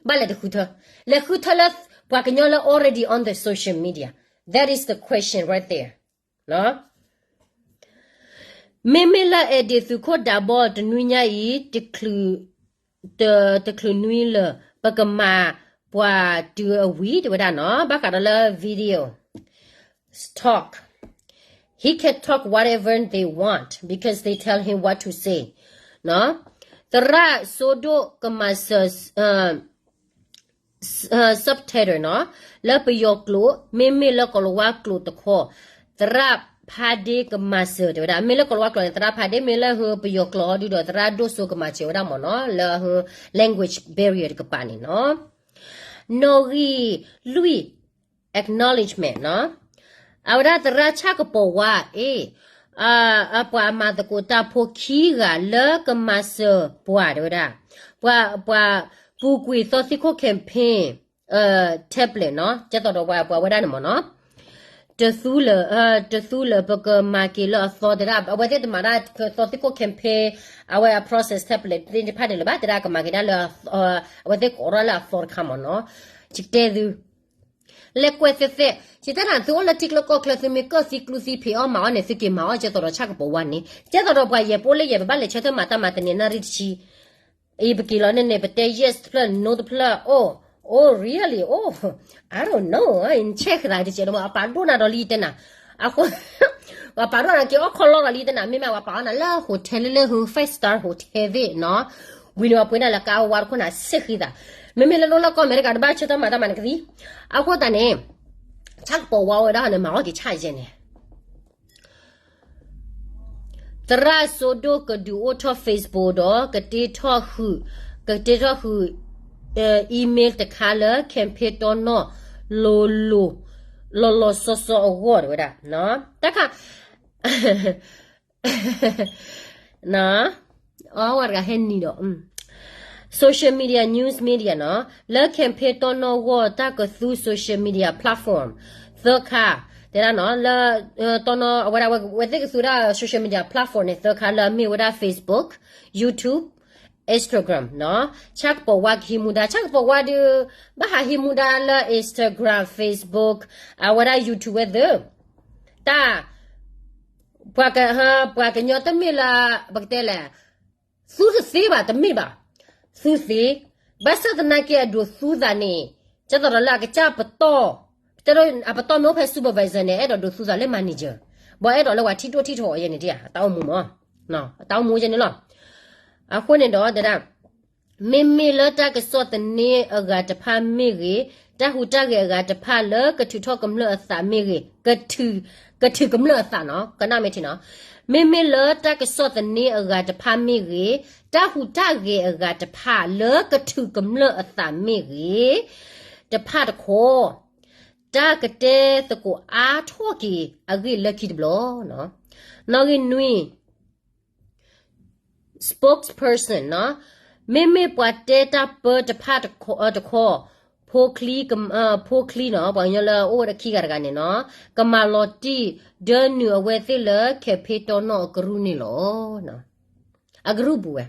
ဘၣ်လဲၤတဃုထၢ, လဲၤဃုထၢလၢ ပှၤကညီလၢ already on the social media, that is the question right there. မ့မ့ၢ်လၢအဲၣ်ဒ့ၣ်သုးခိၣ်ဒးဘီ တနွံညါအံၤ တချုးနွံလၢာ် ပကမၤပှၤတုၤအဝံၤ တဲဝဲဒၣ်နီၤ, ဘၣ်ဃးဒီးလၢ video talk, he can talk whatever they want because they tell him what to say. သရၣ်စိဒိၣ်ကမၤစၢၤ subtitle နီၤ, လၢပယီၤကျိာ် မ့မ့ၢ်လၢကီၤလၤဝါကျိာ်တခီ, သရၣ်ဖးဒ့ကမၤစၢၤ တဲဝဲဒၣ်, မ့ၢ်လၢကီၤလၤဝါကျိာ်န့ၣ် သရၣ်ဖးဒ့, မ့ၢ်လၢဟၢပယီၤကျိာ်ဟီဒုဒီး သရၣ်ဒိၣ်စိကမၤစၢၤဝဲဒၣ်မ့ၢ်နီၤ, လၢဟၢ language barrier တကပၤန့ၣ်နီၤ. နီၣ်ဂံၢ်လွံၢ် acknowledgement နီၤ, အဝဲဒၣ်သရၣ်ဆၣ်ကပီၤဝါ အ့ၣ် ပှၤအမၤသကိးတၢ်ဖိခံဂၤလၢကမၤစၢၤပှၤ တဲဝဲဒၣ်, ပှၤ ပှၤပူၤကွံာ်သီသံခိၣ် campaign tablet နီၤ, ကဲသိးဒီးပှၤ ပှၤဝဲဒၣ်န့ၣ်မ့ၢ်နီၤ, တသူလၢာ် တသူလၢာ် ပကမၤက့ၤလၢအသီ တဲဒၣ်, အဝဲသ့ၣ်တမၤဒၣ်သီသံခိၣ် campaign အဝဲအ process tablet သ့ၣ်တဖၣ်န့ၣ်လၢၤဘၣ်, တဲဒၣ်ကမၤက့ၤဒၣ်လၢ အဝဲသ့ၣ်ကိးထီၣ်လၢအသီတခါမ့ၢ်နီၤ, ယတဲသု လဲၤကွဲးသ့သ့, ယတဲနၤ သုအိၣ်လၢထံကျိကီၢ်ချၢ သုမ့ၢ်ကၢၢ်သံကျူသံ ဖံးအီၣ်မၤအီၣ်န့ၣ် သုက့ၤမၤအီၣ် ကဲသိးဒီးဆၣ်ကပီၤဝါန့ၣ်, ကဲသိးဒီးပှၤယဲၢ်ပအိၣ်လၢယဲၢ် ပဘၣ်လဲၤဆၢထၢၣ်မၤတၢ်မၤတန့ၢ် နၣ်ရံၣ်တဆံ, အံၤပက့ၤလီၤန့ၣ်န့ၣ် ပတဲ yes တဖျၢၣ် no တဖျၢၣ်, oh, oh really, oh, I don't know, check သးတကဲးဒီး အပာ်ဒိၣ်နၤဒီးလံတဲနၤ, အဃိ ပှၤပာ်ဒိၣ်နၤက့ၤအီၣ်ခီလီဒီးလံတဲနၤ, မ့မ့ၢ်ပှၤပာ်အီၣ်နၤလၢ hotel လၢ five star hotel သ့ၣ်နီၤ, ဝံၤန့ၣ်ပှၤပှ့ၤနၤလၢကါဝါတခိၣ်နၤ စ့ၢ်ဃံသး, မ့မ့ၢ်လၢလီၢ်လၢကီၢ်အမဲရကၤတဘၣ်ဆၢထၢၣ်မၤတၢ်မၤနကသံ, အဃိသတးန့ၣ် ဆၣ်ကပီၤဝါဝဲဒၣ်န့ၣ် မၤအီၣ်က့ၤဆၣ်ယဲၢ်န့ၣ် သရၣ်စိဒိၣ်ကဒုးအိၣ်ထီၣ် Facebook ဒီး ကတ့ထီၣ်ဃုာ်, ကတ့ထီၣ်ဃုာ် email တခါလၢ campaign တီနီၣ် လိၤလိၤ လီၤလီၤဆီဆီအဂီၢ် တဲဝဲဒၣ်, တၢ်ခါ အဝဲတဂၤဟဲနံၤဒီး social media, news media နီၤ, လၢ campaign တီနီၣ်ဂီၢ် တၢ်ကသူ social media platform သၢခါ, တဲဒၣ်နီၤ, လၢ တီနီၣ် အဝဲဒၣ် အဝဲသ့ၣ်ကသူဒၣ် social media platform န့ၣ် သၢခါလၢအမ့ၢ်ဝဲဒၣ် Facebook, YouTube, Instagram နီၤ, ဆၣ်ကပီၤဝါကဟံးမူဒါ, ဆၣ်ကပီၤဝါဒီး ဘၣ်ဟးဟံးမူဒါလၢ Instagram, Facebook, အဝဲဒၣ် YouTube ဝဲသ့ၣ်, တၢ် ပှၤက ပှၤကညီတမ့ၢ်လၢ ပကတဲလဲၣ် သူတသ့ဘၣ် တမ့ၢ်ဘၣ်, သူသ့, ဘၣ်ဆၣ်သနာ်က့အဒိးသူသးန့ၣ် ကဲသိးဒီးလၢအကစၢ်ပတီၢ်, တဲဒၣ်အပတီၢ်မ့ၢ်အိၣ်ဖဲ supervisor န့ၣ် အဲၣ်ဒိးဒိးသူသးလၢ manager, ဘၣ်အဲၣ်ဒိးလၢပှၤထံၣ်ဒိၣ်ထံၣ်ထီၣ်အီၤယဲၢ်န့ၣ်ဒံးဧါ, တၢ်အိၣ်မူမ့ၢ်, တၢ်အိၣ်မူယဲၢ်န့ၣ်လီၤ. အဃိန့ၣ်ဒီးတဲဒၣ် မ့မ့ၢ်လၢတၢ်ကစီၣ်သန့အဂၤတဖၣ်မ့ၢ်ဂ့ၤ, တၢ်ဟူးတၢ်ဂဲၤအဂၤတဖၣ်လၢကထုးထီၣ်ကမျၢၢ်အသးမ့ၢ်ဂ့ၤ, ကထုး, ကထုးကမျၢၢ်အသးနီၤ, ကနၣ်မ့ၢ်ထံနီၤ, မ့မ့ၢ်လၢတၢ်ကစီၣ်သန့အဂၤတဖၣ်မ့ၢ်ဂ့ၤ, တၢ်ဟူးတၢ်ဂဲၤအဂၤတဖၣ်လၢကထုးကမျၢၢ်အသးမ့ၢ်ဂ့ၤ, တဖၣ်တခီ တၢ်ကတဲသကိးအါထီၣ်က့ၤအဂ့ၢ်လၢခံတဘျီနီၤ. နီၣ်ဂံၢ်နွံ spokesperson နီၤ, မ့မ့ၢ်ပှၤတဲတၢ်ပၢတဖၣ်တခီ, ဖိချံ, ဖိချံနီၤ, ပှၤကညီလၢအအိၣ်ဝဲဒၣ်ခံဂၤတဂၤန့ၣ်နီၤ, ကမၤလီၤတံၢ် ဒၢနုာ်အဝဲသ့ၣ်လၢ campaign တီနီၣ်အကရူၢ်န့ၣ်လီၤ. အကရူၢ်ပူၤဝဲ,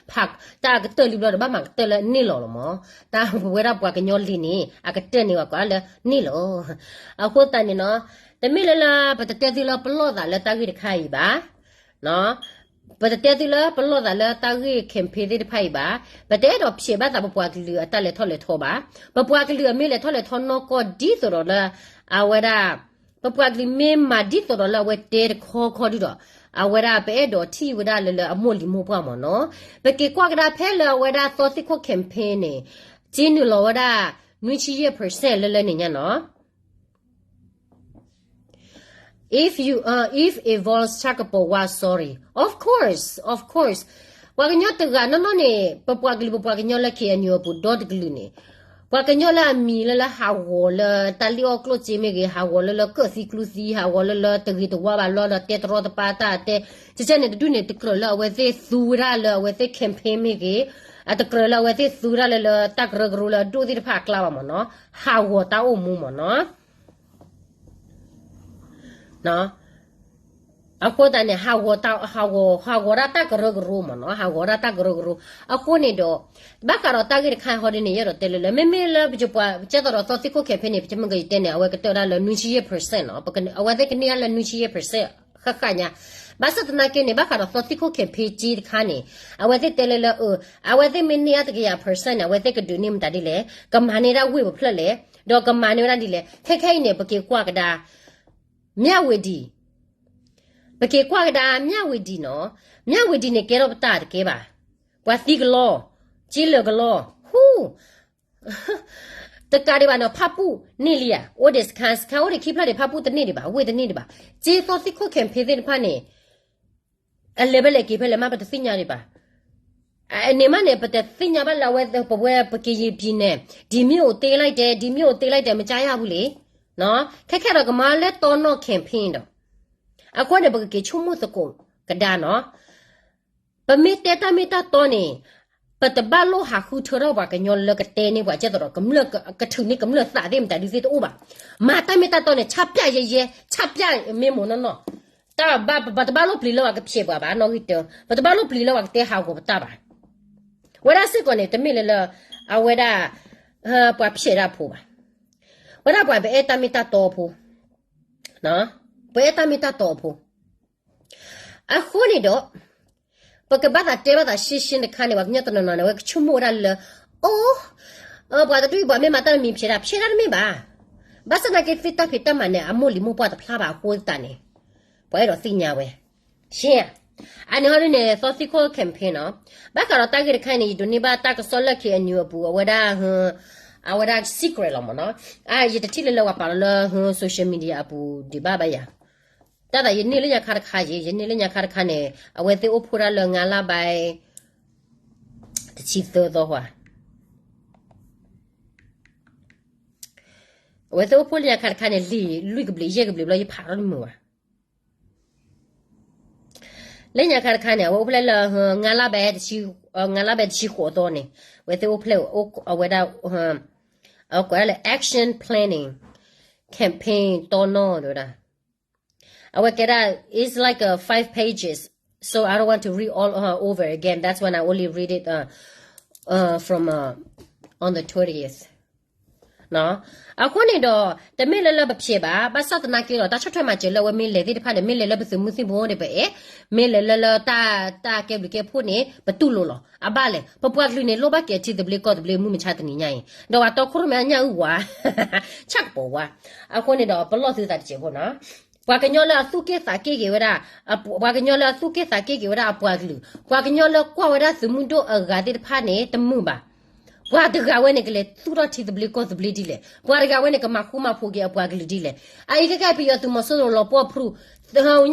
ဖးတၢ်အကတၢၢ်လံဘျီဒီး ဘၣ်မၤကတၢၢ်လၢန့ၣ်လီၤလီၤမး, တၢ်ပဝဲဒၣ်ပှၤကညီလံၤန့ၣ် အကတၢၢ်န့ၢ်ဝဲကွၢ်လၢန့ၣ်လီၤ. အဃိသတးန့ၣ်နီၤ, တမ့ၢ်လၢလၢပတတဲသုလၢပလီၢ်သးလၢတၢ်ဂ့ၢ်တခါအံၤဘၣ် ပတတဲသုလၢပလီၢ်သးလၢတၢ်ဂ့ၢ် campaign သ့ၣ်တဖၣ်အံၤဘၣ်. ပတအဲၣ်ဒိးဖျဲးဘၣ်သးပပှၤကလုာ်အတၢ်လဲၤထီၣ်လဲၤထီဘၣ်. ပပှၤကလုာ်အမ့ၢ်လဲၤထီၣ်လဲၤထီနီၢ်ကီၢ်ဒ်သိးဒီးလၢ အဝဲဒၣ်, ပပှၤကလုာ်မ့ၢ်မၤဒ်သိးဒီးလၢအဝဲတဲတခီခီဒုဒီး, အဝဲဒၣ်ပအဲၣ်ဒိးထံၣ်ဝဲဒၣ်လၢလၢအမိၢ်လံၤမိၢ်ပှၢ်မ့ၢ်နီၤ. ပက့ၤကွၢ်ကဒါဖဲလၢအဝဲဒၣ်သီသံၣ်ခိၣ် campaign န့ၣ်, စ့နုာ်လီၤဝဲဒၣ် နွံဆံယဲၢ် percent လၢလၢန့ၣ်ညါနီၤ. If you, uh, if it was ဆၣ်ကပီၤဝါ sorry. Of course, of course. ပှၤကညီတဂၤနီၢ်နီၢ်န့ၣ် ပပှၤကလုာ်ပပှၤကညီလၢ K N U အပူၤဒီတကလုာ်န့ၣ်, ပှၤကညီလၢအမံၤလၢလၢဟးဂီၤလၢတၢ်လံၣ်အီၣ်ကျိၣ်စ့မ့ၢ်ဂ့ၤ, ဟးဂီၤလၢလၢကၢၣ်သံကျူသံ, ဟးဂီၤလၢလၢတဂ့ၤတဝါဘၣ်လၢဒီးတဲတရီတပါတၢ်တဲ, ကကဲန့ၣ်တဒူၣ်န့ၣ် တကြၢးလၢအဝဲသ့ၣ်သူဝဲဒၣ်လၢအဝဲသ့ၣ် campaign မ့ၢ်ဂ့ၤ, အတကြၢးလၢအဝဲသ့ၣ်သူဝဲဒၣ်လၢလၢတၢ်ကရၢကရိလၢအဒိၣ်သ့ၣ်တဖၣ်အကျါဘၣ်မ့ၢ်နီၤ, ဟးဂီၤတၢ်အိၣ်မူမ့ၢ်နီၤ. အဃိသတးန့ၣ် ဟးဂီၤတၢ်, ဟးဂီၤ, ဟးဂီၤဒၣ်တၢ်ကရၢကရိမ့ၢ်နီၤ, ဟးဂီၤဒၣ်တၢ်ကရၢကရိ. အဃိန့ၣ်ဒီး, ဘၣ်ဃးဒီးတၢ်ဂ့ၢ်တခါဟီဒ်န့ၣ် ယအဲၣ်ဒိးတဲလၢလၢ မ့မ့ၢ်လၢပပှၤကဲသိးဒီးသီသံၣ်ခိၣ် campaign န့ၣ် ပမ့ၢ်ကယတဲန့ၣ် အဝဲကတၢၢ်ဒၣ်လၢနွံဆံယဲၢ် percent နီၤ, အဝဲသ့ၣ်ကန့ၢ်ဒၣ်လၢနွံဆံယဲၢ် percent ဃၣ်ဃၣ်ညါ. ဘၣ်ဆၣ်သနာ်က့န့ၣ် ဘၣ်ဃးဒီးသီသံၣ်ခိၣ် campaign က့တခါန့ၣ်, အဝဲသ့ၣ်တဲလၢလၢ, အဝဲသ့ၣ်မ့ၢ်န့ၢ်အါတကယၤ percent န့ၣ် အဝဲသ့ၣ်ကဒုးန့ၢ်မတၤဒ်လဲၣ်, ကမၤန့ၢ်ဒၣ်ဝ့ၢ်ပဖျၢၣ်လဲၣ်, ဒီးကမၤန့ၢ်ဝဲဒၣ်ဒ်လဲၣ်. ခဲခဲအံၤန့ၣ် ပက့ၤကွၢ်ကဒါ မြဝတီ, ပက့ၤကွၢ်ကဒါ မြဝတီ နီၤ, မြဝတီ န့ၣ် ကဲထီၣ်ပတၢ်တကဲဘၣ်. ပှၤသံကလီ, က့လၢာ်ကလီ, ဟူ, တကးဒံးဘၣ်နီၤ ဖၣ်ပူၣ်န့ၢ်လံဧါ, အိၣ်ဒံးစခါ, စခါအိၣ်ဒံးခံဖျၢၣ်ဒံး ဖၣ်ပူၣ်တန့ၢ်ဒံးဘၣ်, ဝ့ၢ်တန့ၢ်ဒံးဘၣ်. က့သီသံၣ်ခိၣ် campaign သ့ၣ်တဖၣ်န့ၣ် အလဲၤဖဲလဲၣ်က့ၤဖဲလဲၣ်မး ပတသ့ၣ်ညါဒံးဘၣ်. န့ၣ်မးန့ၣ် ပတသ့ၣ်ညါဘၣ်လၢအဝဲပဝဲပကယံၤပံၤန့ၣ် ဒီမြို့သိမ်းလိုက်တယ်, ဒီမြို့သိမ်းလိုက်တယ် မကြားရဘူးလေ. ခဲခဲဒီးကမၤလၢတီနီၣ် campaign ဒီး, အဃိန့ၣ် ပကက့ၤဆိကမိၣ်သကိးကဒါနီၤ. ပမ့ၢ်တဲတၢ်မ့ၢ်တၢ်တီန့ၣ်, ပတဘၣ်လိၣ်ဟးဃုထၢထီၣ်ပှၤကညီလၢကတဲန့ၢ်ပှၤကဲသိးဒီး ကထုးန့ၢ်ကမျၢၢ်သးသ့ၣ်မတၤဒုးသ့ၣ်တအိၣ်ဘၣ်. မၤတၢ်မ့ၢ်တၢ်တီန့ၣ် ဆၣ်ပျၢ်ယဲယဲ, ဆၣ်ပျၢ်မ့ၢ်မိၢ်နီၢ်နီၢ်, တၢ်ဘၣ်, ပတဘၣ်လိၣ်ပျံၤလၢပှၤကဖျဲးပှၤဘၣ်, နီၣ်ဂံၢ်တၢ, ပတဘၣ်လိၣ်ပျံၤလၢပှၤကတဲဟးဂီၤပတၢ်ဘၣ်. ဝဲဒၣ်စ့ၢ်ကီးန့ၣ် တမ့ၢ်လၢလၢ အဝဲဒၣ် ပှၤဖျဲးဒၣ်ဖိဘၣ်. ဝဲဒၣ်ပှၤပအဲၣ်တၢ်မ့ၢ်တၢ်တီဖိ, ပအဲၣ်တၢ်မ့ၢ်တၢ်တီဖိ. အဃိန့ၣ်ဒီး ပကဘၣ်သးတဲဘၣ်သးရှင်းရှင်းတခါန့ၣ် ပှၤကညီတနီၤနီၤန့ၣ် အဝဲကဆိကမိၣ်ဝဲဒၣ်လၢ, အိ, ပှၤတဒူၣ်အံၤ ပှၤမ့ၢ်မၤတၢ်တမံၤ ဖျဲးဒၣ်, ဖျဲးဒၣ်တမ့ၢ်ဘၣ်. ဘၣ်ဆၣ်သနာ်က့ သ့ၣ်တၢ်ဖံးတၢ်မၤန့ၣ် အမိၢ်လံၤမိၢ်ပှၢ်တဖျါဘၣ်အဃိသတးန့ၣ်, ပှၤအဲၣ်ဒိးသ့ၣ်ညါဝဲ. ရှဲ, အန့ၣ်ဟီဒ်န့ၣ် သီသံၣ်ခိၣ် campaign နီၤ. ဘၣ်ဃးဒီးတၢ်ဂ့ၢ်တခါအံၤန့ၣ် ယဒိးန့ၢ်ဘၣ်တၢ်ကစီၣ်လၢ K N U အပူၤ အဝဲဒၣ်, အဝဲဒၣ် secret လီၤမ့ၢ်နီၤ. ယတထံၣ်လၢလၢပှၤပာ်လီၤလၢ social media အပူၤဒံးဘၣ်ဘၣ်ယၤ. တၢ်သးယန့ၢ်လၢညါခါတခါယ့ၣ်, ယန့ၢ်လၢညါခါတခါန့ၣ် အဝဲသ့ၣ်အိၣ်ဖှိၣ်ဒၣ်လၢ ငါးလပိုင်း တဆံသၢသီဃီ, အဝဲသ့ၣ်အိၣ်ဖှိၣ်လၢညါခါတခါန့ၣ် လံာ်လွံၢ်ကဘျံးယဲၢ်ကဘျံးဘျီ ယဖးထီၣ်တမုာ်ဘၣ်. လၢညါခါတခါန့ၣ် အဝဲအိၣ်ဖျဲၣ်လၢ ငါးလပိုင်း, ငါးလပိုင်းတဆံဃိးသီန့ၣ်, အဝဲသ့ၣ်အိၣ်ဖျဲၣ်, အဝဲဒၣ်, အဝဲကိးဒၣ်လၢ action planning campaign တီနီၣ်ဒၣ်. အဝဲကဲဒၣ်, it's like a five pages, so I don't want to read all over again, that's when I only read it, uh, uh, from, uh, on the twentieth. အဃိန့ၣ်ဒီး တမ့ၢ်လၢလၢပဖျဲးဘၣ်, ဘၣ်ဆၣ်သနာ်က့ဒီး တၢ်ဆီၣ်ထွဲမၤစၢၤလၢအဝဲမ့ၢ်လဲၤသ့ၣ်တဖၣ်န့ၣ် မ့ၢ်လဲၤလၢပသုးမုၢ်သံၣ်ဘိန့ၣ် ပအဲၣ်, မ့ၢ်လဲၤလၢလၢတၢ်, တၢ်ကဲဘျုးကဲဖှိၣ်န့ၣ် ပတူၢ်လိာ်လီၤ. အဘၣ်လဲၣ်, ပပှၤကလုာ်န့ၣ် လိၣ်ဘၣ်က့ၤထံသဘျ့ကီၢ်သဘျ့မုၢ်မဆါတနံၤညါအံၤ, ဒီးပှၤတီခိၣ်ရိၣ်မဲအညၣ်အုၣ်ဝါ, ဆၣ်ကပီၤဝါ. အဃိန့ၣ်ဒီး ပလီၢ်သုသးတစဲးဖိနီၤ. ပှၤကညီလၢအသူၣ်က့ၣ်သးက့ၣ်က့ၤဝဲဒၣ်, ပှၤကညီလၢအသူၣ်က့ၣ်သးက့ၣ်က့ၤဝဲဒၣ်အပှၤကလုာ်, ပှၤကညီလၢကွၢ်ဝဲဒၣ်သုးမုၢ်ဒိၣ်အဂၤသ့ၣ်တဖၣ်န့ၣ် တမုာ်ဘၣ်. ပှၤတဂၤဝဲန့ၣ် ကလဲၤသူၣ်ထီၣ်ထံသဘျ့ကီၢ်သဘျ့ဒ်လဲၣ်, ပှၤတဂၤဝဲန့ၣ် ကမၤဃူမၤဖိးက့ၤအပှၤကလုာ်ဒ်လဲၣ်. အအံၤခဲကဲ ပယီၤသုးမီၤစိရိၤလီၤပှီၢ်ဖုၣ်,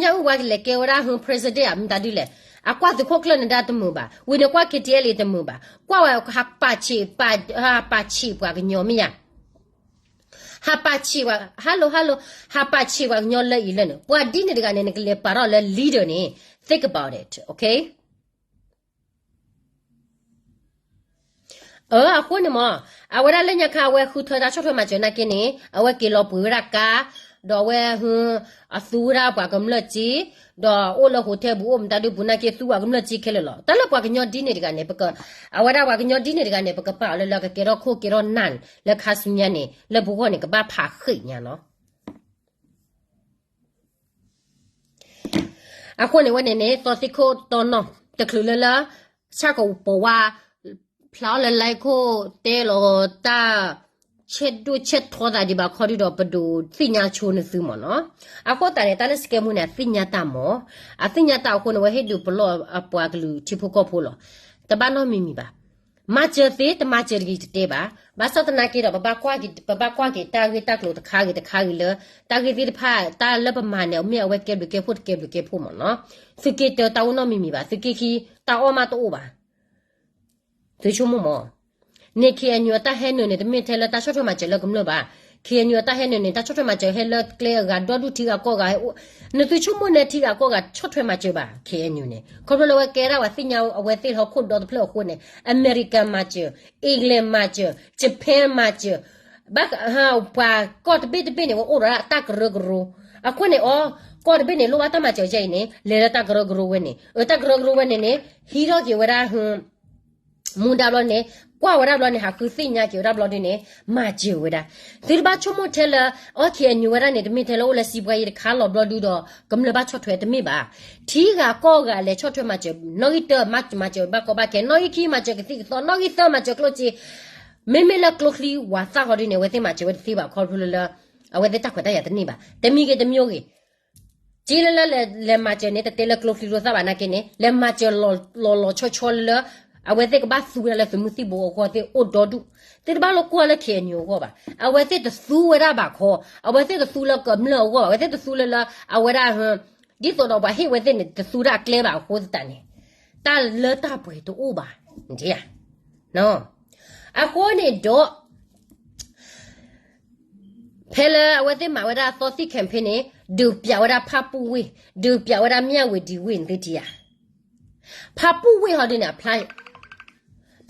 ညၣ်အုၣ်ဝါကလဲၤကဲဝဲဒၣ် president မတၤဒ်လဲၣ်. အကွၢ်သုးခိၣ်ကျၢၢ်န့ၣ်ဒၣ်တမုာ်ဘၣ်, ဝံၤန့ၣ်ကွၢ် K T L A တမုာ်ဘၣ်, ကွၢ်ဝဲဟးပာ်ဆံး, ဟးပာ်ဆံးပှၤကညီမ့ၢ်ယၤ. ဟးပာ်ဆံးပှၤ, hello hello, ဟးပာ်ဆံးပှၤကညီလၢအံၤလၢန့ၣ်, ပှၤဒ်န့ၣ်တဂၤန့ၣ် နကလဲၤပာ်ထီၣ်လၢ leader န့ၣ်, think about it, okay? အၢ အဃိန့ၣ်မ့ၢ်, အဝဲဒၣ်လၢညါခါ အဝဲဃုထၢတၢ်ဆီၣ်ထွဲမၤစၢၤနာ်က့န့ၣ် အဝဲက့ၤလီၤပှ့ၤဝဲဒၣ်ကါ, ဒီးအဝဲ အသူဝဲဒၣ်ပှၤကမျၢၢ်စ့, ဒီးအိၣ်လၢ hotel ပူၤ အိၣ်မတၤဒုပူၤနာ်က့ သူပှၤကမျၢၢ်စ့ခဲလၢာ်လီၤ. တၢ်လၢပှၤကညီဒ်န့ၣ်တဂၤန့ၣ် ပက, အဝဲဒၣ်ပှၤကညီဒ်န့ၣ်တဂၤန့ၣ် ပကပာ်အီၤလၢလၢကကဲထီၣ်ခိၣ်ကဲထီၣ်နၢ်လၢခါဆူညါန့ၣ် လၢပဂီၢ်န့ၣ် ကဘၣ်ဖးဃ့ၢ်ညါနီၤ. အဃိန့ၣ်ဝဲန့ၣ်န့ၣ် သီသံခိၣ်တီနီၢ် တချုးလၢလၢ ဆၣ်ကပီၤဝါ ဖျါအီၤလၢ လဲခိၣ် တဲလီၤတၢ် ဆဲးဒိၣ်ဆဲးထီသးဒံးဘၣ်ခီဒုဒီး ပဒိးသ့ၣ်ညါဆိနသုမ့ၢ်နီၤ. အဃိသတးန့ၣ် တၢ်လၢ scam မူန့ၣ် အသ့ၣ်ညါတၢ်မ့ၢ်, အသ့ၣ်ညါတၢ်အဃိန့ၣ် ဝဲဟ့ၣ်ဒုးပလီၢ်အပှၤကလုာ်ထံဖိကီၢ်ဖိလီၤ. တဘၣ်နီတမံၤမံၤဘၣ်. မၤစၢၤသ့ တမၤစၢၤတဂ့ၤတတဲဘၣ်. ဘၣ်ဆၣ်သနာ်က့ဒီး ပဘၣ်ကွၢ်က့ၤ, ပဘၣ်ကွၢ်က့ၤတၢ်ဂ့ၢ်တၢ်ကျိၤတခါဂ့ၤတခါဂ့ၤလၢ တၢ်ဂ့ၢ်သ့ၣ်တဖၣ် တၢ်လၢပမၤန့ၣ် မ့ၢ်အဝဲကဲဘျုးကဲဖှိၣ်တကဲဘျုးကဲဖှိၣ်မ့ၢ်နီၤ. သုးက့တၢတၢ်အိၣ်နီတမံၤမံၤဘၣ်, သုးက့ခံ တၢ်အီၣ်မးတအိၣ်ဘၣ်. သုဆိကမိၣ်မ့ၢ်, န့ၣ် ခ့ၣ်အဲၣ်ယူၣ် အတၢ်ဟဲနုာ်န့ၣ် တမ့ၢ်ထဲလၢတၢ်ဆီၣ်ထွဲမၤစၢၤလၢကမျၢၢ်ဘၣ်. ခ့ၣ်အဲၣ်ယူၣ် အတၢ်ဟဲနုာ်န့ၣ် တၢ်ဆီၣ်ထွဲမၤစၢၤဟဲလၢကျဲအဂၤဒီဒူၣ် ထံဂၤကီၢ်ဂၤ, နသုဆိကမိၣ်န့ၣ်ထံဂၤကီၢ်ဂၤဆီၣ်ထွဲမၤစၢၤဘၣ် ခ့ၣ်အဲၣ်ယူၣ် န့ၣ်. ခီဖျိလၢအဝဲကဲဒၣ်ပှၤသ့ၣ်ညါအဝဲသ့ၣ်လၢဟီၣ်ခိၣ်ဒီတဖျၢၣ်အဃိန့ၣ် အမဲရကၤမၤစၢၤ, England မၤစၢၤ, Japan မၤစၢၤ, ဘၣ်, ပှၤကီၢ်တဘ့ၣ်တဘ့ၣ်န့ၣ် ဝဲအိၣ်ဒီးတၢ်ကရၢကရိ. အဃိန့ၣ်အီၤ, ကီၢ်တဘ့ၣ်န့ၣ် လိၣ်ဘၣ်တၢ်မၤစၢၤယဲအံၤန့ၣ် လဲၤလၢတၢ်ကရၢကရိဝဲန့ၣ်, အတၢ်ကရၢကရိဝဲန့ၣ်န့ၣ် ဟံးထီၣ်က့ၤဝဲဒၣ် မူဒါဘျီန့ၣ်, ကွၢ်ဝဲဒၣ်ဘျီန့ၣ် ဟးဃုသ့ၣ်ညါက့ၤဝဲဒၣ်ဘျီဒုန့ၣ် မၤစၢၤဝဲဒၣ်. သုတဘၣ်ဆိကမိၣ်ထဲလၢ အီၣ် ခ့ၣ်အဲၣ်ယူၣ် ဝဲဒၣ်န့ၣ် တမ့ၢ်ထဲလၢအိၣ်လၢစံးပှၤယံၤတခါလီၤဘျီဒုဒီး ကမျၢၢ်ဘၣ်ဆီၣ်ထွဲတမ့ၢ်ဘၣ်. ထံဂၤကီၢ်ဂၤလဲၤဆီၣ်ထွဲမၤစၢၤ, နီၣ်ဂံၢ်တၢမၤစၢၤဘၣ်ကီဘၣ်ခဲ, နီၣ်ဂံၢ်ခံမၤစၢၤကသံၣ်ကသီ, နီၣ်ဂံၢ်သၢမၤစၢၤကျိၣ်စ့, မ့မ့ၢ်လၢကျိချံဝၤသၣ်ဟီဒုန့ၣ် အဝဲသ့ၣ်မၤစၢၤဝဲတသ့ဘၣ်ခီဖျိလၢ အဝဲသ့ၣ်တၢ်ခွဲးတၢ်ယာ်တန့ၢ်ဘၣ်. တမံၤဂ့ၤတမံၤဂ့ၤ က့လၢလၢလဲၤမၤစၢၤန့ၣ် တတဲလၢကျိချံကျိသၣ်ဘၣ်နာ်က့န့ၣ် လဲၤမၤစၢၤလီၤလီၤဆီဆီလၢလၢ အဝဲသ့ၣ်ကဘၣ်သူဝဲဒၣ်လၢသုးမုၢ်သံၣ်ဘိအဂီၢ်သ့ၣ်အိၣ်ဒီဒူၣ်. သုတဘၣ်လိာ်ကွၢ်လၢ ခ့ၣ်အဲၣ်ယူၣ် အဂီၢ်ဘၣ်. အဝဲသ့ၣ်တသူဝဲဒၣ်ဘၣ်ခီ, အဝဲသ့ၣ်တသူလၢကမျၢၢ်အဂီၢ်ဘၣ်, အဝဲသ့ၣ်တသူလၢလၢ အဝဲဒၣ် ဒ်သိးဒီးပှၤဟ့ၣ်ဝဲသ့ၣ်န့ၣ် တသူဒၣ်ကျဲဘၣ်အဃိသတးန့ၣ် တၢ်လၢတၢ်ပှဲၤတအိၣ်ဘၣ်. အဃိန့ၣ်ဒီး ဖဲလၢအဝဲသ့ၣ်မၤဝဲဒၣ်သီသံၣ် campaign န့ၣ် ဒုးပျးဝဲဒၣ်ဖၣ်ပူၣ်ဝ့ၢ်, ဒုးပျးဝဲဒၣ်မၠၣ်ဝ့ၤဒံဝ့ၢ်န့ၣ်သ့ၣ်တံၢ်ဧါ. ဖၣ်ပူၣ်ဝ့ၢ်ဟီဒုန့ၣ် ဖၣ်,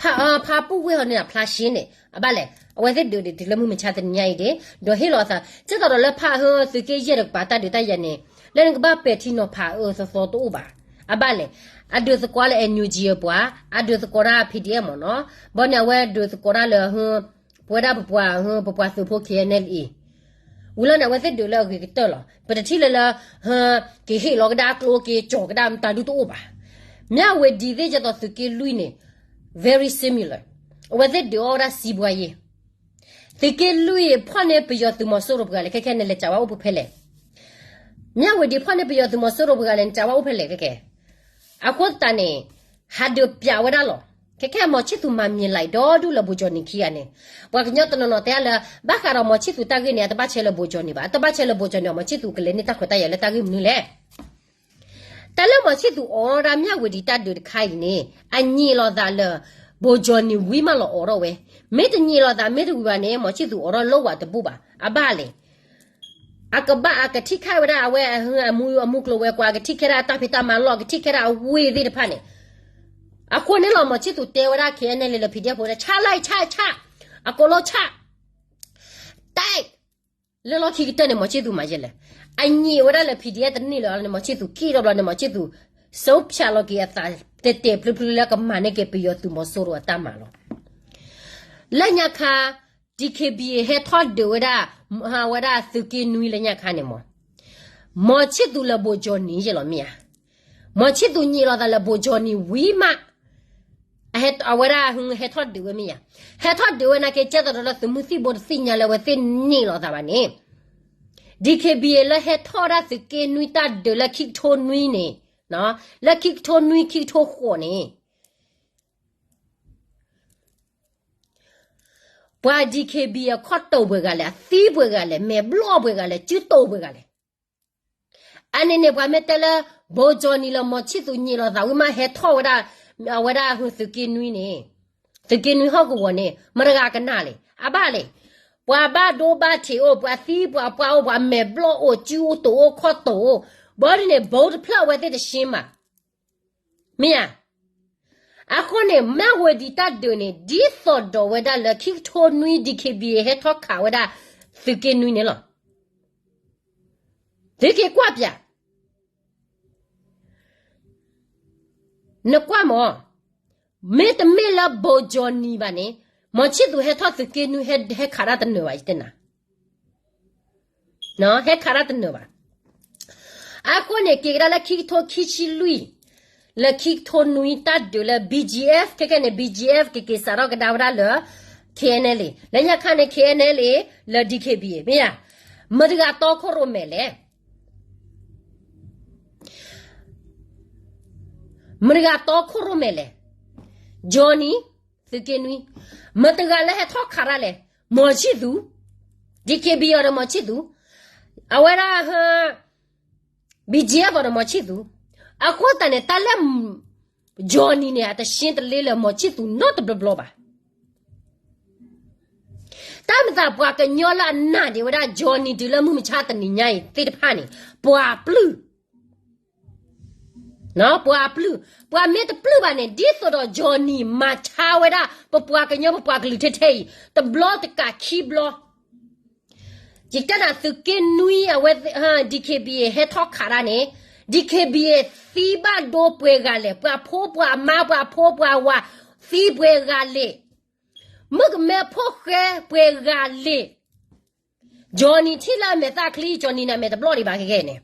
ဖၣ်ပူၣ်ဝ့ၢ်ဟီဒုန့ၣ် အဖျါရှဲန့ၣ် အဘၣ်လဲၣ်. အဝဲသ့ၣ်ဒုးဒံးတုၤလၢမုၢ်မဆါတနံၤညါအံၤဒၣ် ဒီးဟ့ၣ်လီၤအသး ကဲသိးဒီးလၢဖၣ်ဟၢသုးက့ယဲၢ်တကပၤတၢ်ဒုးတၢ်ယၤန့ၣ် လၢနကဘၣ်ပဲာ်ထံနီၤဖးအၢသီသီတအိၣ်ဘၣ်. အဘၣ်လဲၣ်. အဒုးသကိးလၢ NUG အပှၤ, အဒုးသကိးတၢ် PDF မ့ၢ်နီၤ, ဘီန့ၣ် အဝဲဒုးသကိးတၢ်လၢ ပဝဲဒၣ်ပပှၤ, ပပှၤသုးဖိ ခ့ၣ်အဲၣ်ယူၣ် အံၤ, ဝံၤလီၤန့ၣ် အဝဲသ့ၣ်ဒုးလၢအဂ့ၤကတၢၢ်လီၤ. ပတထံၣ်လၢလၢ က့ၤဟ့ၣ်လီၤကဒါကျိ က့ၤကၠီၤကဒါမတၤဒုတအိၣ်ဘၣ်. မၠၣ်ဝ့ၤဒံသ့ၣ် ကဲသိးသုးက့လွံၢ်န့ၣ် very similar. အဝဲသ့ၣ်ဒုးအီၣ်ဝဲဒၣ်စံးဘှါယဲၢ်. သုးက့လွံၢ်ဖီၣ်န့ၢ်ပယီၤသုးမီၤစိရိၤပှၤဂၤလဲၣ်, ခဲခဲန့ၣ်လဲၤစံးဝဲအိၣ်ပူၤဖဲလဲၣ်. မၠၣ်ဝ့ၤဒံဖီၣ်န့ၢ်ပယီၤသုးမီၤစိရိၤပှၤဂၤလဲၣ်, နစံးဝဲအိၣ်ဖဲလဲၣ်ခဲခဲ. အဃိသတးန့ၣ် ဟးဒုးပျးဝဲဒၣ်လီၤ. ခဲခဲ မီၤဆံၣ်သူၤမၤမံၤလၢဒီဒူၣ်လၢ ဗိုလ်ချုပ်နေဝင်း ခံဂၤန့ၣ်, ပှၤကညီတနီၤနီၤတဲလၢ ဘၣ်ဃးဒီးမီၤဆံၣ်သူၤတၢ်ဂ့ၢ်န့ၣ် အတဘၣ်ဆဲးလၢ ဗိုလ်ချုပ်နေဝင်း ဘၣ်, အတဘၣ်ဆဲးလၢ ဗိုလ်ချုပ်နေဝင်း မီၤဆံၣ်သူၤကလဲၤန့ၢ်တၢ်ခွဲးတၢ်ယာ်လၢတၢ်ဂ့ၢ်မနုၤလဲၣ်. တၢ်လၢမီၤဆံၣ်သူၤအိးထီၣ်ဒၣ်မၠၣ်ဝ့ၤဒံတၢ်ဒုးတခါအံၤန့ၣ် အညံးလိာ်သးလၢ ဗိုလ်ချုပ်နေဝင်း မးလီၤအိးထီၣ်ဝဲ, မ့ၢ်တညံးလိာ်သး မ့ၢ်တဝံၤဘၣ်န့ၣ် မီၤဆံၣ်သူၤအိးထီၣ်လၢဝၤတဘူၣ်ဘၣ်, အဘၣ်လဲၣ်. အကဘၣ်အကထံၣ်ခဲဝဲဒၣ်အဝဲအ, အမူအမူကျိၤဝဲၤကွာ် အကထံၣ်ခဲဒၣ်အတၢ်ဖံးတၢ်မၤလီၢ် အကထံၣ်ခဲဒၣ်အဝ့ၢ်သ့ၣ်တဖၣ်န့ၣ်, အဃိန့ၣ်လီၤ မီၤဆံၣ်သူၤတဲဝဲဒၣ် KNLA လၢ PDF ဖိန့ၣ် ဆါလၢဆါဆါ, အကိးလီၤဆါ, တၢ် လၢလီၢ်ခံကတၢၢ်န့ၣ် မီၤဆံၣ်သူၤမၤယဲလဲၣ်. အညံးဝဲဒၣ်လၢ PDF တန့ၢ်လၢၤန့ၣ် မီၤဆံၣ်သူၤက့ၤထီၣ်ဘျီန့ၣ် မီၤဆံၣ်သူၤ စိဖြတ်လီၤက့ၤအသး တဲာ်တဲာ်ဖျုဖျုလၢကမၤန့ၢ်က့ၤ ပယီၤသုးမီၤစိရိၤအတၢ်မၤလီၤ. လၢညါခါ DKBA ဟဲထီၣ်ဒုးဝဲဒၣ်, ဝဲဒၣ်သုးက့နွံလၢညါခါန့ၣ်မး, မီၤဆံၣ်သူၤလၢ ဗိုလ်ချုပ်နေဝင်း ယဲလီၤမ့ၢ်ဧါ. မီၤဆံၣ်သူၤညံးလိာ်သးလၢ ဗိုလ်ချုပ်နေဝင်း မး အဝဲဒၣ်ဟဲထီၣ်ဒုးဝဲမ့ၢ်ဧါ. ဟဲထီၣ်ဒုးဝဲနာ်က့ ကဲသိးဒီးလၢသုးမုၢ်သံၣ်ဘိတသ့ၣ်ညါလၢ အဝဲသ့ၣ်ညံးလိာ်သးဘၣ်န့ၣ်, DKBA လၢဟဲထီၣ်ဒၣ်သုးက့နွံတၢ်ဒုးလၢခံကထိနွံန့ၣ်, လၢခံကထိနွံ ခံကထိဃိးန့ၣ် ပှၤ DKBA အခီၣ်တိာ်ပှဲၤဂၤလဲၣ်, အသံပှဲၤဂၤလဲၣ်, မဲာ်ဘျီၣ်ပှဲၤဂၤလဲၣ်, စုတိာ်ပှဲၤဂၤလဲၣ်. အန့ၣ်န့ၣ် ပှၤမ့ၢ်တဲလၢ ဗိုလ်ချုပ်နေဝင်း လၢမီၤဆံၣ်သူၤညံးလိာ်သးဝံၤမး ဟဲထီၣ်ဝဲဒၣ်, အဝဲဒၣ်သုးက့နွံန့ၣ်, သုးက့နွံဟီၣ်ကဝီၤန့ၣ် မတၤဂၤကနၣ်လဲၣ်. အဘၣ်လဲၣ်. ပှၤဘၣ်ဒိဘၣ်ထံးအိၣ်, ပှၤသံပှၤပှၢ်အိၣ်, ပှၤမဲာ်ဘျီၣ်အိၣ်, စုအိၣ်တိၤအိၣ်ခီၣ်တိၤအိၣ်, ဘၣ်ဒ်န့ၣ် ဘိတဖျၢၣ်အဝဲသ့ၣ်တရှ့မး, မ့ၢ်ဧါ. အဃိန့ၣ် မၠၣ်ဝတံၤတၢ်ဒုးန့ၣ် ဒ်သိးဒီးဝဲဒၣ်လၢခံကထိနွံ DKBA ဟဲထီၣ်ခးဝဲဒၣ် သုးက့နွံန့ၣ်လီၤ. သုက့ၤကွၢ်ပၠး နကွၢ်မး, မ့တမ့ၢ်လၢဘိကၠီနံၤဘၣ်န့ၣ်, မီၤဆံၣ်သူၤဟဲထီၣ်သုးက့နွံ ဟဲခးတၢ်တနၢၤဘၣ် ယတဲနၤ, ဟဲခးတၢ်တနၢၤဘၣ်. အဃိန့ၣ် က့ၤကဒါလၢခံကထိခံဆံလွံၢ်, လၢခံကထိနွံ တၢ်ဒုးလၢ BGF ခဲကဲန့ၣ် BGF ကက့ၤစးထီၣ်ကဒါဝဲဒၣ်လၢ KNLA လၢညါခါန့ၣ် KNLA လၢ DKBA မ့ၢ်ဧါ, မတၤတဂၤတီခိၣ်ရိၣ်မဲာ်လဲၣ် မတၤတဂၤတီခိၣ်ရိၣ်မဲာ်လဲၣ်, ကၠီနံၤ, သုးက့နွံ, မတၤတဂၤလၢဟဲထီၣ်ခးတၢ်လဲၣ်, မီၤဆံၣ်သူၤ, DKBA အီၤဒီးမီၤဆံၣ်သူၤ, အဝဲဒၣ် BGF အီၤဒီးမီၤဆံၣ်သူၤ, အဃိသတးန့ၣ် တၢ်လၢ ကၠီနံၤန့ၣ် အတရှ့တလ့လၢမီၤဆံၣ်သူၤနီတဘျီဘျီဘၣ်. တၢ်မၤသးပှၤကညီလၢအနာ်ဒံးဝဲဒၣ် ကၠီနံၤတုၤလၢမုၢ်မဆါတနံၤညါအံၤသ့ၣ်တဖၣ်န့ၣ် ပှၤပျုၢ် ပှၤပျုၢ်, ပှၤမ့ၢ်တပျုၢ်ဘၣ်န့ၣ် ဒ်သိးဒီး ကၠီနံၤ မၤဆါဝဲဒၣ် ပပှၤကညီပပှၤကလုာ်ထဲထဲအံၤ တဘျီတကးခံဘျီ, ယတဲနၤ သုးက့နွံအဝဲ DKBA ဟဲထီၣ်ခးတၢ်န့ၣ် DKBA သံဘၣ်ဒိပှဲၤဂၤလဲၣ်, ပှၤဖိပှၤမါ ပှၤဖိပှၤဝၤ သံပှဲၤဂၤလဲၣ်, မုၣ်ကမဲဖိဃဲပှဲၤဂၤလဲၣ်, ကၠီနံၤထံၣ်လၢအမဲာ်သၣ်ချံ ကၠီနံၤန့ၣ် အမဲာ်တဘျီၣ်ဒံးဘၣ်ခဲကနံၣ်န့ၣ်,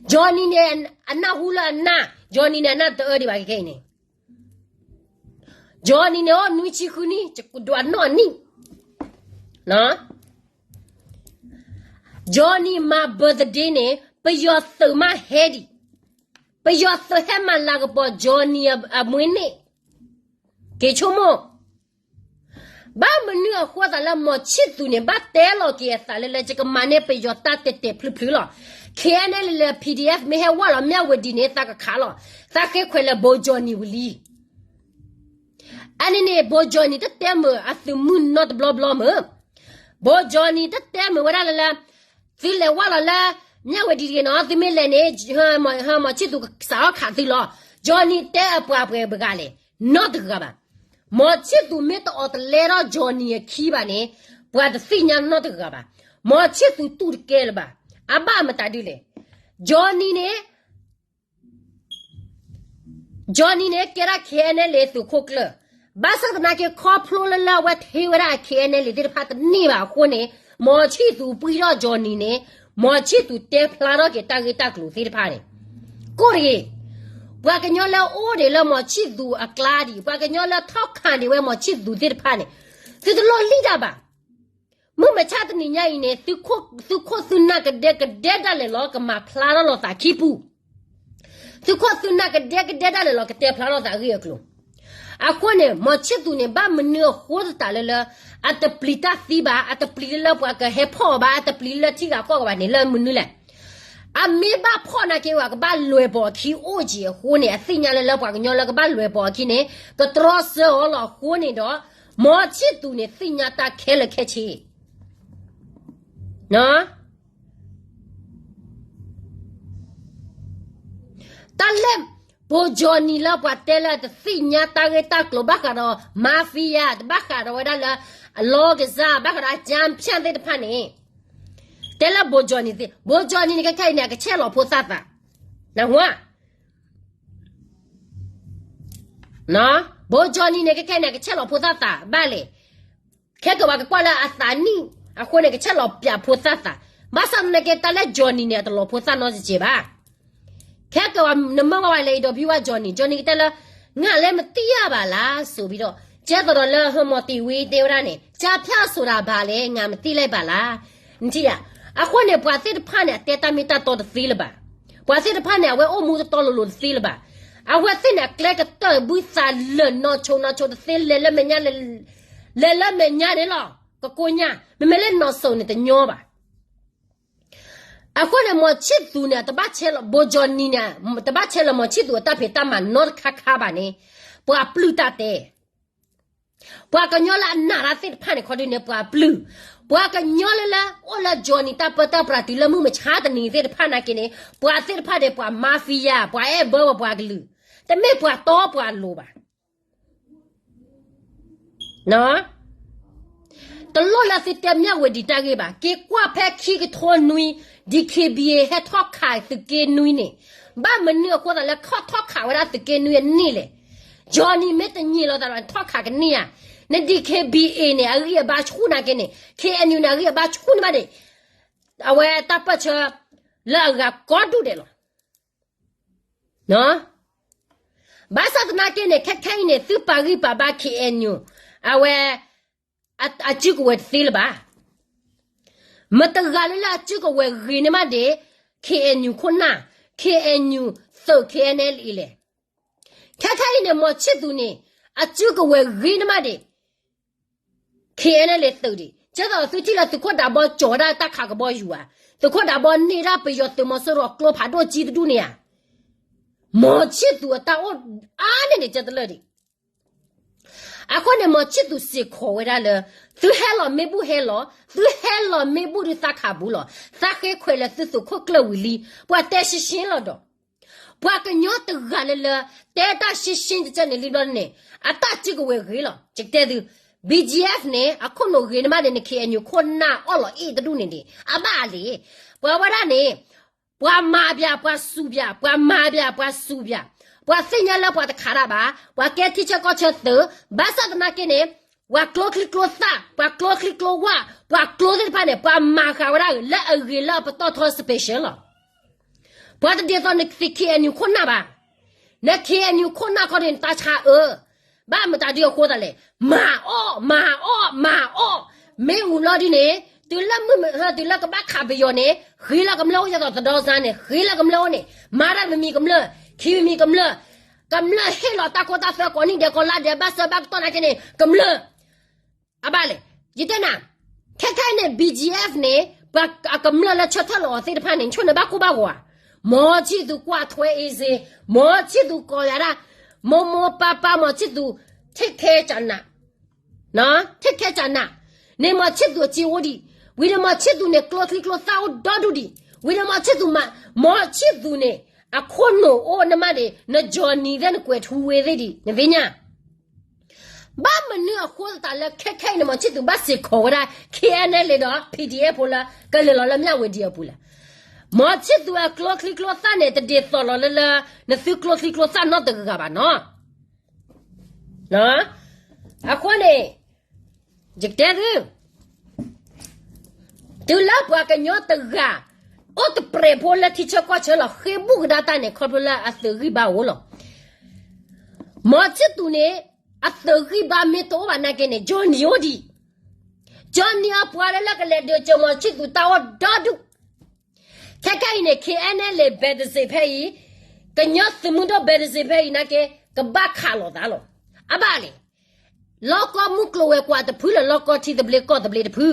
ကၠီနံၤန့ၣ် အနၢ်ဟူလၢအနၢ်, ကၠီနံၤန့ၣ် အနၢ်တအၢဒံးဘၣ်ခဲကနံၣ်န့ၣ်, ကၠီနံၤန့ၣ် အိၣ်နွံဆံဃုနံၣ် ဒိးအနီၢ်နံၣ်, ကၠီနံၤမၤ birthday န့ၣ် ပယီၤသုးမးဟဲဒံး, ပယီၤသုးဟဲမၤလၤကပီၤ ကၠီနံၤ အမွေးနေ့, က့ၤဆိကမိၣ်, ဘၣ်မနုၤအဃိသးလၢမီၤဆံၣ်သူၤန့ၣ် ဘၣ်တဲလီၤက့ၤအသးလၢလၢ ယကမၤန့ၢ်ပယီၤတၢ်တဲာ်တဲာ်ဖျုးဖျုးလီၤ, KNLA လၢ PDF မ့ၢ်ဟဲဝဲလီၤ မၠၣ်ဝတံၤန့ၣ် သးကခးလီၤ, သးဃ့ခွဲးလၢ ဘိကၠီနံၤဝံၤလံ အန့ၣ်န့ၣ် ဘိကၠီနံၤတတဲမုာ်အသုးမုၢ်နီတဘျီဘျီမုာ်, ဘိကၠီနံၤတတဲမုာ်ဝဲဒၣ်လၢလၢ, သုလဲၤဝဲလီၤလၢ မၠၣ်ဝတံၤတဂ့ၤနီၤ, သုမ့ၢ်လဲၤန့ၣ် မီၤဆံၣ်သူၤစးထီၣ်ခးသုလီၤ, ကၠီနံၤတဲအပှၤပှဲၤပှဲၤဂၤလဲၣ်, နီတဂၤဘၣ်, မီၤဆံၣ်သူၤမ့ၢ်တအီၣ်တလဲထီၣ်ကၠီနံၤအခံဘၣ်န့ၣ်, ပှၤတသ့ၣ်ညါနီတဂၤဘၣ်, မီၤဆံၣ်သူၤတူၢ်တကဲလၢၤဘၣ်, အဘၣ်မတၤဒ်လဲၣ်, ကၠီနံၤန့ၣ် ကၠီနံၤန့ၣ် ကဲဒၣ် KNLA သုးခိၣ်ကျၢၢ်, ဘၣ်ဆၣ်သနာ်က့ ခီဖျိလၢလၢအဝဲထံၣ်ဝဲဒၣ် KNLA သ့ၣ်တဖၣ်တန့ၢ်ဘၣ်အဃိန့ၣ်, မီၤဆံၣ်သူၤပှံၢ်ထီၣ်ကၠီနံၤန့ၣ်, မီၤဆံၣ်သူၤတဲဖျါထီၣ်က့ၤတၢ်ဂ့ၢ်တၢ်ကျိၤသ့ၣ်တဖၣ်န့ၣ်, ကိၣ်တဂ့ၤ, ပှၤကညီလၢအအိၣ်ဒံးလၢမီၤဆံၣ်သူၤအကျါဒံး, ပှၤကညီလၢထီၣ်ခးဒံးဝဲမီၤဆံၣ်သူၤသ့ၣ်တဖၣ်န့ၣ်, သုတလီၢ်လံၣ်တၢ်ဘၣ် မုၢ်မဆါတနံၤညါအံၤန့ၣ်, သုးခိၣ်သုးနၢ်ကဒဲကဒဲဒၣ်လဲာ်လီၤ ကမၤဖျါထီၣ်လိာ်သးခံပူၤ, သုးခိၣ်သုးနၢ်ကဒဲကဒဲဒၣ်လဲာ်လီၤ ကတဲဖျါထီၣ်သးအဂ့ၢ်အကျိၤ, အဃိန့ၣ် မီၤဆံၣ်သူၤန့ၣ် ဘၣ်မနုၤအဃိသတးလၢလၢ, အတပျံၤတၢ်သံဘၣ်, အတပျံၤလၢလၢပှၤကဟဲဖီၣ်အီၤဘၣ်, အတပျံၤလၢလၢထံဂၤကီၢ်ဂၤဘၣ်န့ၣ် လၢမနုၤလဲၣ် အမ့ၢ်ဘၣ်ဖီၣ်နာ်က့ၤဝဲ ကဘၣ်လွဲၤပိာ်အခံအိၣ်က့ၤအဃိန့ၣ်, အသ့ၣ်ညါလၢလၢပှၤကညီလၢကဘၣ်လွဲၤပိာ်အခံန့ၣ်, ကတြီဆၢအီၤလီၤအဃိန့ၣ်ဒီး, မီၤဆံၣ်သူၤန့ၣ် သ့ၣ်ညါတၢ်ခဲလၢာ်ခဲဆ့, တၢ်လၢ ဘိကၠီနံၤလၢပှၤတဲလၢတသ့ၣ်ညါတၢ်ဂ့ၢ်တၢ်ကျိၤ ဘၣ်ဃးဒီး mafia တဘၣ်ဃးဒီးဝဲဒၣ်လၢ အလီၢ်ကစၢ် ဘၣ်ဃးဒီးအကၠၢဖၠၣ်သ့ၣ်တဖၣ်န့ၣ်, တဲလၢဘိကၠီနံၤသ့ၣ်, ဘိကၠီနံၤန့ၣ် ခဲခဲအံၤန့ၣ် အကဆဲးလီၤဖိသၣ်သး, နၢ်ဟူဧါ ဘိကၠီနံၤန့ၣ် ခဲခဲအံၤန့ၣ် အကဆဲးလီၤဖိသၣ်သးဘၣ်လဲၣ်, ခဲကဝဲကကွၢ်လၢအသးနံၣ်အဃိန့ၣ် ကဆဲးလီၤပၠးဖိသၣ်သး, ဘၣ်ဆၣ်သနာ်က့ တၢ်လၢကၠီနံၤန့ၣ် အတလီၤဖိသၣ်နီတစဲးဘၣ်. ခဲကဝဲနမၢဝဲလဲၤအံၤဒီးဖံဝဲကၠီနံၤ, ကၠီနံၤကတဲလၢ ငါလည်းမသိရပါလား ဆိုပြီးတော့, ကဲသိးဒီးလၢဟၢမီၤတံၤဝံၤတဲဝဲဒၣ်န့ၣ် ကၠၢဖၠၣ်ဆိုတာဘာလဲ ငါမသိလိုက်ပါလား, နထံၣ်ဧါ, အဃိန့ၣ် ပှၤသ့ၣ်တဖၣ်န့ၣ် အတဲတၢ်မ့ၢ်တၢ်တီတသ့လၢၤဘၣ်, ပှၤသ့ၣ်တဖၣ်န့ၣ် အဝဲအိၣ်မူတတီလိၤလိၤတသ့လၢၤဘၣ်, အဝဲသ့ၣ်န့ၣ် အကျဲကတၢၢ်ဘုသးလၢာ်နီၢ်ဆိနီၢ်ဆိတသ့ လဲၤလၢမဲာ်ညါ လဲၤလၢမဲာ်ညါန့ၣ်လီၤ, ကကိညါ, မ့မ့ၢ်လၢနီၢ်စိၤန့ၣ်တညီဘၣ်. အဃိန့ၣ် မီၤဆံၣ်သူၤန့ၣ် တဘၣ်ဆဲးလီၤ ဘိကၠီနံၤန့ၣ် တဘၣ်ဆဲးလီၤမီၤဆံၣ်သူၤအတၢ်ဖံးတၢ်မၤနီတခါခါဘၣ်န့ၣ်, ပှၤပျုၢ်တၢ်တဲ ပှၤကညီလၢအနာ်တၢ်သ့ၣ်တဖၣ်န့ၣ် ခီဒုန့ၣ် ပှၤပျုၢ်, ပှၤကညီလၢလၢအိၣ်လၢ Johnny တၢ်ပၢတၢ်ပြးတုၤလၢမုၢ်မဆါတနံၤသ့ၣ်တဖၣ်နာ်က့န့ၣ် ပှၤသ့ၣ်တဖၣ်ဒီးပှၤ mafia ပှၤအဲၣ်ဘၢပှၤကလုာ်, တမ့ၢ်ပှၤတီပှၤလိၤဘၣ်. တလိၣ်လၢသုတဲမၠၣ်ဝဲဒံးတၢ်ဂ့ၢ်ဘၣ်, က့ၤကွၢ်ဖဲခံကထိနွံ DKBA ဟဲထီၣ်ခးသုးက့နွံန့ၣ်, ဘၣ်မနုၤအဃိသတးလၢထီၣ်ခးဝဲဒၣ်သုးက့နွံအန့ၣ်လဲၣ်. Johnny မ့ၢ်တညံးလိာ်သးဒီး နထီၣ်ခးကန့ၢ်ဧါ. န DKBA န့ၣ် အဂံၢ်အဘါဆူၣ်နာ်က့န့ၣ် KNU န့ၣ် အဂံၢ်အဘါဆူၣ်န့ၢ်မးန့ၣ်, အဝဲတၢ်ပၢၢ်ဆၢလၢအဂၤကီဒူၣ်ဒဲးလီၤ. ဘၣ်ဆၣ်သနာ်က့န့ၣ် ခဲခဲအံၤန့ၣ် သုပာ်ဂံၢ်ပာ်ဘါ KNU အဝဲ အစုကဝဲၤတသ့လၢၤဘၣ်. မတဂၤလၢလၢအစုကဝဲၤဂ့ၤန့ၢ်မးဒံး KNU ခိၣ်နၢ်, KNU သုး KNLA လဲၣ်. ခဲခဲအံၤန့ၣ် မီၤဆံၣ်သူန့ၣ် အစုကဝဲၤဂ့ၤန့ၢ်မးဒံး KNLA သုးဒံး. ကဲသိးသုထံၣ်လၢသုးခိၣ်ဒးဘီကၠီၤဝဲဒၣ်တၢ်ခးကဘီယူၤဧါ, သုးခိၣ်ဒးဘီန့ၢ်ဒၣ်ပယီၤသုးမီၤစိရိၤကျိဖးဒိၣ်ကၠံတဒူၣ်န့ၣ်ဧါ. မီၤဆံၣ်သူအတၢ်အိၣ်အါန့ၢ်န့ၣ် ကဲတလၢာ်ဒံး. အဃိန့ၣ် မီၤဆံၣ်သူစ့ၢ်ကီးဝဲဒၣ်လၢ သုဟဲလီၤမ့ၢ်ဘူၣ်ဟဲလီၤ, သုဟဲလီၤမ့ၢ်ဘူၣ်ဒီးသးခးဘူးလီၤ. သးဃ့ခွဲးလၢသုသိးခိၣ်ကျၢၢ်ဝံၤလံ, ပှၤတဲရှင်းရှင်းလီၤဒီး ပှၤကညီတဂၤလၢလၢ တဲတၢ်ရှင်းရှင်းတကဲန့ၣ်လံဘျီန့ၣ် အတၢ်စုကဝဲၤဂ့ၤလီၤ. ယကတဲသု, BGF န့ၣ် အခိၣ်နူာ်ဂ့ၤန့ၢ်မးန့ၣ် န KNU ခိၣ်နၢ်အီၣ်လီၤအ့ၣ်တဒူၣ်န့ၣ်ဒံး အဘၣ်လံ. ပှၤဝဲဒၣ်န့ၣ် ပှၤမၤပၠး ပှၤစူၢ်ပၠး ပှၤမၤပၠး ပှၤစူၢ်ပၠး, ပှၤသ့ၣ်ညါလၢပှၤတခးတၢ်ဘၣ်, ပှၤကဲထံဆၢကီၢ်ဆၢသုး, ဘၣ်ဆၣ်သနာ်က့န့ၣ် ပှၤကျိချံကျိသၣ်, ပှၤကျိချံကျိဝၣ်, ပှၤကျိသ့ၣ်တဖၣ်န့ၣ် ပှၤမၤဃာ်ဝဲဒၣ်လၢအဂ့ၤလၢအပတီၢ်ထီ special လီၤ. ပှၤတဒ်သိးန KNU ခိၣ်နၢ်ဘၣ်. န KNU ခိၣ်နၢ်ခီဒုးနတၢ်ဆါအၢ, ဘၣ်မတၤဒုးအဃိသးလဲၣ်. မၤအီၣ်, မၤအီၣ်, မၤအီၣ်, မ့ၣ်အူလီၤဒုးန့ၣ် တုၤလၢမုၢ်မဟၢ တုၤလၢကဘၣ်ခးပယီၤန့ၣ် ဃ့လီၤကမျၢၢ်အိၣ် ယသိးသဒီစါန့ၣ် ဃ့လီၤကမျၢၢ်အိၣ်န့ၣ် မၤတၢ်မမံၤကမျၢၢ်, ခံမံၤကမျၢၢ်, ကမျၢၢ်ဟ့ၣ်လီၤတၢ်ခိတၢ်သွဲကိးနံၣ်ဒဲးကိးလါဒဲး ဘၣ်ဆၢဘၣ်ကတီၢ်နာ်က့န့ၣ် ကမျၢၢ် အဘၣ်လဲၣ်. ယတဲနၤ, ခဲခဲအံၤန့ၣ် BGF န့ၣ် ပှၤအကမျၢၢ်လၢဆၢထၢၣ်လီၤအီၤသ့ၣ်တဖၣ်န့ၣ် ဆိၣ်န့ၢ်ဘၣ်ကိၢ်ဘၣ်ဂီၤဧါ. မီၤဆံၣ်သူကွၢ်ထွဲအ့စ့, မီၤဆံၣ်သူကိးယၤဒၣ်, မိၢ်မိၢ်ပၢ်ပၢ် မီၤဆံၣ်သူ take care ကနး, take care ကနး, န့ၣ်မီၤဆံၣ်သူအစ့အိၣ်ဒံး, ဝံၤန့ၣ်မီၤဆံၣ်သူန့ၣ် ကျိချံကျိသၣ်အိၣ်ဒီဒူၣ်ဒံး, ဝံၤန့ၣ်မီၤဆံၣ်သူမၤ, မီၤဆံၣ်သူန့ၣ် အခိၣ်နူာ်အိၣ်န့ၢ်မးဒံး န Johnny သ့ၣ် နကွဲးထူဝ့သ့ၣ်ဒံး နသ့ၣ်ညါ ဘၣ်မနုၤအဃိသတးလၢခဲခဲအံၤန့ၣ် မီၤဆံၣ်သူဘၣ်စ့ၢ်ကီးဝဲဒၣ် KNLA ဒီး PDF ဖိလၢ ကလဲၤလီၤလၢမၠၣ်ဝတံၤအပူၤလဲၣ်. မီၤဆံၣ်သူအကျိချံကျိသၣ်န့ၣ် တဒ်သိးလီၤလၢလၢ နသုကျိချံကျိသၣ်နီတဂၤဘၣ်နီၤ. အဃိန့ၣ် ယကတဲသု တုၤလၢပှၤကညီတဂၤ အိၣ်တပြဲးဖိလၢထံဆၢကီၢ်ဆၢလီၤ ဃ့ဘူၣ်ကဒါတၢ်န့ၣ် ခီဖျိလၢအသုးဂံၢ်ဘါအိၣ်လီၤ. မီၤဆံၣ်သူန့ၣ် အသုးဂံၢ်ဘါမ့ၢ်တအိၣ်ဘၣ်နာ်က့န့ၣ် Johnny အိၣ်ဒံး. Johnny အပှၤလၢလၢကလဲၤဒုးစၢၤမီၤဆံၣ်သူတၢ်အိၣ်ဒီဒူၣ်. ခဲခဲအံၤန့ၣ် KNLA ဘဲးတစ့းဖဲအံၤ, ကညီသုးမုၢ်ဒိၣ်ဘဲးတစ့းဖဲအံၤနာ်က့ ကဘၣ်ခးလိာ်သးလီၤ. အဘၣ်လဲၣ်. လီၢ်ကီၢ်မုၢ်ကျိၤဝဲၤကွာ်တဖုလၢ လီၢ်ကီၢ်ထံသဘျ့ကီၢ်သဘျ့တဖု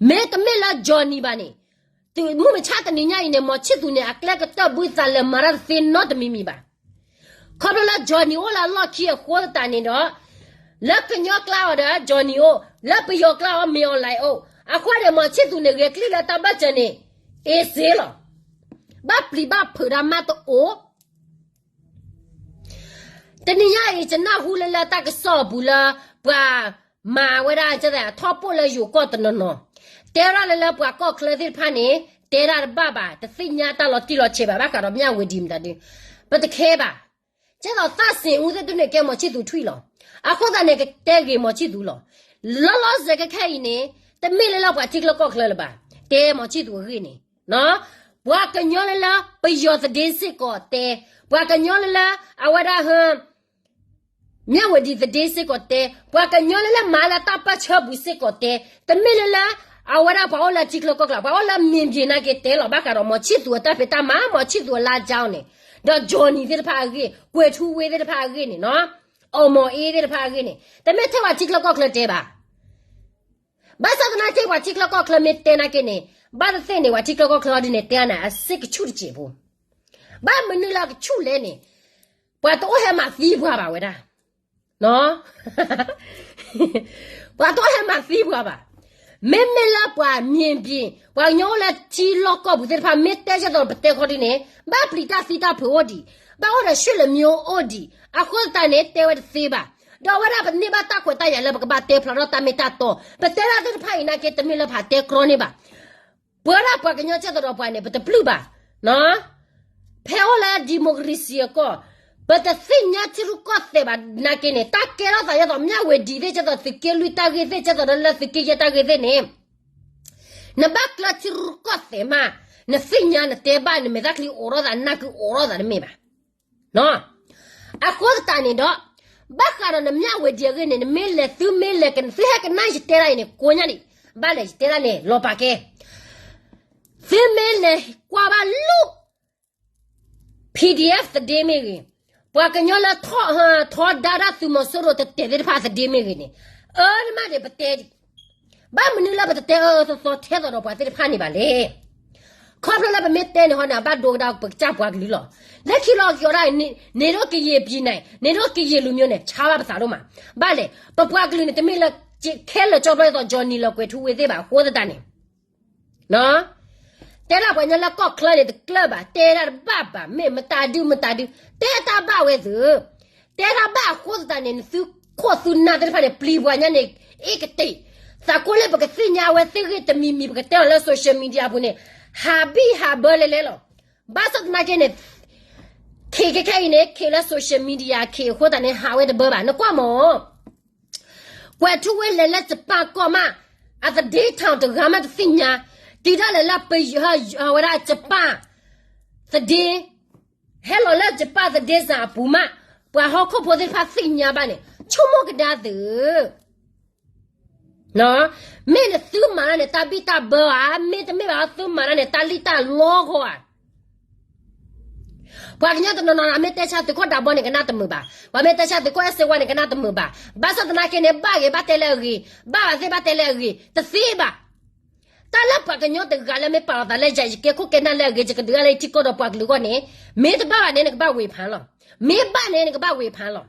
မ့တမ့ၢ်လၢ Johnny ဘၣ်န့ၣ်, မုၢ်မဆါတနံၤညါအံၤန့ၣ် မီၤဆံၣ်သူန့ၣ် အကျဲကတၢၢ်ဘုသးလဲၤမၤတၢ်တသ့နီတမံၤမံၤဘၣ်. ခီဖျိလၢ Johnny အိၣ်လၢအလီၢ်ခံအဃိသတးန့ၣ်ဒီး, လၢကညီကျါအီၤဒီး Johnny အိၣ်, လၢပယီၤကျါအီၤ မ့ၢ်အီၤလဲၤအိၣ်, အဃိန့ၣ် မီၤဆံၣ်သူန့ၣ် ဂဲၤကလံၣ်လၢတၢ်ဘၢၣ်စၢၤန့ၣ် အ့စ့လီၤ. ဘၣ်ပျံၤဘၣ်ဖုးတၢ်မးတအိၣ် တနံၤညါအံၤ ယနၢ်ဟူလၢလၢတၢ်ကစီၣ်အပူၤလၢ ပှၤမၤဝဲဒၣ် ထီဘိလၢယိၤကီၢ်တနီၤနီၤ, တဲဒၣ်လၢလၢပှၤကီၢ်ချၢသ့ၣ်တဖၣ်န့ၣ် တဲဒၣ်တဘၣ်ဘၣ်, တသ့ၣ်ညါတၢ်လီၤတံၢ်လီၤဆဲးဘၣ် ဘၣ်ဃးဒီးမၠၣ်ဝတံၤမတၤဒုး, ပတခဲဘၣ်. ကဲသိးသးစ့ၣ်အူသ့ၣ်တဖၣ်န့ၣ် ကဲမီၤဆံၣ်သူထွံၣ်လီၤ. အဃိသတးန့ၣ် ကတဲဂ့ၤမီၤဆံၣ်သူလီၤ. လီၤလီၤဆဲးခဲခဲအံၤန့ၣ် တမ့ၢ်လၢလၢပှၤထံချၢကီၢ်ချၢလၢၤဘၣ်, တဲမီၤဆံၣ်သူအဂ့ၢ်န့ၣ် ပှၤကညီလၢလၢ ပယီၤသဒ့စ့ၢ်ကီးတဲ, ပှၤကညီလၢလၢ အဝဲဒၣ်ဟၢ မၠၣ်ဝတံၤသဒ့စ့ၢ်ကီးတဲ, ပှၤကညီလၢလၢမၤလၢတၢ်ပၢၢ်ဆၢပူၤစ့ၢ်ကီးတဲ, တမ့ၢ်လၢလၢ အဝဲဒၣ်ပှၤအိၣ်လၢထံချၢကီၢ်ချၢ, ပှၤအိၣ်လၢမံၤပျ့ၤနာ်က့တဲလီၤ ဘၣ်ဃးဒီးမီၤဆံၣ်သူအတၢ်ဖံးတၢ်မၤ, မီၤဆံၣ်သူအလါကၠီန့ၣ်, ဒီး Johnny သ့ၣ်တဖၣ်အဂ့ၢ်, ကွဲၤထူဝ့သ့ၣ်တဖၣ်အဂ့ၢ်န့ၣ်နီၤ, အီၣ်မီၤအ့သ့ၣ်တဖၣ်အဂ့ၢ်န့ၣ်, တမ့ၢ်ထဲပှၤထံချၢကီၢ်ချၢတဲဘၣ်. ဘၣ်ဆၣ်သနာ်က့ ပှၤထံချၢကီၢ်ချၢမ့ၢ်တဲနာ်က့န့ၣ်, ဘၣ်သ့ၣ်သ့ၣ်န့ၣ် ပှၤထံချၢကီၢ်ချၢအီၤဒ်န့ၣ် တဲန့ၣ် အစ့ကဆူၣ်တစဲးဖိ, ဘၣ်မနုၤလၢအကဆူၣ်လဲၣ်န့ၣ်, ပှၤတအိၣ်ဟဲမၤသံပှၤဘၣ်ဝဲဒၣ်. ပှၤတအိၣ်ဟဲမၤသံပှၤဘၣ်. မ့မ့ၢ်လၢပှၤမံၤဘံၤ ပှၤကညီအိၣ်လၢထံလီၢ်ကီၢ်ပူၤသ့ၣ်တဖၣ် မ့ၢ်တဲကဲသိးဒီးပတဲခီဒ်န့ၣ် ဘၣ်ပျံၤတၢ်သံတၢ်ဖုးအိၣ်ဒံး, ဘၣ်အိၣ်ဒီးဆှၢလၢမံၤအိၣ်ဒံး, အဃိသတးန့ၣ် တဲဝဲတသ့ဘၣ်. ဒီးအဝဲဒၣ်ပန့ၢ်ဘၣ်တၢ်ခွဲးတၢ်ယာ်လၢပကဘၣ်တဲဖျါထီၣ်တၢ်မ့ၢ်တၢ်တီ, ပတဲဒၣ်သ့ၣ်တဖၣ်အံၤနာ်က့ တမ့ၢ်လၢပတဲကြီန့ၣ်ဘၣ်. ပဝဲဒၣ်ပှၤကညီကဲသိးဒီးပှၤန့ၣ် ပတပျုၢ်ဘၣ်. ဖဲအိၣ်လၢ democracy အကီၢ်, ပတသ့ၣ်ညါထံရူၢ်ကီၢ်သဲးဘၣ်နာ်က့န့ၣ် တၢ်ကဲထီၣ်သးဒ်သိး မြဝတီ သ့ၣ်ကဲသိး သုးက့လွံၢ်တၢ်ဂ့ၢ်သ့ၣ်ကဲသိးဒီးလၢသုးက့ယဲၢ်တၢ်ဂ့ၢ်သ့ၣ်န့ၣ် နဘၣ်ကျၢၤထံရူၢ်ကီၢ်သဲးမး, နသ့ၣ်ညါနတဲဘၣ် နမဲာ်သၣ်ချံအိးထီၣ်သး နနၢ်ကုအိးထီၣ်သးတမ့ၢ်ဘၣ်. အဃိသတးန့ၣ်ဒီး ဘၣ်ဃးဒီးနမြဝတီအဂ့ၢ်န့ၣ် နမ့ၢ်လဲၤ သုမ့ၢ်လဲၤက သုဟဲကနၣ်ယတဲဒၣ်အံၤန့ၣ် ကိးညါဒံး, ဘၣ်လဲၣ် ယတဲဒၣ်န့ၣ် လီၤပာ်ကဲ သုမ့ၢ်လဲၤကွၢ်ဘၣ်လၢ PDF သဒ့မ့ၢ်ဂ့ၤ, ပှၤကညီလၢထီဒါတၢ်သုးမီၤစိရိၤတတဲာ်သ့ၣ်တဖၣ်သဒ့မ့ၢ်ဂ့ၤန့ၣ်, အၢ နမ့ၢ်ဒံးပတဲဒံး, ဘၣ်မနုၤလၢပတတဲအၢအၢသီသီထဲသိးဒီးပှၤသ့ၣ်တဖၣ်န့ၣ်ဘၣ်လဲၣ်. ခီဖျိလၢပမ့ၢ်တဲန့ၣ်ဟီန့ၣ် အဘၣ်ဒိကဒါပကစၢ်ပှၤကလုာ်လီၤ. လၢခံလီၤကီဒၣ် နေဒိၣ်ကရင်ပြည်နယ်, နေဒိၣ်ကရင်လူမျိုးန့ၣ် ဆါဘၣ်ပသးဒိၣ်မး. ဘၣ်လဲၣ် ပပှၤကလုာ်န့ၣ် တမ့ၢ်လၢ ခဲလၢာ်ကၠီဖျီဒ်သိး Johnny လီၤကွဲၤထူဝ့သ့ၣ်ဘၣ် အဃိသတးန့ၣ် တဲဒၣ်ပှၤကညီလၢကီၢ်ချၢန့ၣ် တကျၢၢ်ဘၣ်, တဲဒၣ်တဘၣ်ဘၣ်, မ့ၢ်မတၤဒုမတၤဒု, တဲတၢ်ဘၣ်ဝဲသု, တဲတၢ်ဘၣ်အဃိသတးန့ၣ် နသုခိၣ်သုနၢ်သ့ၣ်တဖၣ်န့ၣ် ပျံၤပှၤညါန့ၣ် အ့ၣ်ကတ့ၢ်, သးကိၢ်လၢပကသ့ၣ်ညါဝဲသ့ၣ်ဂ့ၢ်တမံၤမံၤ ပကတဲအီၤလၢ social media အပူၤန့ၣ်, ဟးဘံၣ်ဟးဘၢလဲၤလဲၤလီၤ. ဘၣ်ဆၣ်သနာ်က့န့ၣ် ခ့ခဲခဲအံၤန့ၣ် ခ့လၢ social media ခ့အဃိသတးန့ၣ် ဟးဝဲတဘၢဘၣ်. နကွၢ်မး ကွဲၤထူဝ့လဲၤလၢ Japan ကီၢ်မး, အသဒ့ထီၣ်တဂၤမးတသ့ၣ်ညါ, တုၤဒၣ်လဲာ်လၢပယီၤဝဲဒၣ် Japan သဒ့, ဟဲလီၤလၢယပၢ်သဒ့စၢ်အပူၤမး, ပှၤဟီၣ်ခိၣ်ဖိသ့ၣ်တဖၣ်သ့ၣ်ညါဘၣ်န့ၣ် ဆိကမိၣ်ကဒါသု, မ့ၢ်နသုမၤတၢ်န့ၣ် တၢ်ဘံၣ်တၢ်ဘၢဧါ, မ့တမ့ၢ်ဘၣ် သုမၤတၢ်န့ၣ် တၢ်လံၣ်တၢ်လီဃီဧါ. ပှၤကညီတနီၤနီၤ အမ့ၢ်တဲဆါသုးခိၣ်ဒးဘီန့ၣ် ကနၣ်တမုာ်ဘၣ်, ပှၤမ့ၢ်တဲဆါသုးခိၣ်အဲၣ်စ့ဝါန့ၣ် ကနၣ်တမုာ်ဘၣ်. ဘၣ်ဆၣ်သနာ်က့န့ၣ် ဘၣ်ဂ့ၤဘၣ်တဲလၢအဂ့ၤ, ဘၣ်ဘၣ်သ့ၣ်ဘၣ်တဲလၢအဂ့ၤ, တသ့ဘၣ်. တၢ်လၢပှၤကညီတဂၤလၢမ့ၢ်ပာ်လီၤသးလၢယၤ ယကဲခိၣ်ကဲနၢ်လၢအဂ့ၤ ယကဒုးဂၤလၢယထံကီၢ်ဒီးပှၤကလုာ်အဂီၢ်န့ၣ်, မ့ၢ်တဘၣ်ဘၣ်န့ၣ် နကဘၣ်ဝ့ၤဖးလီၤ. မ့ၢ်ဘၣ်န့ၣ် နကဘၣ်ဝ့ၤဖးလီၤ.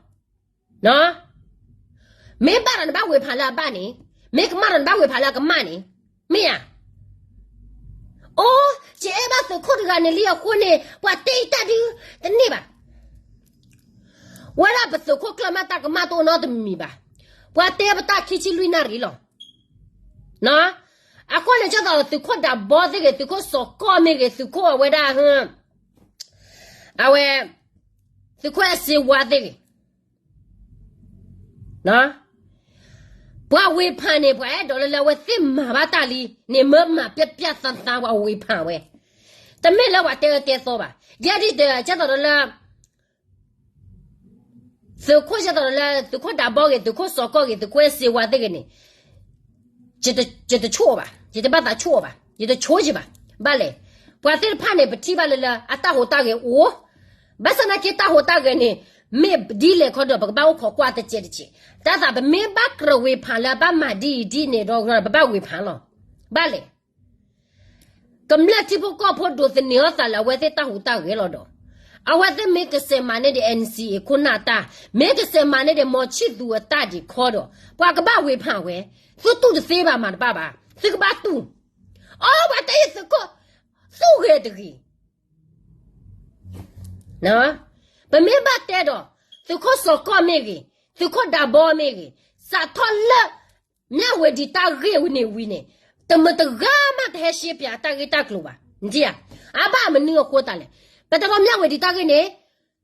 မ့ၢ်ဘၣ်ဒီးနဘၣ်ဝ့ၤဖးလၢအဘၣ်န့ၣ်, မ့ၢ်ကမၣ်ဒီးနဘၣ်ဝ့ၤဖးလၢအကမၣ်န့ၣ်, မ့ၢ်ဧါ. အိ, ယအဲၣ်ဘၣ်သုးခိၣ်တဂၤန့ၣ်လံအဃိန့ၣ် ပှၤတဲအံၤတၢ်ဒုးတန့ၢ်ဘၣ်. ဝဲဒၣ်ပသုးခိၣ်ကျၢၢ်မးတၢ်ကမၣ်တအိၣ်နီတမံၤဘၣ်. ပှၤတဲပတၢ်ခံဆံလွံၢ်နၣ်ရံၣ်လီၤ. အဃိန့ၣ် ကၢ်သိးသုးခိၣ်ဒးဘီသ့ၣ်ဂ့ၤ, သုးခိၣ်စီၤကီၢ်မ့ၢ်ဂ့ၤ, သုးခိၣ်အဝဲဒၣ်, အဝဲ, သုးခိၣ်အဲၣ်စ့ဝါသ့ၣ်ဂ့ၤ, ပှၤဝ့ၤဖးန့ၣ် ပှၤအဲၣ်ဒိးလၢလၢအဝဲသ့ၣ်မၤဘၣ်တၢ်လံန့ၣ် မၢမၤပျၢ်ပျၢ်သးသးပှၤဝ့ၤဖးဝဲ, တမ့ၢ်လၢပှၤတဲအၢတဲသီဘၣ်. ယဲဒ်ဒီး ကၢ်သိးဒီးလၢ သုးခိၣ် ကၢ်သိးဒီးလၢ သုးခိၣ်ဒးဘီဂ့ၤ, သုးခိၣ်စီၤကီၢ်ဂ့ၤ, သုးခိၣ်အဲၣ်စ့ဝါသ့ၣ်ဂ့ၤန့ၣ် ယတဆိၣ်အီၤဘၣ်, ယတဘၣ်သးဆိၣ်အီၤဘၣ်, ယတဆိၣ်ယဘၣ်. ဘၣ်လဲၣ်, ပှၤသ့ၣ်တဖၣ်န့ၣ် ပထံၣ်ဘၣ်လၢလၢအတၢ်ဟူးတၢ်ဂဲၤအိၣ်, ဘၣ်ဆၣ်သနာ်က့တၢ်ဟူးတၢ်ဂဲၤန့ၣ် မ့ၢ်ဒ်လဲၣ်ခီဒီး ပကဘၣ်အိၣ်ခိးကွၢ်တစဲးတစဲး, တၢ်သးပမ့ၢ်ဘၣ်ကြၢးဝ့ၤဖးလၢအဘၣ်မၤဒ်အံၤဒ်န့ၣ်ဒီး ပဘၣ်ဝ့ၤဖးလီၤ. ဘၣ်လဲၣ် ကမျၢၢ်ထံဖိကီၢ်ဖိဒိးသန့ၤအီၣ်သးလၢအဝဲသ့ၣ်တၢ်ဟူးတၢ်ဂဲၤလီၤဒီး, အဝဲသ့ၣ်မ့ၢ်ကစဲးမၤန့ၢ်ဒံး NCA ခိၣ်နၢ်တၢ်, မ့ၢ်ကစဲးမၤန့ၢ်ဒံး မီၤဆံၣ်သူၤအတၢ်ဒံးခီဒီး ပှၤကဘၣ်ဝ့ၤဖးဝဲ, သုတူၢ်တသ့ဘၣ်မၤတဘၣ်ဘၣ်, သုကဘၣ်တူၢ်. အိ ပှၤတဲယသုးခိၣ် သူၣ်ဂဲၤတဂ့ၤ ပမ့ၢ်ဘၣ်တဲဒီး သုးခိၣ်စီၤကီၢ်မ့ၢ်ဂ့ၤ, သုးခိၣ်ဒးဘီမ့ၢ်ဂ့ၤ, စးထီၣ်လၢ မြဝတီ တၢ်ဂ့ၢ်ဝဲန့ၣ်ဝံၤန့ၣ်, တမတဂၤမးတဟဲရှဲပၠးတၢ်ဂ့ၢ်တၢ်ကျိၤဘၣ်. နထံၣ်ဧါ, အဘၣ်မနုၤအဃိသတးလဲၣ်. ပတတီ မြဝတီ တၢ်ဂ့ၢ်န့ၣ်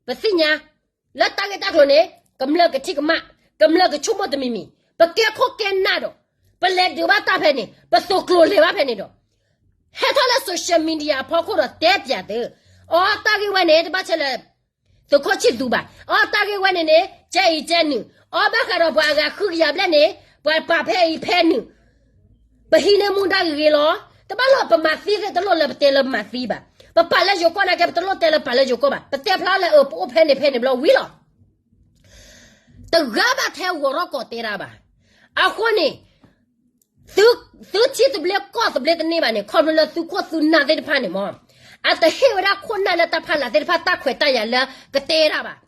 ပသ့ၣ်ညါ လၢတၢ်ဂ့ၢ်တၢ်ကျိၤန့ၣ် ကမျၢၢ်ကထံၣ်ကမၣ်, ကမျၢၢ်ကဆိကမိၣ်တမံၤမံၤ, ပကဲခိၣ်ကဲနၢ်ဒီး ပလဲၤဒုးဘၣ်တၢ်ဖဲန့ၣ်, ပသုးကျိၤလဲၤဘၣ်ဖဲန့ၣ်ဒီး ဟဲထီၣ်လၢ social media အဖီခိၣ်ဒီးတဲပၠးသု, အိ တၢ်ဂ့ၢ်ဝဲန့ၣ် တဘၣ်ဆဲးလၢ သုးခိၣ်ဆံၣ်သူၤဘၣ်. အိ တၢ်ဂ့ၢ်ဝဲန့ၣ်န့ၣ် ကဲအံၤကဲနုာ်, အိ ဘၣ်ဃးဒီးပှၤအဂၤဃုကယၤဘျဲၣ်န့ၣ် ပှၤပာ်ဖဲအံၤဖဲနုာ်, ပဟံးန့ၢ်မူဒါဂ့ၤဂ့ၤလီၤ. တဘၣ်လီၤပမၤသံသ့ၣ်တလိၣ်လၢပတဲလၢမၤသံဘၣ်. ပပာ်လၢယိၤကီၢ်နာ်က့ ပတလိၣ်တဲလၢပာ်လၢယိၤကီၢ်ဘၣ်. ပတဲဖျါလၢအၢ ပအိၣ်ဖဲန့ၣ်ဖဲန့ၣ်ဘျီဝံၤလီၤ. တဂၤဘၣ်ထဲဂီၤထီၣ်ကီးတဲတၢ်ဘၣ်. အဃိန့ၣ် သုထံသဘျ့ကီၢ်သဘျ့တန့ၢ်ဘၣ်န့ၣ် ခီဖျိလၢသုခိၣ်သုနၢ်သ့ၣ်တဖၣ်န့ၣ်မ့ၢ် အတဟ့ၣ်ဝဲဒၣ်ခိၣ်နၢ်လၢတၢ်ဖးလၢ်သ့ၣ်တဖၣ်တၢ်ခွဲးတၢ်ယာ်လၢကတဲတၢ်ဘၣ်.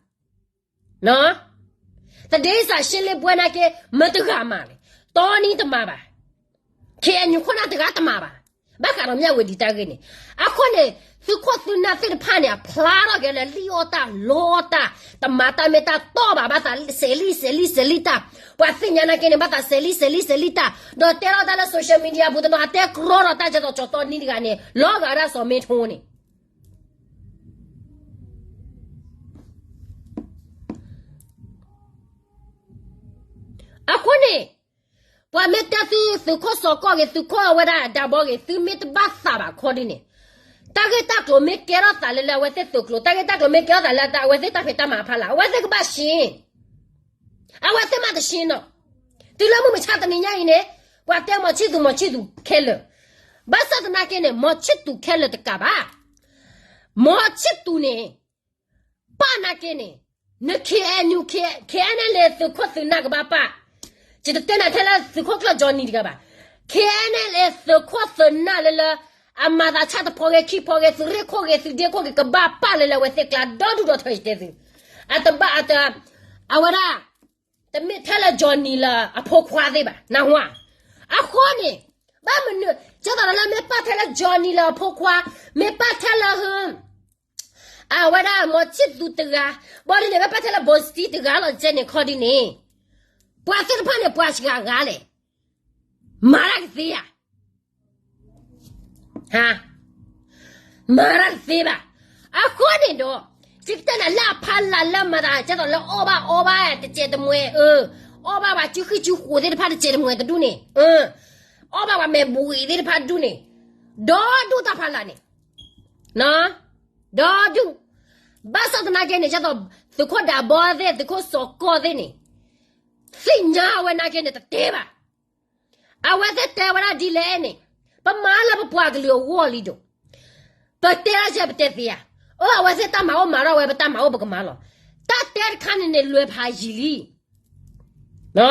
သဒ့စးရှ့လ့ဘှဲနာ်က့ မတဂၤမၤလဲၣ်, တီနံတမၤဘၣ်, ခ့ၣ်အဲၣ်ယူၣ်ခိၣ်နၢ်တဂၤတမၤဘၣ်, ဘၣ်ဃးဒီးမၠၣ်ဝတံၤတၢ်ဂ့ၢ်န့ၣ်, အဃိန့ၣ် သုးခိၣ်သုးနၢ်သ့ၣ်တဖၣ်န့ၣ် အဖျါထီၣ်က့ၤလၢလံၣ်အီၣ်တၢ်လီအီၣ်တၢ်, တမၤတၢ်မ့ၢ်တၢ်တီဘၣ်, ဘၣ်သးစဲးလံစဲးလံစဲးလံတၢ်, ပှၤသ့ၣ်ညါနာ်က့န့ၣ် ဘၣ်သးစဲးလံစဲးလံစဲးလံတၢ်, ဒီးတဲထီၣ်တၢ်လၢ social media ပူၤတနီၤ အတဲကြီဒီးတၢ်ကဲသိးကၠီတီနံတဂၤန့ၣ် လီၤဂာ်ဒၣ်စီၤမ့ထိန့ၣ် အဃိန့ၣ် ပှၤမ့ၢ်တဲသု သုးခိၣ်စီၤကီၢ်ဂ့ၤ သုးခိၣ်အဝဲဒၣ်ဒးဘီဂ့ၤ သုမ့ၢ်တဘၣ်သးဘၣ်ခီဒ်န့ၣ်, တၢ်ဂ့ၢ်တၢ်ကျိၤမ့ၢ်ကဲထီၣ်သးလၢလၢအဝဲသ့ၣ်သုးကျိၤ, တၢ်ဂ့ၢ်တၢ်ကျိၤမ့ၢ်ကဲထီၣ်သးလၢအဝဲသ့ၣ်တၢ်ဖံးတၢ်မၤအဖီလာ် အဝဲသ့ၣ်ကဘၣ်ရှ့, အဝဲသ့ၣ်မးတရှ့နီၤ, တုၤလၢမုၢ်မဆါတနံၤညါအံၤန့ၣ် ပှၤတဲမီၤဆံၣ်သူၤ မီၤဆံၣ်သူၤခဲလၢာ်, ဘၣ်ဆၣ်သနာ်က့န့ၣ် မီၤဆံၣ်သူၤခဲလၢာ်တကးဘၣ်, မီၤဆံၣ်သူၤန့ၣ် ပၢ်နာ်က့န့ၣ် န ခ့ၣ်အဲၣ်ယူၣ် ခ့ၣ်အဲၣ်ယူၣ် သုးခိၣ်သုးနၢ်ကဘၣ်ပၢ်, ယတတဲနၤထဲလၢသုးခိၣ်ကျၢၢ်ကၠီနံၤတဂၤဘၣ်, ခ့ၣ်အဲၣ်ယူၣ် သုးခိၣ်သုးနၢ်လၢလၢ အမၤသးဆၣ်တဖီဂ့ၤခံဖီဂ့ၤ သုးရ့ၣ်ခိၣ်ဂ့ၤ သုးဒ့ခိၣ်ဂ့ၤ ကဘၣ်ပၢ်လၢလၢအဝဲသ့ၣ်ကျါ ဒီဒူၣ်ဒီထၢယတဲသု, အတဘၣ်အတ အဝဲဒၣ် တမ့ၢ်ထဲလၢကၠီနံၤလၢအဖိခွါသ့ၣ်ဘၣ် နၢ်ဟူဧါ, အဃိန့ၣ် ဘၣ်မနုၤ ကဲသိးလၢမ့ၢ်ပၢ်ထဲလၢကၠီနံၤလၢအဖိခွါ, မ့ၢ်ပၢ်ထဲလၢ အဝဲဒၣ်မီၤဆံၣ်သူၤတဂၤ, ဘၣ်ဒ်န့ၣ် မ့ၢ်ပၢ်ထဲလၢဘိစတံတဂၤလီၤ ကဲန့ၣ်ခီဒ်န့ၣ်, ပှၤသ့ၣ်တဖၣ်န့ၣ် ပှၤစှၤဂၤလဲၣ်, မၤတၢ်ကသ့ဧါ မၤတၢ်တသ့ဘၣ်. အဃိန့ၣ်ဒီး ယကတဲနၤလၢအဖီလာ်လၢမၤသး ကဲသိးလၢအီၣ်ဘၣ်အီဘၣ်တစဲးတမှဲၤ, အီၣ်ဘၣ်ဘၣ်စုဃံစုဃိးသ့ၣ်တဖၣ် တစဲးတမှဲၤတဒူၣ်န့ၣ်, အီၣ်ဘၣ်ဘၣ်မဲာ်ဘှံးသ့ၣ်တဖၣ်တဒူၣ်န့ၣ်, ဒီဒူၣ်တၢ်ဖီလာ်န့ၣ်, ဒီဒူၣ်, ဘၣ်ဆၣ်သနာ်က့န့ၣ် ကဲသိး သုးခိၣ်ဒးဘီသ့ၣ် သုးခိၣ်စီၤကီၢ်သ့ၣ်န့ၣ် သ့ၣ်ညါဝဲနာ်က့န့ၣ် တတဲဘၣ်. အဝဲသ့ၣ်တဲဝဲဒၣ်ဒ်လဲၣ်န့ၣ်, ပမၤလၢပပှၤကလုာ်အဂီၢ်လံဒီး, ပတဲဒၣ်ယဲပတဲသ့ဧါ. အၢ အဝဲသ့ၣ်တၢ်မၤအိၣ်မၤထီၣ်ဝဲ ပတၢ်မၤအိၣ်ပကမၤလီၤ. တၢ်တဲတခါန့ၣ်န့ၣ် လွဲဖးယံာ်လံ.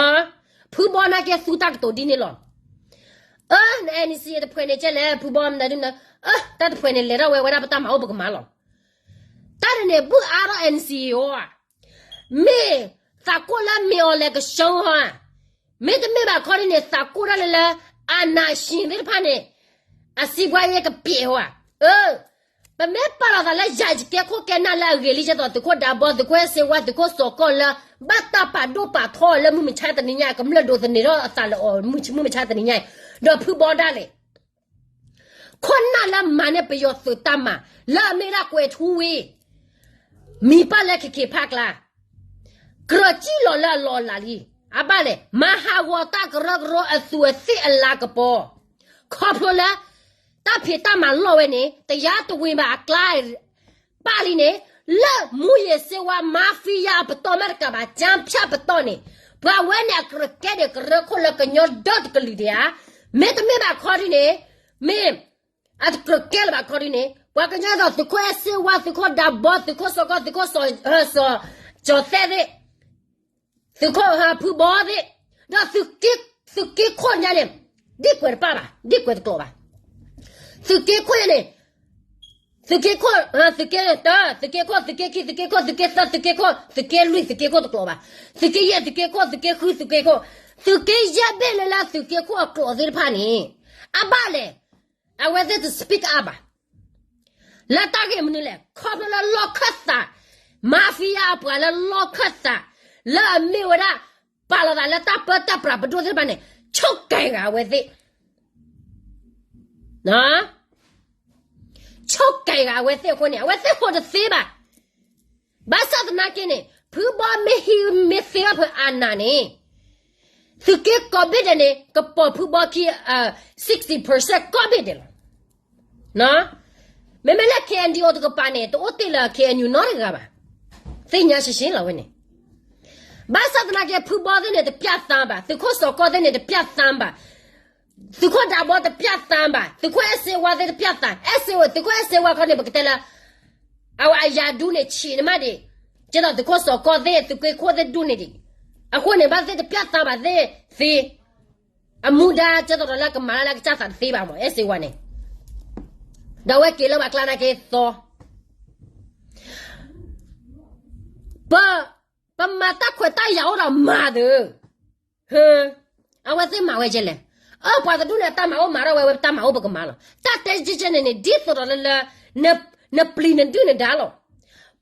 ဖုဘီနာ်က့သူတၢ်ကတိၤဒ်န့ၣ်လီၤ. အၢ န NCA တဖှဲးန့ၣ်ကဲလဲၣ် ဖုဘီမနုၤဒ်န့ၣ်, အၢ တၢ်တဖှဲးန့ၣ်လဲၤထီၣ်ဝဲ ဝဲဒၣ်ပတၢ်မၤအိၣ်ပကမၤလီၤ. တၢ်န့ၣ်န့ၣ် ဘုၣ်အါထီၣ် NCA အီၤဧါ. မ့ၢ်သးကိၣ်လၢမ့ၢ်အီၤလဲၤကဆှီဧါ. မ့တမ့ၢ်ဘၣ်ခီဒ်န့ၣ် သးကိၣ်ဒၣ်လၢလၢ အနၢ်ၡံသ့ၣ်တဖၣ်န့ၣ် အစံးပှၤယဲကပျဲးဧါ. အၢ ပမ့ၢ်ပာ်လီၤသးလၢယၤယကဲခိၣ်ကဲနၢ်လၢအဂ့ၤလံ ကဲသိးသုးခိၣ်ဒးဘီ သုးခိၣ်အဲၣ်စ့ဝါ သုးခိၣ်စီၤကီၢ်လၢ ဘၣ်တၢ်ပာ်ဒိၣ်ပာ်ထီလၢမုၢ်မဆါတနံၤညါ ကမျၢၢ်ဒိးသန့ၤထီၣ်အသးလၢအီၤ မုၢ်မဆါတနံၤညါအံၤ ဒီးဖုဘီဒၣ်လဲာ် ခိၣ်နၢ်လၢမၤန့ၢ်ပယီၤသုးတၢ်မၤ လၢအမ့ၢ်ဒၣ်ကွဲၤထူဝ့ၣ် မံၤပၢ်လၢခဲက့ၤဖးကျါ ကြၢးစံၣ်လီၤလၢအလီၢ်အလၤလံ. အဘၣ်လဲၣ် မၤဟးဂီၤတၢ်ကရၢကရိအသူးအသ့ၣ်အလၤကပီၤ ခီဖျိလၢ တၢ်ဖံးတၢ်မၤလီၢ်ဝဲန့ၣ် တယါတဝ့ၤဘၣ်အကျါ ပာ်လံန့ၣ် လၢမူယံၤစ့ဝါ mafia အပတီၢ်မ့ၢ်တကးဘၣ် ကၠၢဖၠၣ်ပတီၢ်န့ၣ် ပှၤဝဲန့ၣ်အကြၢးကဲဒံးကရၢခိၣ်လၢကညီဒီတကလုာ်ဒံးဧါ. မ့တမ့ၢ်ဘၣ်ခီဒ်န့ၣ် မ့ၢ် အတကြၢးကဲလၢၤဘၣ်ခီဒ်န့ၣ် ပှၤကညီသိးသုးခိၣ်အဲၣ်စ့ဝါ သုးခိၣ်ဒးဘီ သုးခိၣ်စီၤကီၢ် သုးခိၣ်စီၤ စီၤ ကၠီၤသဲးသ့ၣ် သုးခိၣ်ဖုဘီသ့ၣ် ဒီးသုးက့ခိၣ်ညါန့ၣ် ဒ့ၣ်ကွဲးတပၣ်ဘၣ် ဒ့ၣ်ကွဲးတကျိာ်ဘၣ်. သုးက့ခိၣ်ညါန့ၣ် သုးက့ခိၣ် သုးက့တၢ သုးက့ခိၣ် သုးက့ခံ သုးက့ခိၣ် သုးက့သၢ သုးက့ခိၣ် သုးက့လွံၢ် သုးက့ခိၣ်တကျိာ်ဘၣ်. သုးက့ယဲၢ် သုးက့ခိၣ် သုးက့ဃု သုးက့ခိၣ် သုးက့ယဲၢ်ဘ့ၣ်လၢလၢသုးက့ခိၣ်အကျိာ်သ့ၣ်တဖၣ်န့ၣ် အဘၣ်လဲၣ် အဝဲသ့ၣ်တ speak up ဘၣ် လၢတၢ်ဂ့ၢ်မနုၤလဲၣ် ခီဖျိလၢလီၢ်ခၢၣ်သး mafia အပှၤလၢလီၢ်ခၢၣ်သး လၢအမ့ၢ်ဝဲဒၣ် ပာ်လီၤသးလၢတၢ်ပၢတၢ်ပြးပဒိၣ်သ့ၣ်တဖၣ်န့ၣ် ဆိၣ်ကဲဂၤအဝဲသ့ၣ် ဆိၣ်ကဲဂၤအဝဲသ့ၣ်အဃိန့ၣ် အဝဲသ့ၣ်ဟိတသ့ဘၣ်. ဘၣ်ဆၣ်သနာ်က့န့ၣ် ဖုဘီမ့ၢ်ဟံးမ့ၢ်သ့ဘၣ်ဖုးအနးန့ၣ် သုးက့ကိးဘ့ၣ်ဒဲးန့ၣ် ကပိာ်ဖုဘီခံ sixty percent ကိးဘ့ၣ်ဒဲးလီၤ. မ့မ့ၢ်လၢ KNDO တကပၤန့ၣ် တအိၣ်တ့ၢ်လၢ KNU နီတဂၤဘၣ်. သ့ၣ်ညါရှဲရှဲလီၤဝဲန့ၣ် ဘၣ်ဆၣ်သနာ်က့ ဖုဘီသ့ၣ်န့ၣ် တပျၢ်သါဘၣ်, သုးခိၣ်စီၤကီၢ်သ့ၣ်န့ၣ် တပျၢ်သါဘၣ်, သုးခိၣ်ဒးဘီတပျၢ်သါဘၣ်, သုးခိၣ်အဲၣ်စ့ဝါသ့ၣ်တပျၢ်သါ, အဲၣ်စ့ဝါ သုးခိၣ်အဲၣ်စ့ဝါခီန့ၣ် ပကတဲလၢ အဝဲအယၤဒူန့ၣ် ဆံးန့ၣ်မးဒံး, ကဲသိးသုးခိၣ်စီၤကီၢ်သ့ၣ် သုးက့ခိၣ်သ့ၣ်ဒူန့ၣ်ဒံး, အဃိန့ၣ် ဘၣ်သ့ၣ်တပျၢ်သါဘၣ်သ့ၣ်သ့, အမူဒါကဲသိးဒီးလၢကမၤလၢလၢကစၢ်သးတသ့ဘၣ်မး အဲၣ်စ့ဝါန့ၣ်, ဒီးအဝဲက့ၤလၢပှၤကျါနာ်က့သီ ပ ပမၤတၢ်ခွဲးတၢ်ယာ်အိၣ်ဒီးမၤသၢ, အဝဲသ့ၣ်မၤဝဲကဲလဲၣ်. အၢ ပှၤတဒူၣ်န့ၣ် အတၢ်မၤအိၣ်မၤထီၣ်ဝဲ, ဝဲတၢ်မၤအိၣ်ပကမၤလီၤ. တၢ်တဲကဲကဲန့ၣ်န့ၣ် ဒ်သိးဒီးလၢလၢ နပျံၤနဒုၣ်နဒါလီၤ.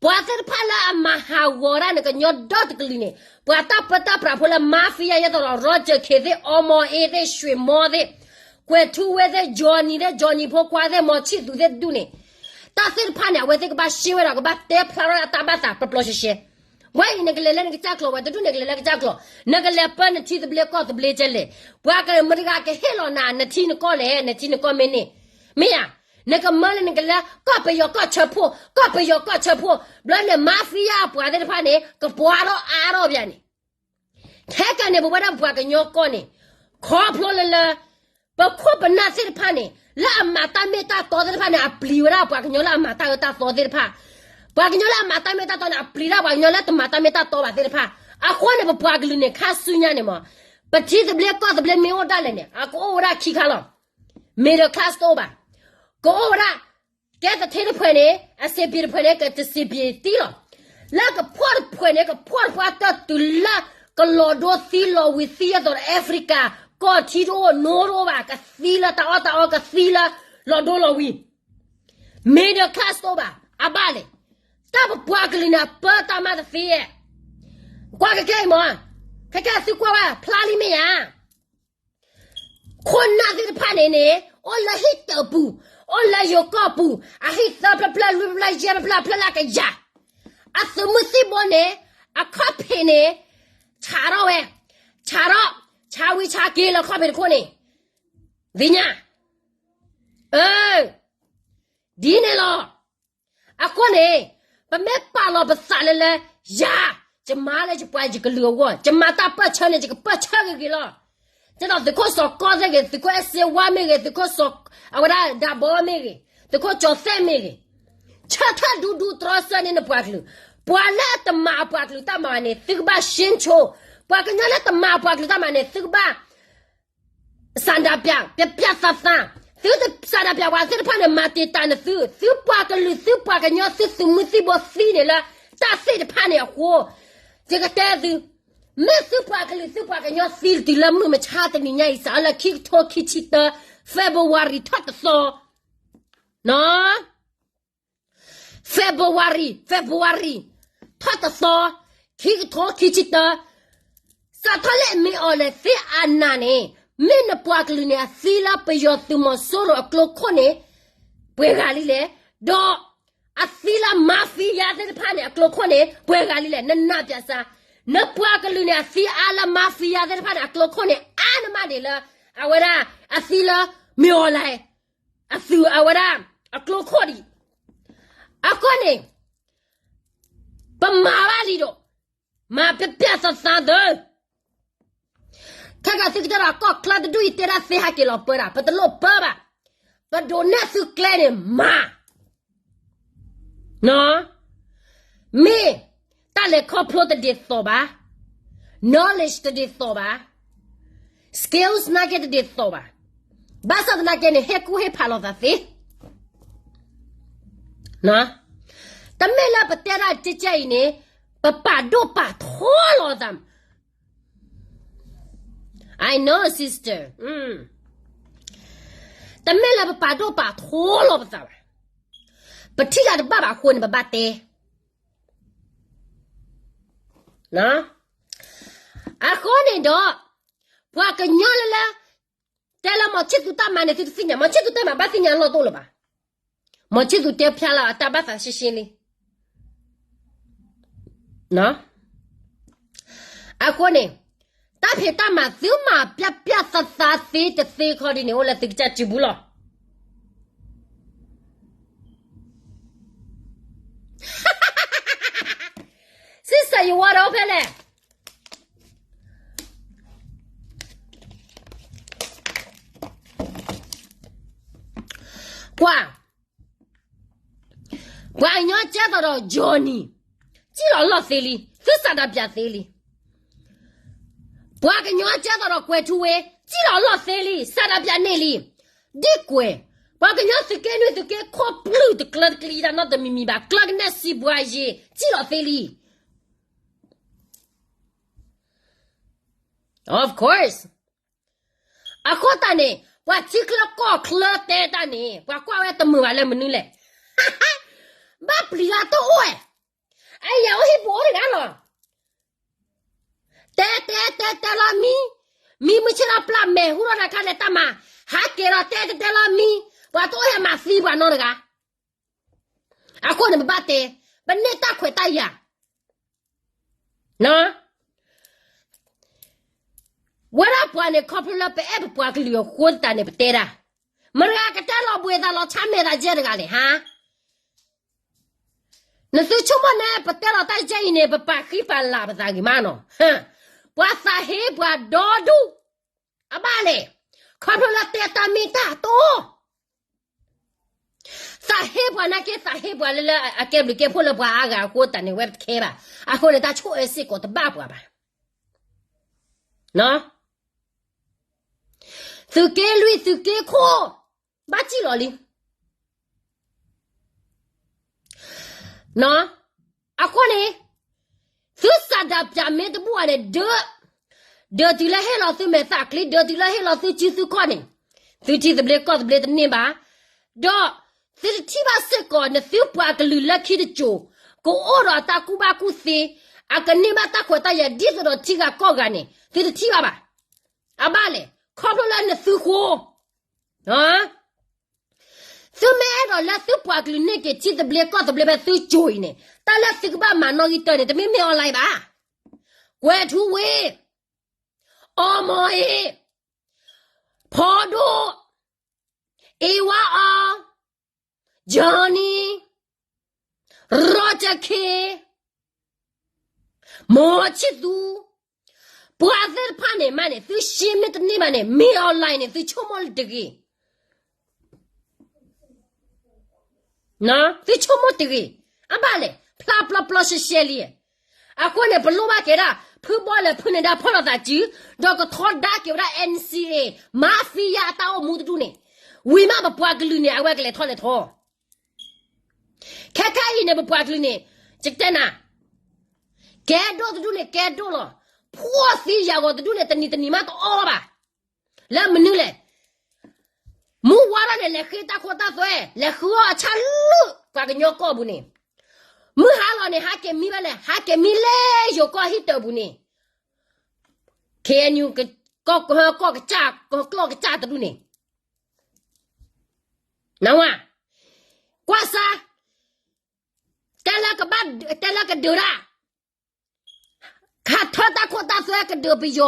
ပှၤသ့ၣ်တဖၣ်လၢအမၤဟးဂီၤဒၣ်နကညီဒီတကလုာ်န့ၣ် ပှၤတၢ်ပၢတၢ်ပြးဖိလၢ mafia ယဲသိးဒီး Roger K သ့ၣ် အီမီၤအ့သ့ၣ် ရွှေမောသ့ၣ် ကွဲၤထူဝ့သ့ၣ် Johnny သ့ၣ် Johnny ဖိခွါသ့ၣ် မီၤဆံၣ်သူးသ့ၣ်တဒူၣ်န့ၣ် တၢ်သ့ၣ်တဖၣ်န့ၣ် အဝဲသ့ၣ်ကဘၣ်ရှင်းဝဲဒီး ကဘၣ်တဲဖျါထီၣ်အတၢ်ဘၣ်သးပျီပျီရှဲရှဲ. ဝဲအံၤ နကလဲၤလၢနကစၢ်ကျိာ်ဝဲ, တဒူၣ်န့ၣ်ကလဲၤလၢကစၢ်ကျိာ်, နကလဲၤပၢနထံသဘျ့ကီၢ်သဘျ့ကဲလဲၣ်. ပှၤကမတဂၤကဟ့ၣ်လီၤနၤ နထံနကီၢ်လဲၣ်, နထံနကီၢ်မ့ၢ်န့ၣ်, မ့ၢ်ဧါ. နကမၢလၢနကလဲၤ ကီၢ်ပယီၤကီၢ်ဆၢဖှိၣ်, ကီၢ်ပယီၤကီၢ်ဆၢဖှိၣ်, ဘျီန့ၣ် mafia ပှၤသ့ၣ်တဖၣ်န့ၣ် ကပှၤထီၣ်အါထီၣ်ပၠးန့ၣ် ခဲကနံၣ်န့ၣ် ပဝဲဒၣ်ပပှၤကညီကီၢ်န့ၣ် ခီဖျိလၢလၢ ပခိၣ်ပနၢ်သ့ၣ်တဖၣ်န့ၣ် လၢအမၤတၢ်မ့ၢ်တၢ်တီသ့ၣ်တဖၣ်န့ၣ် အပျံၤဝဲဒၣ်ပှၤကညီလၢအမၤတၢ်အၢတၢ်သီသ့ၣ်တဖၣ်. ပှၤကညီလၢအမၤတၢ်မ့ၢ်တၢ်တီန့ၣ် အပျံၤဒၣ်ပှၤကညီလၢတမၤတၢ်မ့ၢ်တၢ်တီဘၣ်သ့ၣ်တဖၣ်. အဃိန့ၣ် ပပှၤကလုာ်န့ၣ် ခါဆူညါန့ၣ်မး ပထံသဘျ့ကီၢ်သဘျ့မ့ၢ်အိၣ်ဒၣ်လဲာ်န့ၣ် အကအိၣ်ဝဲဒၣ်ခံခါလီၤ. Middle class တအိၣ်ဘၣ်. ကအိၣ်ဝဲဒၣ် ကဲသထ့တဖှဲးန့ၣ် အစ့ပ့ၤတဖှဲးန့ၣ် ကတစ့ပ့ၤသံလီၤ. လၢကဖှီၣ်တဖှဲးန့ၣ် ကဖှီၣ်တဖှီၣ်တၢ်တုၤလၢ ကလီၤဒိသံလီၤဝံၤသံအသိးဒီး Africa ကီၢ်ထံတအိၣ်နိတအိၣ်ဘၣ် ကသံလၢတၢ်အီၣ်တၢ်အီ ကသံလၢလီၤဒိလီၤဝံၤ Middle class တအိၣ်ဘၣ် အဘၣ်လဲၣ်. တၢ်ပပှၤကလုာ်န့ၣ် အပၢတၢ်မၤတသ့ ကွၢ်ကဲခဲအံၤမး, ခဲကဲသုကွၢ်ဝဲ ဖျါလံမ့ၢ်ဧါ. ခိၣ်နၢ်သ့ၣ်တဖၣ်န့ၣ်န့ၣ် အိၣ်လၢဟံၣ်တၢးပူၤ, အိၣ်လၢယိၤကီၢ်ပူၤ, အဟံၣ်သၢဖျၢၣ်ဖျၢၣ်လွံၢ်ဖျၢၣ်ယဲၢ်ဖျၢၣ်ဖျၢၣ်လၢကယၤ, အသုးမုၢ်သံၣ်ဘိန့ၣ် အခီၣ်ဖံးန့ၣ် ဆးထီၣ်ဝဲ, ဆးထီၣ်, ဆးဝံၤဆးက့ၤလၢခီၣ်ဖံးတခိၣ်န့ၣ်, သ့ၣ်ညါ, အၢ, ဒ်န့ၣ်လီၤ. အဃိန့ၣ် ပမ့ၢ်ပာ်လီၤပသးလၢလၢ ယၤ, ယမၤလၢယပှၤယကလုာ်အဂီၢ်, ယမၤတၢ်ပၢၢ်ဆၢန့ၣ် ယကပၢၢ်ဆၢဂ့ၤဂ့ၤလီၤ. ဒ်သိးသုးခိၣ်စီၤကီသ့ၣ်ဂ့ၤ, သုးခိၣ်အဲၣ်စ့ဝါမ့ၢ်ဂ့ၤ, သုးခိၣ်စီၤ, အဝဲဒၣ်ဒးဘီမ့ၢ်ဂ့ၤ, သုးခိၣ်ကၠီၤသဲၣ်မ့ၢ်ဂ့ၤ, ဆၢထၢၣ်ဒူဒူတြီဆၢန့ၢ်နပှၤကလုာ်, ပှၤလၢအတမၤအပှၤကလုာ်တၢ်မၤန့ၣ် သုကဘၣ်ရှ့ဆိ, ပှၤကညီလၢတမၤအပှၤကလုာ်တၢ်မၤန့ၣ် သုကဘၣ် ဆန္ဒပြ, ပြပြသးသး, သုတဆန္ဒပြ ပှၤသ့ၣ်တဖၣ်န့ၣ် မၤတံာ်တာ်နသု, သုပှၤကလုာ် သုပှၤကညီ သုသုးမုၢ်သံၣ်ဘိသံန့ၣ်လၢ တၢ်သ့ၣ်တဖၣ်န့ၣ်အဃိ, ယကတဲသု, မ့ၢ်သုပှၤကလုာ် သုပှၤကညီသံတုၤလၢမုၢ်မဆါတနံၤညါအံၤ စးလၢခံကထိခံဆံတၢ February ထီၣ်တသီ, နီၢ် February, February ထီၣ်တသီ, ခံကထိခံဆံတၢ, စးထီၣ်လၢမ့ၢ်အီၤလဲၣ်သ့ၣ်အနၤန့ၣ်, မ့ၢ်နပှၤကလုာ်န့ၣ် အသံလၢပယီၤသုးမီၤစိရိၤအကျိခိၣ်န့ၣ် ပှဲၤဂၤလံလဲၣ်, ဒီးအသံလၢ mafia သ့ၣ်တဖၣ်န့ၣ် အကျိခိၣ်န့ၣ် ပှဲၤဂၤလံလဲၣ်, နနၢ်ပၠးစၢ်, နပှၤကလုာ်န့ၣ် အသံအါလၢ mafia သ့ၣ်တဖၣ်န့ၣ် အကျိခိၣ်န့ၣ် အါနမးဒံးလၢ အဝဲဒၣ် အသံလၢ မ့ၢ်အီၤလဲၣ် အသုးအဝဲဒၣ် အကျိခိၣ်ဒံး, အဃိန့ၣ် ပမၤဘၣ်လံဒီး မၤပြပြသးသးသၢ, ခဲကသုကတဲဒီးကီၢ်ချၢတဒူၣ်အံၤတဲဒၣ်သ့ဟးက့ၤလီၤပၢတၢ် ပတလိၣ်ပၢဘၣ်, ပဒိးနဲၣ်သုကျဲန့ၣ်မၤ မ့ၢ်တၢ်လဲၤခီဖျိတဒ်သိးဘၣ်, knowledge တဒ်သိးဘၣ်, skills နာ်က့တဒ်သိးဘၣ်, ဘၣ်ဆၣ်သနာ်က့န့ၣ် ဟ့ၣ်ကူၣ်ဟ့ၣ်ဖးလိာ်သးသ့, တမ့ၢ်လၢပတဲဒၣ်ကဲကဲအံၤန့ၣ် ပပာ်ဒိၣ်ပာ်ထီလီၤသး I know sister, တမ့ၢ်လၢပပာ်ဒိၣ်ပာ်ထီလီၤပသးဘၣ်, ပထံၣ်တၢ်တဘၣ်ဘၣ်အဃိန့ၣ် ပဘၣ်တဲ အဃိန့ၣ်ဒီး ပှၤကညီလၢလၢ တဲလၢမီၤဆံၣ်သူးတၢ်မၤန့ၣ် သုတသ့ၣ်ညါ, မီၤဆံၣ်သူးတၢ်မၤဘၣ်သ့ၣ်ညါလီၢ်တအိၣ်လၢၤဘၣ်, မီၤဆံၣ်သူးတဲဖျါလၢအတၢ်ဘၣ်သးရှင်းရှင်းလံ အဃိန့ၣ် တၢ်ဖံးတၢ်မၤသုမၤပြပြသးသးသ့တသ့ခီဒ်န့ၣ် အိၣ်လၢသုကစၢ်စုပူၤလီၤ. ဆံးစၢ်ယဝီဒီးဖဲလဲၣ် ကွၢ် ပှၤကညီကဲသိးဒီး Johnny စံၣ်လီၤလီၢ်သ့လံ, သုစးဒးပၠးသ့လံ. ပှၤကညီကဲသိးဒီးကွဲၤထူဝ့ စံၣ်လီၤလီၢ်သ့လံ, စးဒးပၠးန့ၢ်လံ. ဒ်ကွဲၤ, ပှၤကညီသုးက့နွံသုးက့ခိၣ်ပျုၢ်တကျၢတကျံတၢ်နီတမံၤမံၤဘၣ်, ကျၢကနဲၣ်စံးပှၤယ့ၤ စံၣ်လီၤသ့လံ. Of course. အဃိသတးန့ၣ် ပှၤထံချၢကီၢ်ချၢတဲတၢ်န့ၣ် ပှၤကွၢ်ဝဲတမုာ်ဘၣ်လၢမနုၤလဲၣ်. ဘၣ်ပျံၤလၢတအိၣ်ဝဲ, အယဲၢ်အိၣ်ဟံၣ်ပူၤအိၣ်တဂၤလီၤ. တဲတဲတဲတဲလီၤမံ, မံမုၢ်ဆ့ၣ်ဒီးပျၢ်မဲာ်ဟူထီၣ်တခါလဲၤတၢ်မၤ, ဟးက့ၤဒီးတဲတဲတဲလီၤမံ, ပှၤတအိၣ်ဟဲမၤသံပှၤနီတဂၤ. အဃိန့ၣ်ပဘၣ်တဲ, ပန့ၢ်တၢ်ခွဲးတၢ်ယာ် ဝဲဒၣ်ပှၤန့ၣ် ခီဖျိလၢပအဲၣ်ပပှၤကလုာ်အဃိသတးန့ၣ် ပတဲဒၣ်, မတၤတဂၤကတဲလီၤဘှံးသးလီၤဆါမဲာ်သးယဲၢ်တဂၤလဲၣ်ဟါ. နသုဆိကမိၣ်န့ၣ် ပတဲလီၤတၢ်ယဲၢ်အံၤန့ၣ် ပပာ်ဃံပာ်လၤပသးဂ့ၤမးနီၤ. ပှၤသးဟ့ပှၤဒီဒူၣ်, အဘၣ်လဲၣ်, ခီဖျိလၢတဲတၢ်မ့ၢ်တၢ်တီ သးဟ့ပှၤနာ်က့ သးဟ့ပှၤလၢလၢအကဲဘျုးကဲဖှိၣ်လၢပှၤအါဂၤအဃိသတးန့ၣ် ဝဲတခဲဘၣ်. အဃိန့ၣ် တၢ်ဆိၣ်အၢစ့ၢ်ကီးတဘၣ်ပှၤဘၣ်. သုးက့လွံၢ် သုးက့ခိၣ်, ဘၣ်စံၣ်လီၤလံ. အဃိန့ၣ် သုစးဒးပၠးမ့ၢ်တဘူၣ်ဘၣ်န့ၣ် ဒၢး, ဒၢးတုၤလၢဟ့ၣ်လီၤသုမဲာ်သၣ်ချံ, ဒၢးတုၤလၢဟ့ၣ်လီၤသုစုသုခီၣ်န့ၣ်, သုထံသဘျ့ကီၢ်သဘျ့တန့ၢ်ဘၣ်. ဒီးသုတထံၣ်ဘၣ်စ့ၢ်ကီး နသုပှၤကလုာ်လၢခံတစိၤ ကအိၣ်ဒီးအတၢ်ကူၣ်ဘၣ်ကူၣ်သ့, အကန့ၢ်ဘၣ်တၢ်ခွဲးတၢ်ယာ်ဒ်သိးဒီးထံဂၤကီၢ်ဂၤန့ၣ် သုတထံၣ်ဘၣ်ဘၣ်. အဘၣ်လဲၣ်, ခီဖျိလၢနသုဃိ သုမ့ၢ်အဲၣ်ဒိးလၢသုပှၤကလုာ်န့ၢ်က့ၤထံသဘျ့ကီၢ်သဘျ့ဖဲသုစိၤအံၤန့ၣ် တၢ်လၢသုကဘၣ်မၤနီၣ်ဂံၢ်တၢန့ၣ် တမ့ၢ်မ့ၢ် online ဘၣ်. ကွဲၤထူဝ့, အီမီၤအ့, ဖီဒိၣ်, အ့ဝါအီ, Johnny, Roger K, မီၤဆံၣ်သူ, ပှၤသ့ၣ်တဖၣ်န့ၣ်မးန့ၣ် သုရှ့မ့ၢ်တန့ၢ်ဘၣ်န့ၣ် မ့ၢ် online န့ၣ် သုဆိကမိၣ်တဂ့ၤ. သုဆိကမိၣ်တဂ့ၤ. အဘၣ်လဲၣ်, ဖျါပျီပျီရှဲရှဲလံ. အဃိန့ၣ် ပလိၣ်ဘၣ်က့ၤဒၣ် ဖုဘီလဲၤဖုန့ၢ်ဒၣ်ဖီၣ်လိာ်သးစု, ဒီးကထီဒါက့ၤဝဲဒၣ် NCA, mafia အတၢ်အိၣ်မူတဒူၣ်န့ၣ်, ဝံၤမးပပှၤကလုာ်န့ၣ် အဝဲကလဲၤထီၣ်လဲၤထီ. ခဲခါအံၤန့ၣ် ပပှၤကလုာ်န့ၣ်, ယတဲနၤ, ကဲဒိၣ်တဒူၣ်န့ၣ် ကဲဒိၣ်လီၤ. ဖှီၣ်သံယာ်ဂီၤတဒူၣ်န့ၣ် တနံၤတနံၤမးတအီၣ်ဘၣ်. လၢမနုၤလဲၣ်. မုၢ်ဝါထီၣ်န့ၣ် လဲၤဃ့တၢ်ခိတၢ်သွဲ, လဲၤဃုအီၣ်အဆၣ်လၢပှၤကညီကီၢ်ပူၤန့ၣ်, မုၢ်ဟါလီၤန့ၣ် ဟးက့ၤမံဘၣ်လဲၣ်, ဟးက့ၤမံလၢယိၤကီၢ်ဟံၣ်တၢၤပူၤန့ၣ်, KNU ကီၢ်ကစၢ်, ကီၢ်ကစၢ်တဒူၣ်န့ၣ်, နဝၤ, ကွၢ်စါ, တဲလၢကဒုးတၢ် ဟးထၢတၢ်ခိတၢ်သွဲကဒုးပယီၤ,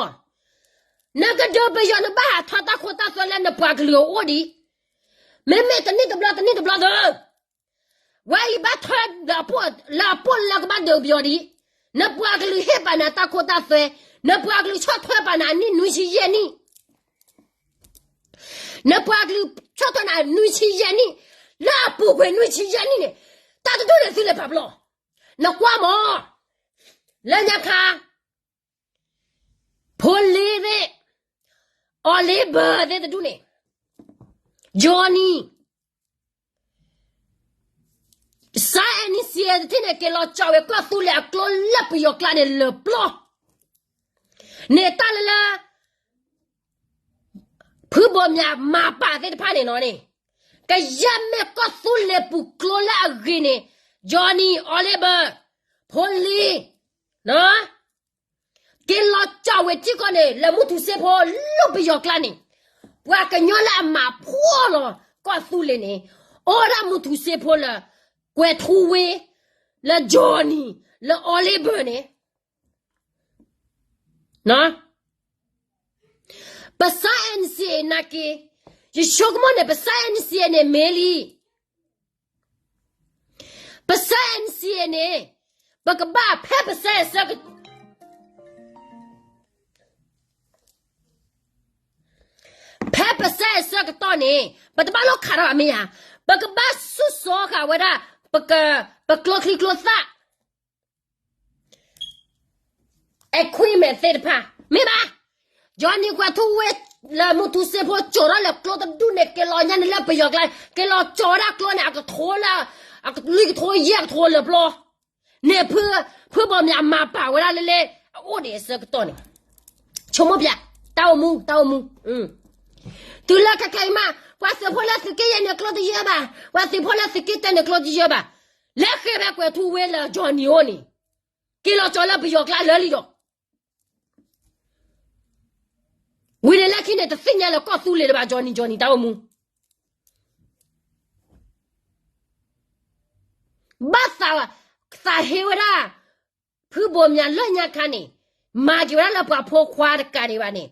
နကဒုးပယီၤ နဘၣ်ဟးထၢတၢ်ခိတၢ်သွဲလၢနပှၤကလုာ်အအိၣ်ဒံး, မ့မ့ၢ်တနံၣ်တဘျီ တနံၣ်တဘျီသၢ, ဝဲအံၤဘၣ်ထွဲ လၢအပိၢ်လၢကဘၣ်ဒုးပယီၤဒံး, နပှၤကလုာ်ဟ့ၣ်ပာ်နၤတၢ်ခိတၢ်သွဲ, နပှၤကလုာ်ဆီၣ်ထွဲပာ်နၤအနံၣ်နွံဆံယဲၢ်နံၣ် နပှၤကလုာ်ဆီၣ်ထွဲနၤနွံဆံယဲၢ်နံၣ်, လၢအပူၤကွံာ်နွံဆံယဲၢ်နံၣ်န့ၣ်, တၢ်တဒူၣ်န့ၣ်သုလဲၤပာ်ပလီၢ်, နကွၢ်မး, လၢညါခါ, ဖိလ့သ့ၣ်, အီၤလ့ဘၢသ့ၣ်တဒူၣ်န့ၣ်, Johnny, စါ NCA တထံၣ်န့ၣ် က့ၤလီၤကၠီဝဲကီၢ်သူလ့ၤအကျိလၢပယီၤကျါန့ၣ်လၢပျီ, န့ၣ်တၢ်လၢလၢ ဖုဘီမၠးမၤပာ်သ့ၣ်တဖၣ်န့ၣ်နီၤန့ၣ်, ကယဲၢ်မ့ၢ်ကီၢ်သူလ့ၤပူၤကျိလၢအဂ့ၤန့ၣ်, Johnny, အီၤလ့ဘၢ, ဖိလ့, က့ၤလီၤကၠီဝဲထံကီၢ်န့ၣ် လၢမုၢ်ထူစ့ဖိလၢပယီၤကျါန့ၣ်, ပှၤကညီလၢအမၤဖှီၣ်လီၤကီၢ်သူလ့ၤန့ၣ်, အိၣ်ဝဲဒၣ်မုၢ်ထူစ့ဖိလၢ ကွဲၤထူဝ့, လၢ Johnny, လၢအီၤလ့ဘၢန့ၣ် ပစါ NCA နာ်က့, ယဆိကမိၣ်န့ၣ် ပစါ NCA န့ၣ်မ့ၢ်လံ, ပစါ NCA န့ၣ်, ပကဘၣ်ဖဲပစါအဆၢက, ဖဲပစါအဆၢကတီၢ်န့ၣ် ပတဘၣ်လိၣ်ခးထီၣ်ဘၣ်မ့ၢ်ဧါ, ပကဘၣ်ဆူၣ်စီဃာ်ဝဲဒၣ်, ပက, ပကျိချံကျိသၣ် equipment သ့ၣ်တဖၣ်, မ့ၢ်ဘၣ်, Johnny ကွဲၤထူဝ့ လၢမုၢ်ထူစ့ဖိကၠီထီၣ်လၢကျိတဒူၣ်န့ၣ် က့ၤလီၤညါန့ၣ်လၢပယီၤကျါ, က့ၤလီၤကၠီဝဲဒၣ်ကျိန့ၣ် အကထိလၢ, လွံၢ်ကထိယဲၢ်ကထိလၢပျီ, န့ၣ်ဖု, ဖုဘီမၠးမၤပာ်ဝဲဒၣ်လၢလၢ, အအိၣ်ဒံးအဆၢကတီၢ်န့ၣ်, ဆိကမိၣ်ပျး, တၢ်အိၣ်မူ တၢ်အိၣ်မူ. တုၤလၢခဲခဲအံၤမး ပှၤသုးဖိလၢသုးက့ယဲၢ်န့ၣ်ကျိတယၢဘၣ်, ပှၤသုးဖိလၢသုးက့တၢန့ၣ်ကျိတယၢဘၣ်. လဲၤဃ့ၢ်ဖဲကွဲၤထူဝ့လၢ Johnny အိၣ်န့ၣ်, က့ၤလီၤကၠီၤလၢပယီၤကျါလၢာ်လံဒီး ဝံၤန့ၣ်လၢခံန့ၣ် တသ့ၣ်ညါလၢကီၢ်သူလ့ၤလၢၤဘၣ် Johnny, Johnny တၢ်အိၣ်မူ. ဘၣ်သး, သးဟ့ဝဲဒၣ် ဖုဘိးမၠးလၢညါခါန့ၣ်, မၤက့ၤဝဲဒၣ်လၢပှၤဖိခွါတကးဒံးဘၣ်န့ၣ်,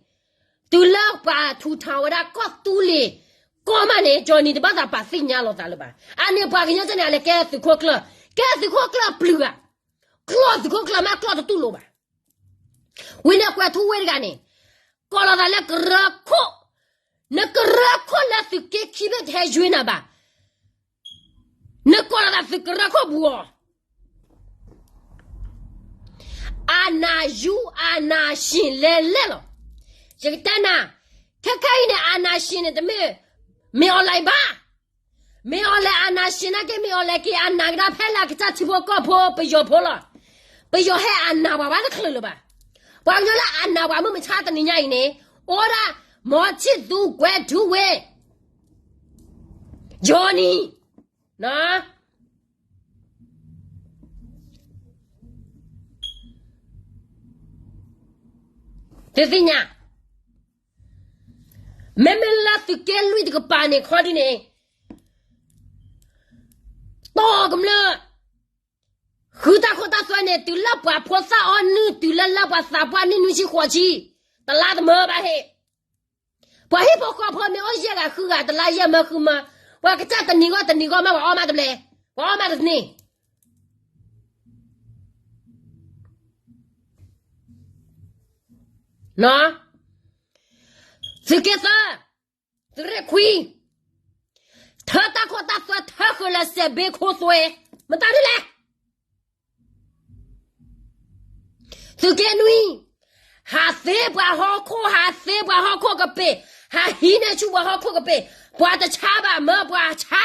တုၤလၢပှၤထူးထီၣ်ဝဲဒၣ်ကီၢ်သူလ့ၤကီၢ်မးန့ၣ် Johnny တဘၣ်သးပာ်သ့ၣ်ညါလီၤသးလၢၤဘၣ်. အန့ၣ်ပှၤကညီကန့ၣ် အလဲၤကဲသုးခိၣ်ကျၢၢ်, ကဲသုးခိၣ်ကျၢၢ်ပျုၤဘၣ်, ကျီၢ်သုးခိၣ်ကျၢၢ်မးကျီၢ်တတူၢ်လိာ်ဘၣ်. ဝံၤန့ၣ်ကွဲၤထူဝ့တဂၤန့ၣ် ကိးလီၤသးလၢကရၢခိၣ်, နကရၢခိၣ်လၢသုးက့ခံဘ့ၣ်တဟဲယွ့နၤဘၣ်, နကိးလီၤသးသုးကရၢခိၣ်ဘူးအီၤ. အာဏာရှင်လဲလဲၣ်လီၤ. ယကတဲနၤ, ခဲခဲအံၤန့ၣ် အာဏာရှင်န့ၣ် တမ့ၢ်မ့ၢ်အီၤလဲၣ်ဘၣ်. မ့ၢ်အီၤလဲၣ် အာဏာရှင်နာ်က့ မ့ၢ်အီၤလဲၣ်က့ၤ အာဏာကဒါဖဲလၢအကစၢ်ထံဖိကီၢ်ဖိပယီၤဖိလီၤ. ပယီၤဟဲအာဏာပှၤဘၣ်တချုးလၢၤဘၣ်. ပှၤကညီလၢအာဏာပှၤမုၢ်မဆါတနံၤညါအံၤန့ၣ် အိၣ်ဒၣ် မောင်ချစ်သူ, ကွဲၤထူဝ့, Johnny, သုသ့ၣ်ညါ, မ့မ့ၢ်လၢသုးက့လွံၢ်တကပၤန့ၣ်ခီဒ်န့ၣ်, တီၢ်ကမျၢၢ်, ဃုတၢ်ခိတၢ်သွဲန့ၣ် တုၤလၢပှၤဖိသၣ်အီၣ်နုၢ် တုၤလၢလၢပှၤသးပှၢ်နံၣ်နွံဆံဃိးဆံ, တလါတမၢဘၣ်ဟ့ၣ်. ပှၤဟံၣ်ဖိဃီဖိမ့ၢ်အိၣ်ယဲၢ်ဂၤဃုဂၤ တလါယဲၢ်မၢဃုမၢ, ပှၤကစၢ်တနံၤဂီၢ်တနံၤဂီၢ်မး ပှၤအီၣ်မးတဘျဲၣ်, ပှၤအီၣ်မးတန့ၢ် သုးက့သၢ, သုးရ့ၣ်ခွံ, ထၢတၢ်ခိတၢ်သွဲ ထၢဃုာ်လၢစဲးဘ့ခိသွဲ, မတၤဒ်လဲၣ်. သုးက့နွံ, ဟးသ့ပှၤဟီၣ်ခိၣ်, ဟးသ့ပှၤဟီၣ်ခိၣ်ကပ့ၤ, ဟးဟံးန့ၢ်ဆူပှၤဟီၣ်ခိၣ်ကပ့ၤ, ပှၤတဆါဘၣ်မၢပှၤဆါ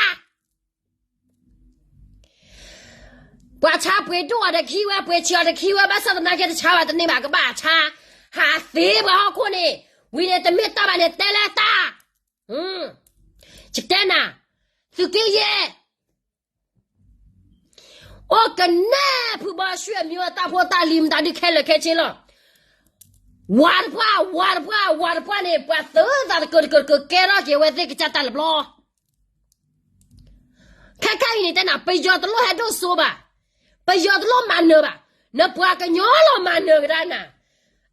ပှၤဆါပှ့ၤဒိၣ်အီၤတခံဝဲ, ပှ့ၤဆံးအီၤတခံဝဲ, ဘၣ်ဆၣ်သနာ်က့တဆါဘၣ်တန့ၢ်ဘၣ် ကဘၣ်ဆါ, ဟးသ့ပှၤဟီၣ်ခိၣ်န့ၣ်, ဝံၤန့ၣ်တမ့ၢ်တၢ်ဘၣ်န့ၣ် တဲလၢတၢ်, ယတဲနၤ, သုးက့ယဲၢ်, အိၣ်ကနဲၣ်ဖုဘီဆှၢမံဝဲတၢ်ဖိတၢ်လံၤမတၤဒုးခဲလၢာ်ခဲဆ့လီၤ. ဝၤတပှၢ်, ဝၤတပှၢ်, ဝၤတပှၢ်န့ၣ် ပှၤသုးသးတကၢၢ်တကၢၢ်တကၢၢ်ကဲထီၣ်က့ၤဝဲသ့ၣ်ကစၢ်တၢ်လၢဘျီ ခဲခါအံၤန့ၣ်တဲနၤ ပယီၤတလိၣ်ဟဲဒိၣ်စိဘၣ်, ပယီၤတလိၣ်မၤနၢၤဘၣ်, နပှၤကညီလီၤမၤနၢၤကဒါနၤ,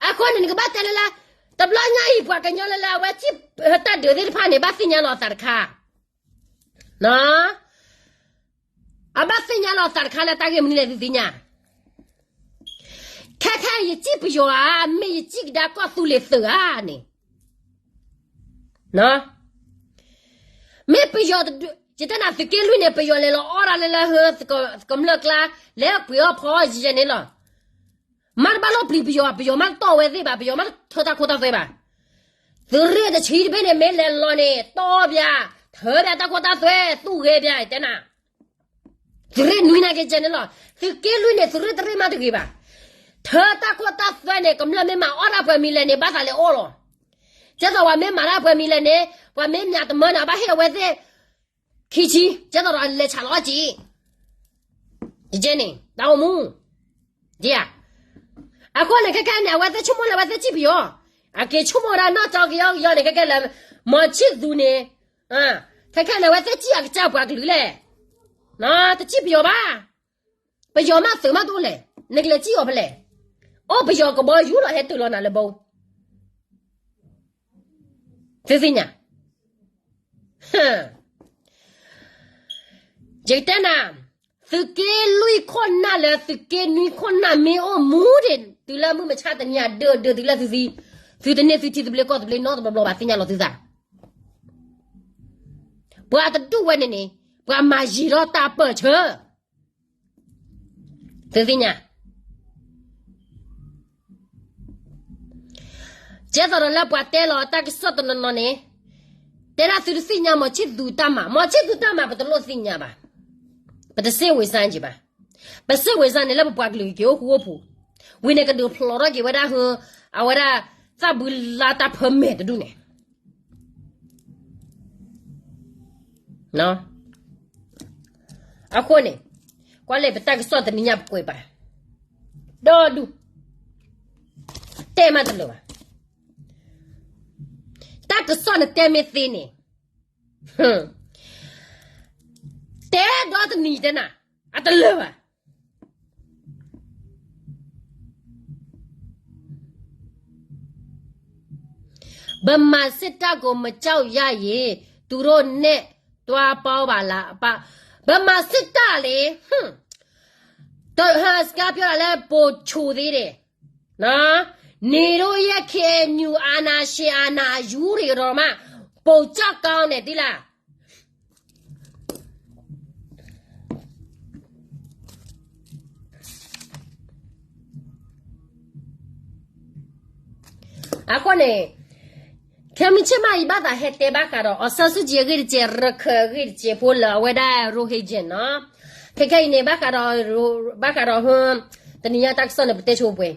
အဃိန့ၣ် နကဘၣ်တဲလၢလၢ, တဘျီညါအံၤ ပှၤကညီလၢလၢအဝဲစံၣ်တၢ်ဒုးသ့ၣ်တဖၣ်န့ၣ် ဘၣ်သ့ၣ်ညါလီၤအသးတခါ အဘၣ်သ့ၣ်ညါလီၤသးတခါလၢတၢ်ဂ့ၢ်မနုၤလဲၣ်သုသ့ၣ်ညါ, ခဲခဲအံၤယစံၣ်ပယီၤဧါ, မ့ၢ်ယစံၣ်ကဒါကီၢ်သူလ့ၤသုးဧါန့ၣ်, မ့ၢ်ပယီၤ, ယတဲနၤသုးက့လွံၢ်န့ၣ် ပယီၤလဲၤလီၤအီၣ်ဒၣ်လၢလၢဟၢကမျၢၢ်ကျါ, လဲၤပှ့ၤအီၣ်ဖီအီၣ်ယဲန့ၣ်လီၤ. မ့တဘၣ်လိၣ်ပျံၤပယီၤ, ပယီၤမ့တတီၢ်ဝဲသ့ၣ်ဘၣ်, ပယီၤမ့ထၢတၢ်ခိတၢ်သွဲဘၣ်. သုးရ့ၣ်တဆံတဘ့ၣ်န့ၣ် မ့ၢ်လဲၤလီၤန့ၣ် တီၢ်ပျး, ထၢပျးတၢ်ခိတၢ်သွဲ, သူၣ်ဂဲၤပျး ယတဲနၤ သုးရ့ၣ်နွံနာ်က့ယဲန့ၣ်လီၤ. သုးက့လွံၢ်န့ၣ် သုးရ့ၣ်တရ့ၣ်မးတဂ့ၤဘၣ်. ထၢတၢ်ခိတၢ်သွဲန့ၣ် ကမျၢၢ်မ့ၢ်မၤအီၣ်ဒၣ်ပှဲၤမံၤလဲၣ်န့ၣ် ဘၣ်သးလဲၤအီၣ်လီၤ. ကဲသိးပှၤမ့ၢ်မၤဒၣ်ပှဲၤမံၤလဲၣ်န့ၣ် ပှၤမ့ၢ်မၠးတမၢနၤ ဘၣ်ဟ့ၣ်အဝဲသ့ၣ် ခံဆံ, ကဲသိးဒီးအလဲၤဆးလီၤအီၣ်က့ၤ ယဲန့ၣ် တၢ်အိၣ်မူ ဒ်ဧါ. အဃိန့ၣ် ခဲခဲန့ၣ် အဝဲသ့ၣ်ဆိကမိၣ်လၢ အဝဲသ့ၣ်စံၣ်ပယီၤ, အက့ၤဆိကမိၣ်ဝဲဒၣ်နီၢ်ကၠီကယီကယီန့ၣ် ခဲခဲလၢ မီၤဆံၣ်သူန့ၣ်, ခဲခဲန့ၣ် အဝဲသ့ၣ်စံၣ်အကစၢ်ပှၤကလုာ်လဲၣ်, တစံၣ်ပယီၤဘၣ်. ပယီၤမးသုးမးတအိၣ်လဲၣ်, နကလဲၤစံၣ်အီၤဖဲလဲၣ်. အိၣ်ပယီၤကဘီယူၤလီၤ ဟဲတုၤလီၤနၤလၢဘိ သုသ့ၣ်ညါ ယကတဲနၤ, သုးက့လွံၢ်ခိၣ်နၢ်လၢသုးက့နွံခိၣ်နၢ်မ့ၢ်အိၣ်မူဒံး တုၤလၢမုၢ်မဆါတနံၤအဒၢးဒၢးတုၤလၢသုသံ, သုတန့ၢ်သုထံသဘျ့ကီၢ်သဘျ့နီတဘျီဘျီဘၣ် သ့ၣ်ညါလီၤသုသး. ပှၤတဒူၣ်ဝဲန့ၣ်န့ၣ် ပှၤမၤယံၤထီၣ်တၢ်ပၢၢ်ဆၢ သုသ့ၣ်ညါ ကဲသိးဒီးလၢပှၤတဲလီၤတၢ်ကစီၣ်တနီၤနီၤန့ၣ်, တဲဒၣ်သုတသ့ၣ်ညါ မောင်ချစ်သူတၢ်မၤ, မောင်ချစ်သူတၢ်မၤ ပတလိၣ်သ့ၣ်ညါဘၣ်, ပတစိတ်ဝင်စားက့ၤဘၣ်. ပစိတ်ဝင်စားန့ၣ်လၢပပှၤကလုာ်က့ၤအိၣ်ဃူအိၣ်ဖိး, ဝံၤန့ၣ်ကဒုးဖျိးထီၣ်က့ၤဝဲဒၣ်ဟၢ, အဝဲဒၣ် သးဘုလါတၢ်ဖၢမဲာ်တဒူၣ်န့ၣ် အဃိန့ၣ် ကွၢ်လၢပတၢ်ကစီၣ်တနံၤညါပကွဲးဘၣ် ဒီဒူၣ် တဲမးတလၢာ်ဘၣ်. တၢ်ကစီၣ်နတဲမ့ၢ်သ့န့ၣ် တဲဒီတနံၤတဲနၤ အတလၢာ်ဘၣ်. ဗမာစစ်တပ်ကို မကြောက်ရရင် သူတို့နဲ့ သွားပေါင်းပါလား ဗမာစစ်တပ်လေ တဟစကါပြောတာလဲ ပိုချိုသေးတယ် နော် နေတို့ရဲ့ KNU အာဏာရှင်အာဏာယူတွေတော့မှ ပိုကြောက်ကောင်းတယ် သိလား. အဃိန့ၣ် ခဲမုၢ်ဆ့ၣ်မးအံၤဘၣ်သးဟဲတဲဘၣ်ဃးဒီး အောင်ဆန်းစုကြည် အဂ့ၢ်တစဲး ရခိုင်အဂ့ၢ်တစဲးဖိလၢအဝဲဒၣ် Rohingya နီၤ ခဲခဲအံၤန့ၣ် ဘၣ်ဃးဒီး တနံၤညါတၢ်ကစီၣ်န့ၣ် ပတဲဆိပှဲၤ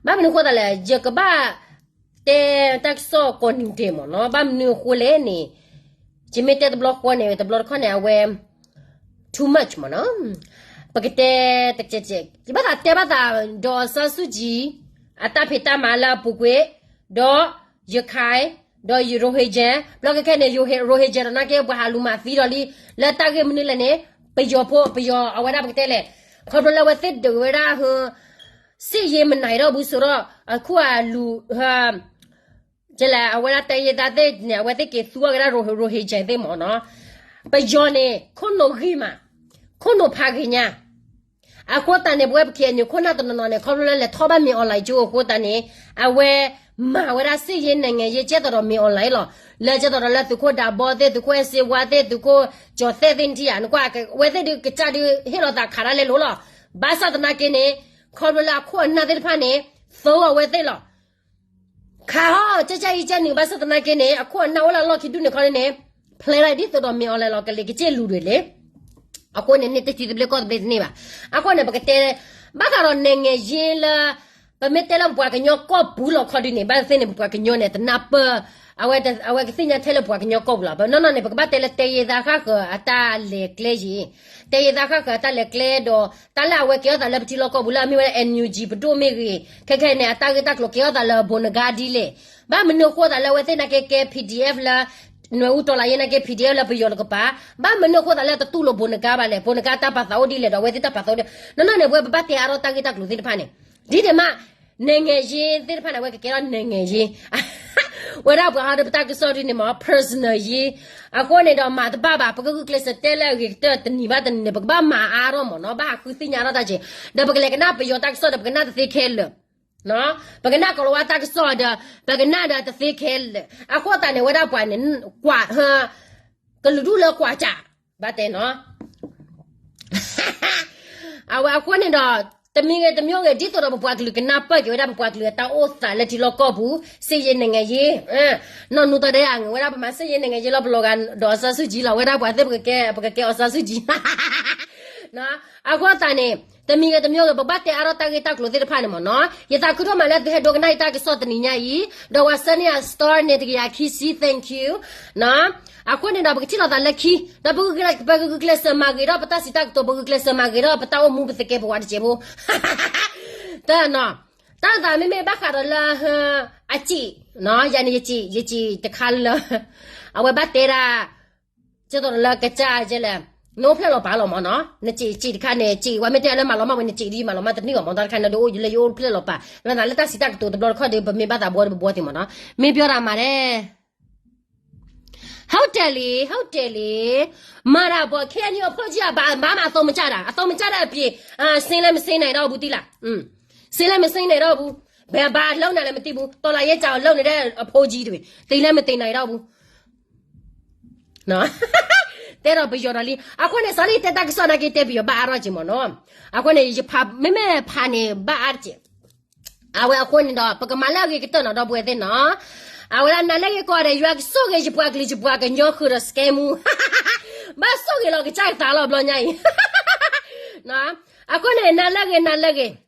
ဘၣ်မနုၤအဃိသတးလဲၣ် ယကဘၣ်တဲတၢ်ကစီၣ်ကိးနံၤဒဲးမ့ၢ်နီၤ ဘၣ်မနုၤအဃိလဲၣ်န့ၣ် ယမ့ၢ်တဲတဘျီဃီန့ၣ် တဘျီတခီၣ်န့ၣ် အဝဲ too much မ့ၢ်နီၤ ပကတဲတကဲးကဲး ယဘၣ်သးတဲဘၣ်သး ဒီးအောင်ဆန်းစုကြည် အတၢ်ဖံးတၢ်မၤလၢအ ပူၤကွံာ် ဒီး ရခိုင် ဒီး Rohingya ဘျီခဲခဲန့ၣ် Rohingya ဒီးနာ်က့ ပှၤဟးလူၤမၤသံဒီးလံ လၢတၢ်ဂ့ၢ်မနုၤလဲၣ်န့ၣ် ပယီၤဖိ ပယီၤအဝဲဒၣ်ပကတဲလဲၣ် ခီဖျိလၢအဝဲသ့ၣ်ဒုးဝဲဒၣ် စစ်ရေးမနိုင်တော့ဘူးဆိုတော့ အခုအလူၤ ကလဲၣ် အဝဲဒၣ်တိုင်းရင်းသားသ့ၣ်န့ၣ် အဝဲသ့ၣ်က့ၤသူအီၤက့ၤဒၣ် Rohingya သ့ၣ်မ့ၢ်နီၤ ပယီၤန့ၣ် ခိၣ်နူာ်ဂ့ၤမး ခိၣ်နူာ်ဖးဂ့ၤညါ အဃိသတးန့ၣ် ပဝဲပ KNU ခိၣ်နၢ်တနီၤနီၤန့ၣ် ခီဖျိလၢလဲၤထီၣ်ဘၣ်မ့ၢ် online ကၠိအဃိသတးန့ၣ် အဝဲမၤဝဲဒၣ် စစ်ရေးနိုင်ငံရေး ကဲသိးဒီးမ့ၢ် online လီၤ လၢကဲသိးဒီးလၢသုးခိၣ်ဒးဘီသ့ၣ် သုးခိၣ်အဲၣ်စ့ဝါသ့ၣ် သုးခိၣ်ကၠီၤသဲၣ်သ့ၣ်နထံၣ်ဧါ နကွၢ် အဝဲသ့ၣ်ဒုးကစၢ်ဒုး ဟ့ၣ်လီၤသးခးတၢ်လဲလိာ်လီၤ ဘၣ်ဆၣ်သနာ်က့န့ၣ် ခီဖျိလၢအခိၣ်အနၢ်သ့ၣ်တဖၣ်န့ၣ် သိအဝဲသ့ၣ်လီၤ ခးဟီၣ် ကၠဲကၠဲအံၤကၠဲနုာ် ဘၣ်ဆၣ်သနာ်က့န့ၣ် အခိၣ်အနၢ်အိၣ်လၢအလီၢ်ခံဒူၣ်န့ၣ်ခီန့ၣ် ဖျဲးလီၤဒ်သိးဒီးမ့ၢ် online လီၤ ကလဲၤကစ့ၢ်လူၤဒွဲၣ်လဲၣ် အဃိန့ၣ် န့ၢ်တထံသဘျ့ကီၢ်သဘျ့တန့ၢ်ဘၣ် အဃိန့ၣ် ပကတဲ ဘၣ်ဃးဒီး နိုင်ငံရေး လၢ ပမ့ၢ်တဲလၢပပှၤကညီကီၢ်ပူၤလီၤခီဒုးန့ၣ် ဘၣ်သ့ၣ်န့ၣ် ပပှၤကညီန့ၣ် တနၢ်ပၢၢ် အဝဲကသ့ၣ်ညါထဲလၢပပှၤကညီကီၢ်ပူၤလီၤ ပနီၢ်နီၢ်န့ၣ် ပကဘၣ်တဲလၢ တိုင်းရင်းသား ဃၣ်ဃၢၤအတၢ်လဲၤကျဲယ့ၣ် တိုင်းရင်းသား ဃၣ်ဃၢၤအတၢ်လဲၤကျဲဒီး တၢ်လၢအဝဲကဲထီၣ်သးလၢပထံလီၢ်ကီၢ်ပူၤလၢအမ့ၢ်ဝဲဒၣ် NUG ပဒိၣ်မ့ၢ်ဂ့ၤ ခဲခဲန့ၣ် အတၢ်ဂ့ၢ်တၢ်ကျိၤကဲထီၣ်သးလၢ ဘိးနဂါ ဒ်လဲၣ် ဘၣ်မနုၤအဃိသတးလၢအဝဲသ့ၣ်နာ်က့ကဲ PDF လၢ နွဲၣ်အူတီလၤယ့ နာ်က့ PDF လၢပယီၤတကပၤ ဘၣ်မနုၤအဃိသတးလၢတတူၢ်လိာ်ဘိးနဂါဘၣ်လဲၣ် ဘိးနဂါတၢ်ပာ်သးအိၣ်ဒ်လဲၣ်ဒီး အဝဲသ့ၣ်တၢ်ပာ်သးအိၣ်ဒ် နီၢ်နီၢ်န့ၣ် ပဝဲပဘၣ်တဲအါထီၣ်တၢ်ဂ့ၢ်တၢ်ကျိၤသ့ၣ်တဖၣ်န့ၣ် ဒ်န့ၣ်မး နိုင်ငံရေး သ့ၣ်တဖၣ်န့ၣ် အဝဲကကဲထီၣ် နိုင်ငံရေး ဝဲဒၣ်ပှၤဟီဒီးပတၢ်ကစီၣ်ဒ်န့ၣ်မး personal ရေး အဃိန့ၣ်ဒီးမၤတဘၣ်ဘၣ် ပကဂုာ်ကျဲးစၢးတဲလၢအဂ့ၤကတၢၢ်တနံၤဘၣ်တနံၤန့ၣ် ပကဘၣ်မၤအါထီၣ်မ့ၢ်နီၤ ဘၣ်ဟးဃုသ့ၣ်ညါထီၣ်တၢ်က့ၤ ဒီးပကလဲၤကနၣ်ပယီၤတၢ်ကစီၣ်ဒီး ပကနၣ်တသ့ခဲလၢာ် ပကနၣ်ကီၤလၤဝါတၢ်ကစီၣ်ဒီး ပကနၣ်ဒီးတသ့ခဲလၢာ် အဃိသတးန့ၣ် ဝဲဒၣ်ပှၤန့ၣ် ကွၢ် ကလုာ်ဒူၣ်လၢကွၢ်စး ဘၣ်တဲနီၤ အဝဲအဃိန့ၣ်ဒီး တမံၤဂ့ၤတမံၤဂ့ၤ ဒ်သိးဒီးပပှၤကလုာ်ကနၢ်ပၢၢ်က့ၤဝဲဒၣ် ပပှၤကလုာ်အတၢ်အိၣ်သးလၢထံလီၢ်ကီၢ်ပူၤ စစ်ရေးနိုင်ငံရေး နီၢ်နူတၢ်ဒဲးအငဲၤဝဲဒၣ် ပမၤ စစ်ရေးနိုင်ငံရေး လီၤ ပလီၤဂာ်ဒီး အောင်ဆန်းစုကြည် လီၤ ဝဲဒၣ်ပှၤသ့ၣ် ပကကဲ အောင်ဆန်းစုကြည် အဃိသတးန့ၣ် တမံၤဂ့ၤတမံၤဂ့ၤ ပဘၣ်တဲအါထီၣ်တၢ်ဂ့ၢ်တၢ်ကျိၤသ့ၣ်တဖၣ်န့ၣ်မ့ၢ်နီၤ ယသးခုဒိၣ်မးလၢသုဟဲဒိကနၣ်ယတၢ်ကစီၣ်တနံၤညါအံၤ ဒီးပှၤဆၢန့ၢ်ယ star န့ၣ် တကယၤခံဆံ thank you အဃိန့ၣ်ဒီး ပကထံၣ်လိာ်သးလၢခံ ဒီးပဂုာ်ကျဲး ပဂုာ်ကျဲးစၢးမၤဂ့ၤထီၣ်ပတၢ်စံးတၢ်ကတိၤ ပဂုာ်ကျဲးစၢးမၤဂ့ၤထီၣ်ပတၢ်အိၣ်မူပသကဲပဝးတစဲးဖိ တၢ်နီၤ တၢ်သးမ့မ့ၢ်ဘၣ်ဃးဒီးလၢ အစံး ယၤန့ၣ် ယစံး ယစံးတခါလၢ အဝဲဘၣ်တဲဒၣ် ကဲသိးဒီးလၢကစၢ်ကဲလဲၣ် နအိၣ်ဖျဲၣ်လီၤပာ်လီၤမ့ၢ်နီၤ နစံးစံးတခါန့ၣ် စံးဝဲမ့ၢ်တဲလၢမၤလီၤမၢ်ဝဲန့ၣ် စံးဒ်မၤလီၤမၢ်တန့ၢ်ဘၣ်မ့ၢ် တၢ်တခါန့ၣ် ဒ်အိၣ်လၢယအိၣ်ဖျဲၣ်လီၤပာ် လၢသးလၢတၢ်စံးတၢ်ကတိၤတဘျီတခီၣ်ဒီး ပမ့ၢ်ဘၣ်သးဘှီဒီးပဘှီသ့မ့ၢ်နီၤ မ့ၢ်ပြောတာမှာလဲၣ် ဟုတ်တယ်လေ ဟုတ်တယ်လေ မၤတၢ်ပေါ့ KNU အဖီၣ်ကံၢ် ဘာမှအသုံးမကျတာ အသုံးမကျတဲ့အပြင် စင်းလည်းမစင်းနိုင်တော့ဘူး သိလား စင်းလည်းမစင်းနိုင်တော့ဘူး ဘယ်ဘာလုပ်နေလဲမသိဘူး တော်လှန်ရေးကြောင့်လုပ်နေတဲ့အဖိုးကြီးတွေ သေလည်းမသေနိုင်တော့ဘူး တဲဒီးပယီၤဒီးလံ အဃိန့ၣ် စီၤလံတဲတၢ်ကစီၣ်နာ်က့တဲပယီၤဘၣ်အါထီၣ်က့ၤမ့ၢ်နီၤ အဃိန့ၣ် ယဖး မ့မ့ၢ်ဖးန့ၣ်ဘၣ်အါတက့ၢ် အဝဲအဃိန့ၣ်ဒီး ပကမၤလၢအဂ့ၤကတၢၢ်နီၤ ဒီပုၢ်ဝဲၢ်သ့ၣ်နီၤ အဝဲဒၣ်နၤလၢဂ့ၤကိးဂၤဒဲး ယွၤကဆိၣ်ဂ့ၤ ယပှၤကလုာ် ယပှၤကညီဃုာ်ဒီး စကဲမူ ဘၣ်ဆိၣ်ဂ့ၤလီၤကစၢ်ကသးလီၤဘျီညါအံၤ အဃိန့ၣ် နၤလၢဂ့ၤ နၤလၢဂ့ၤ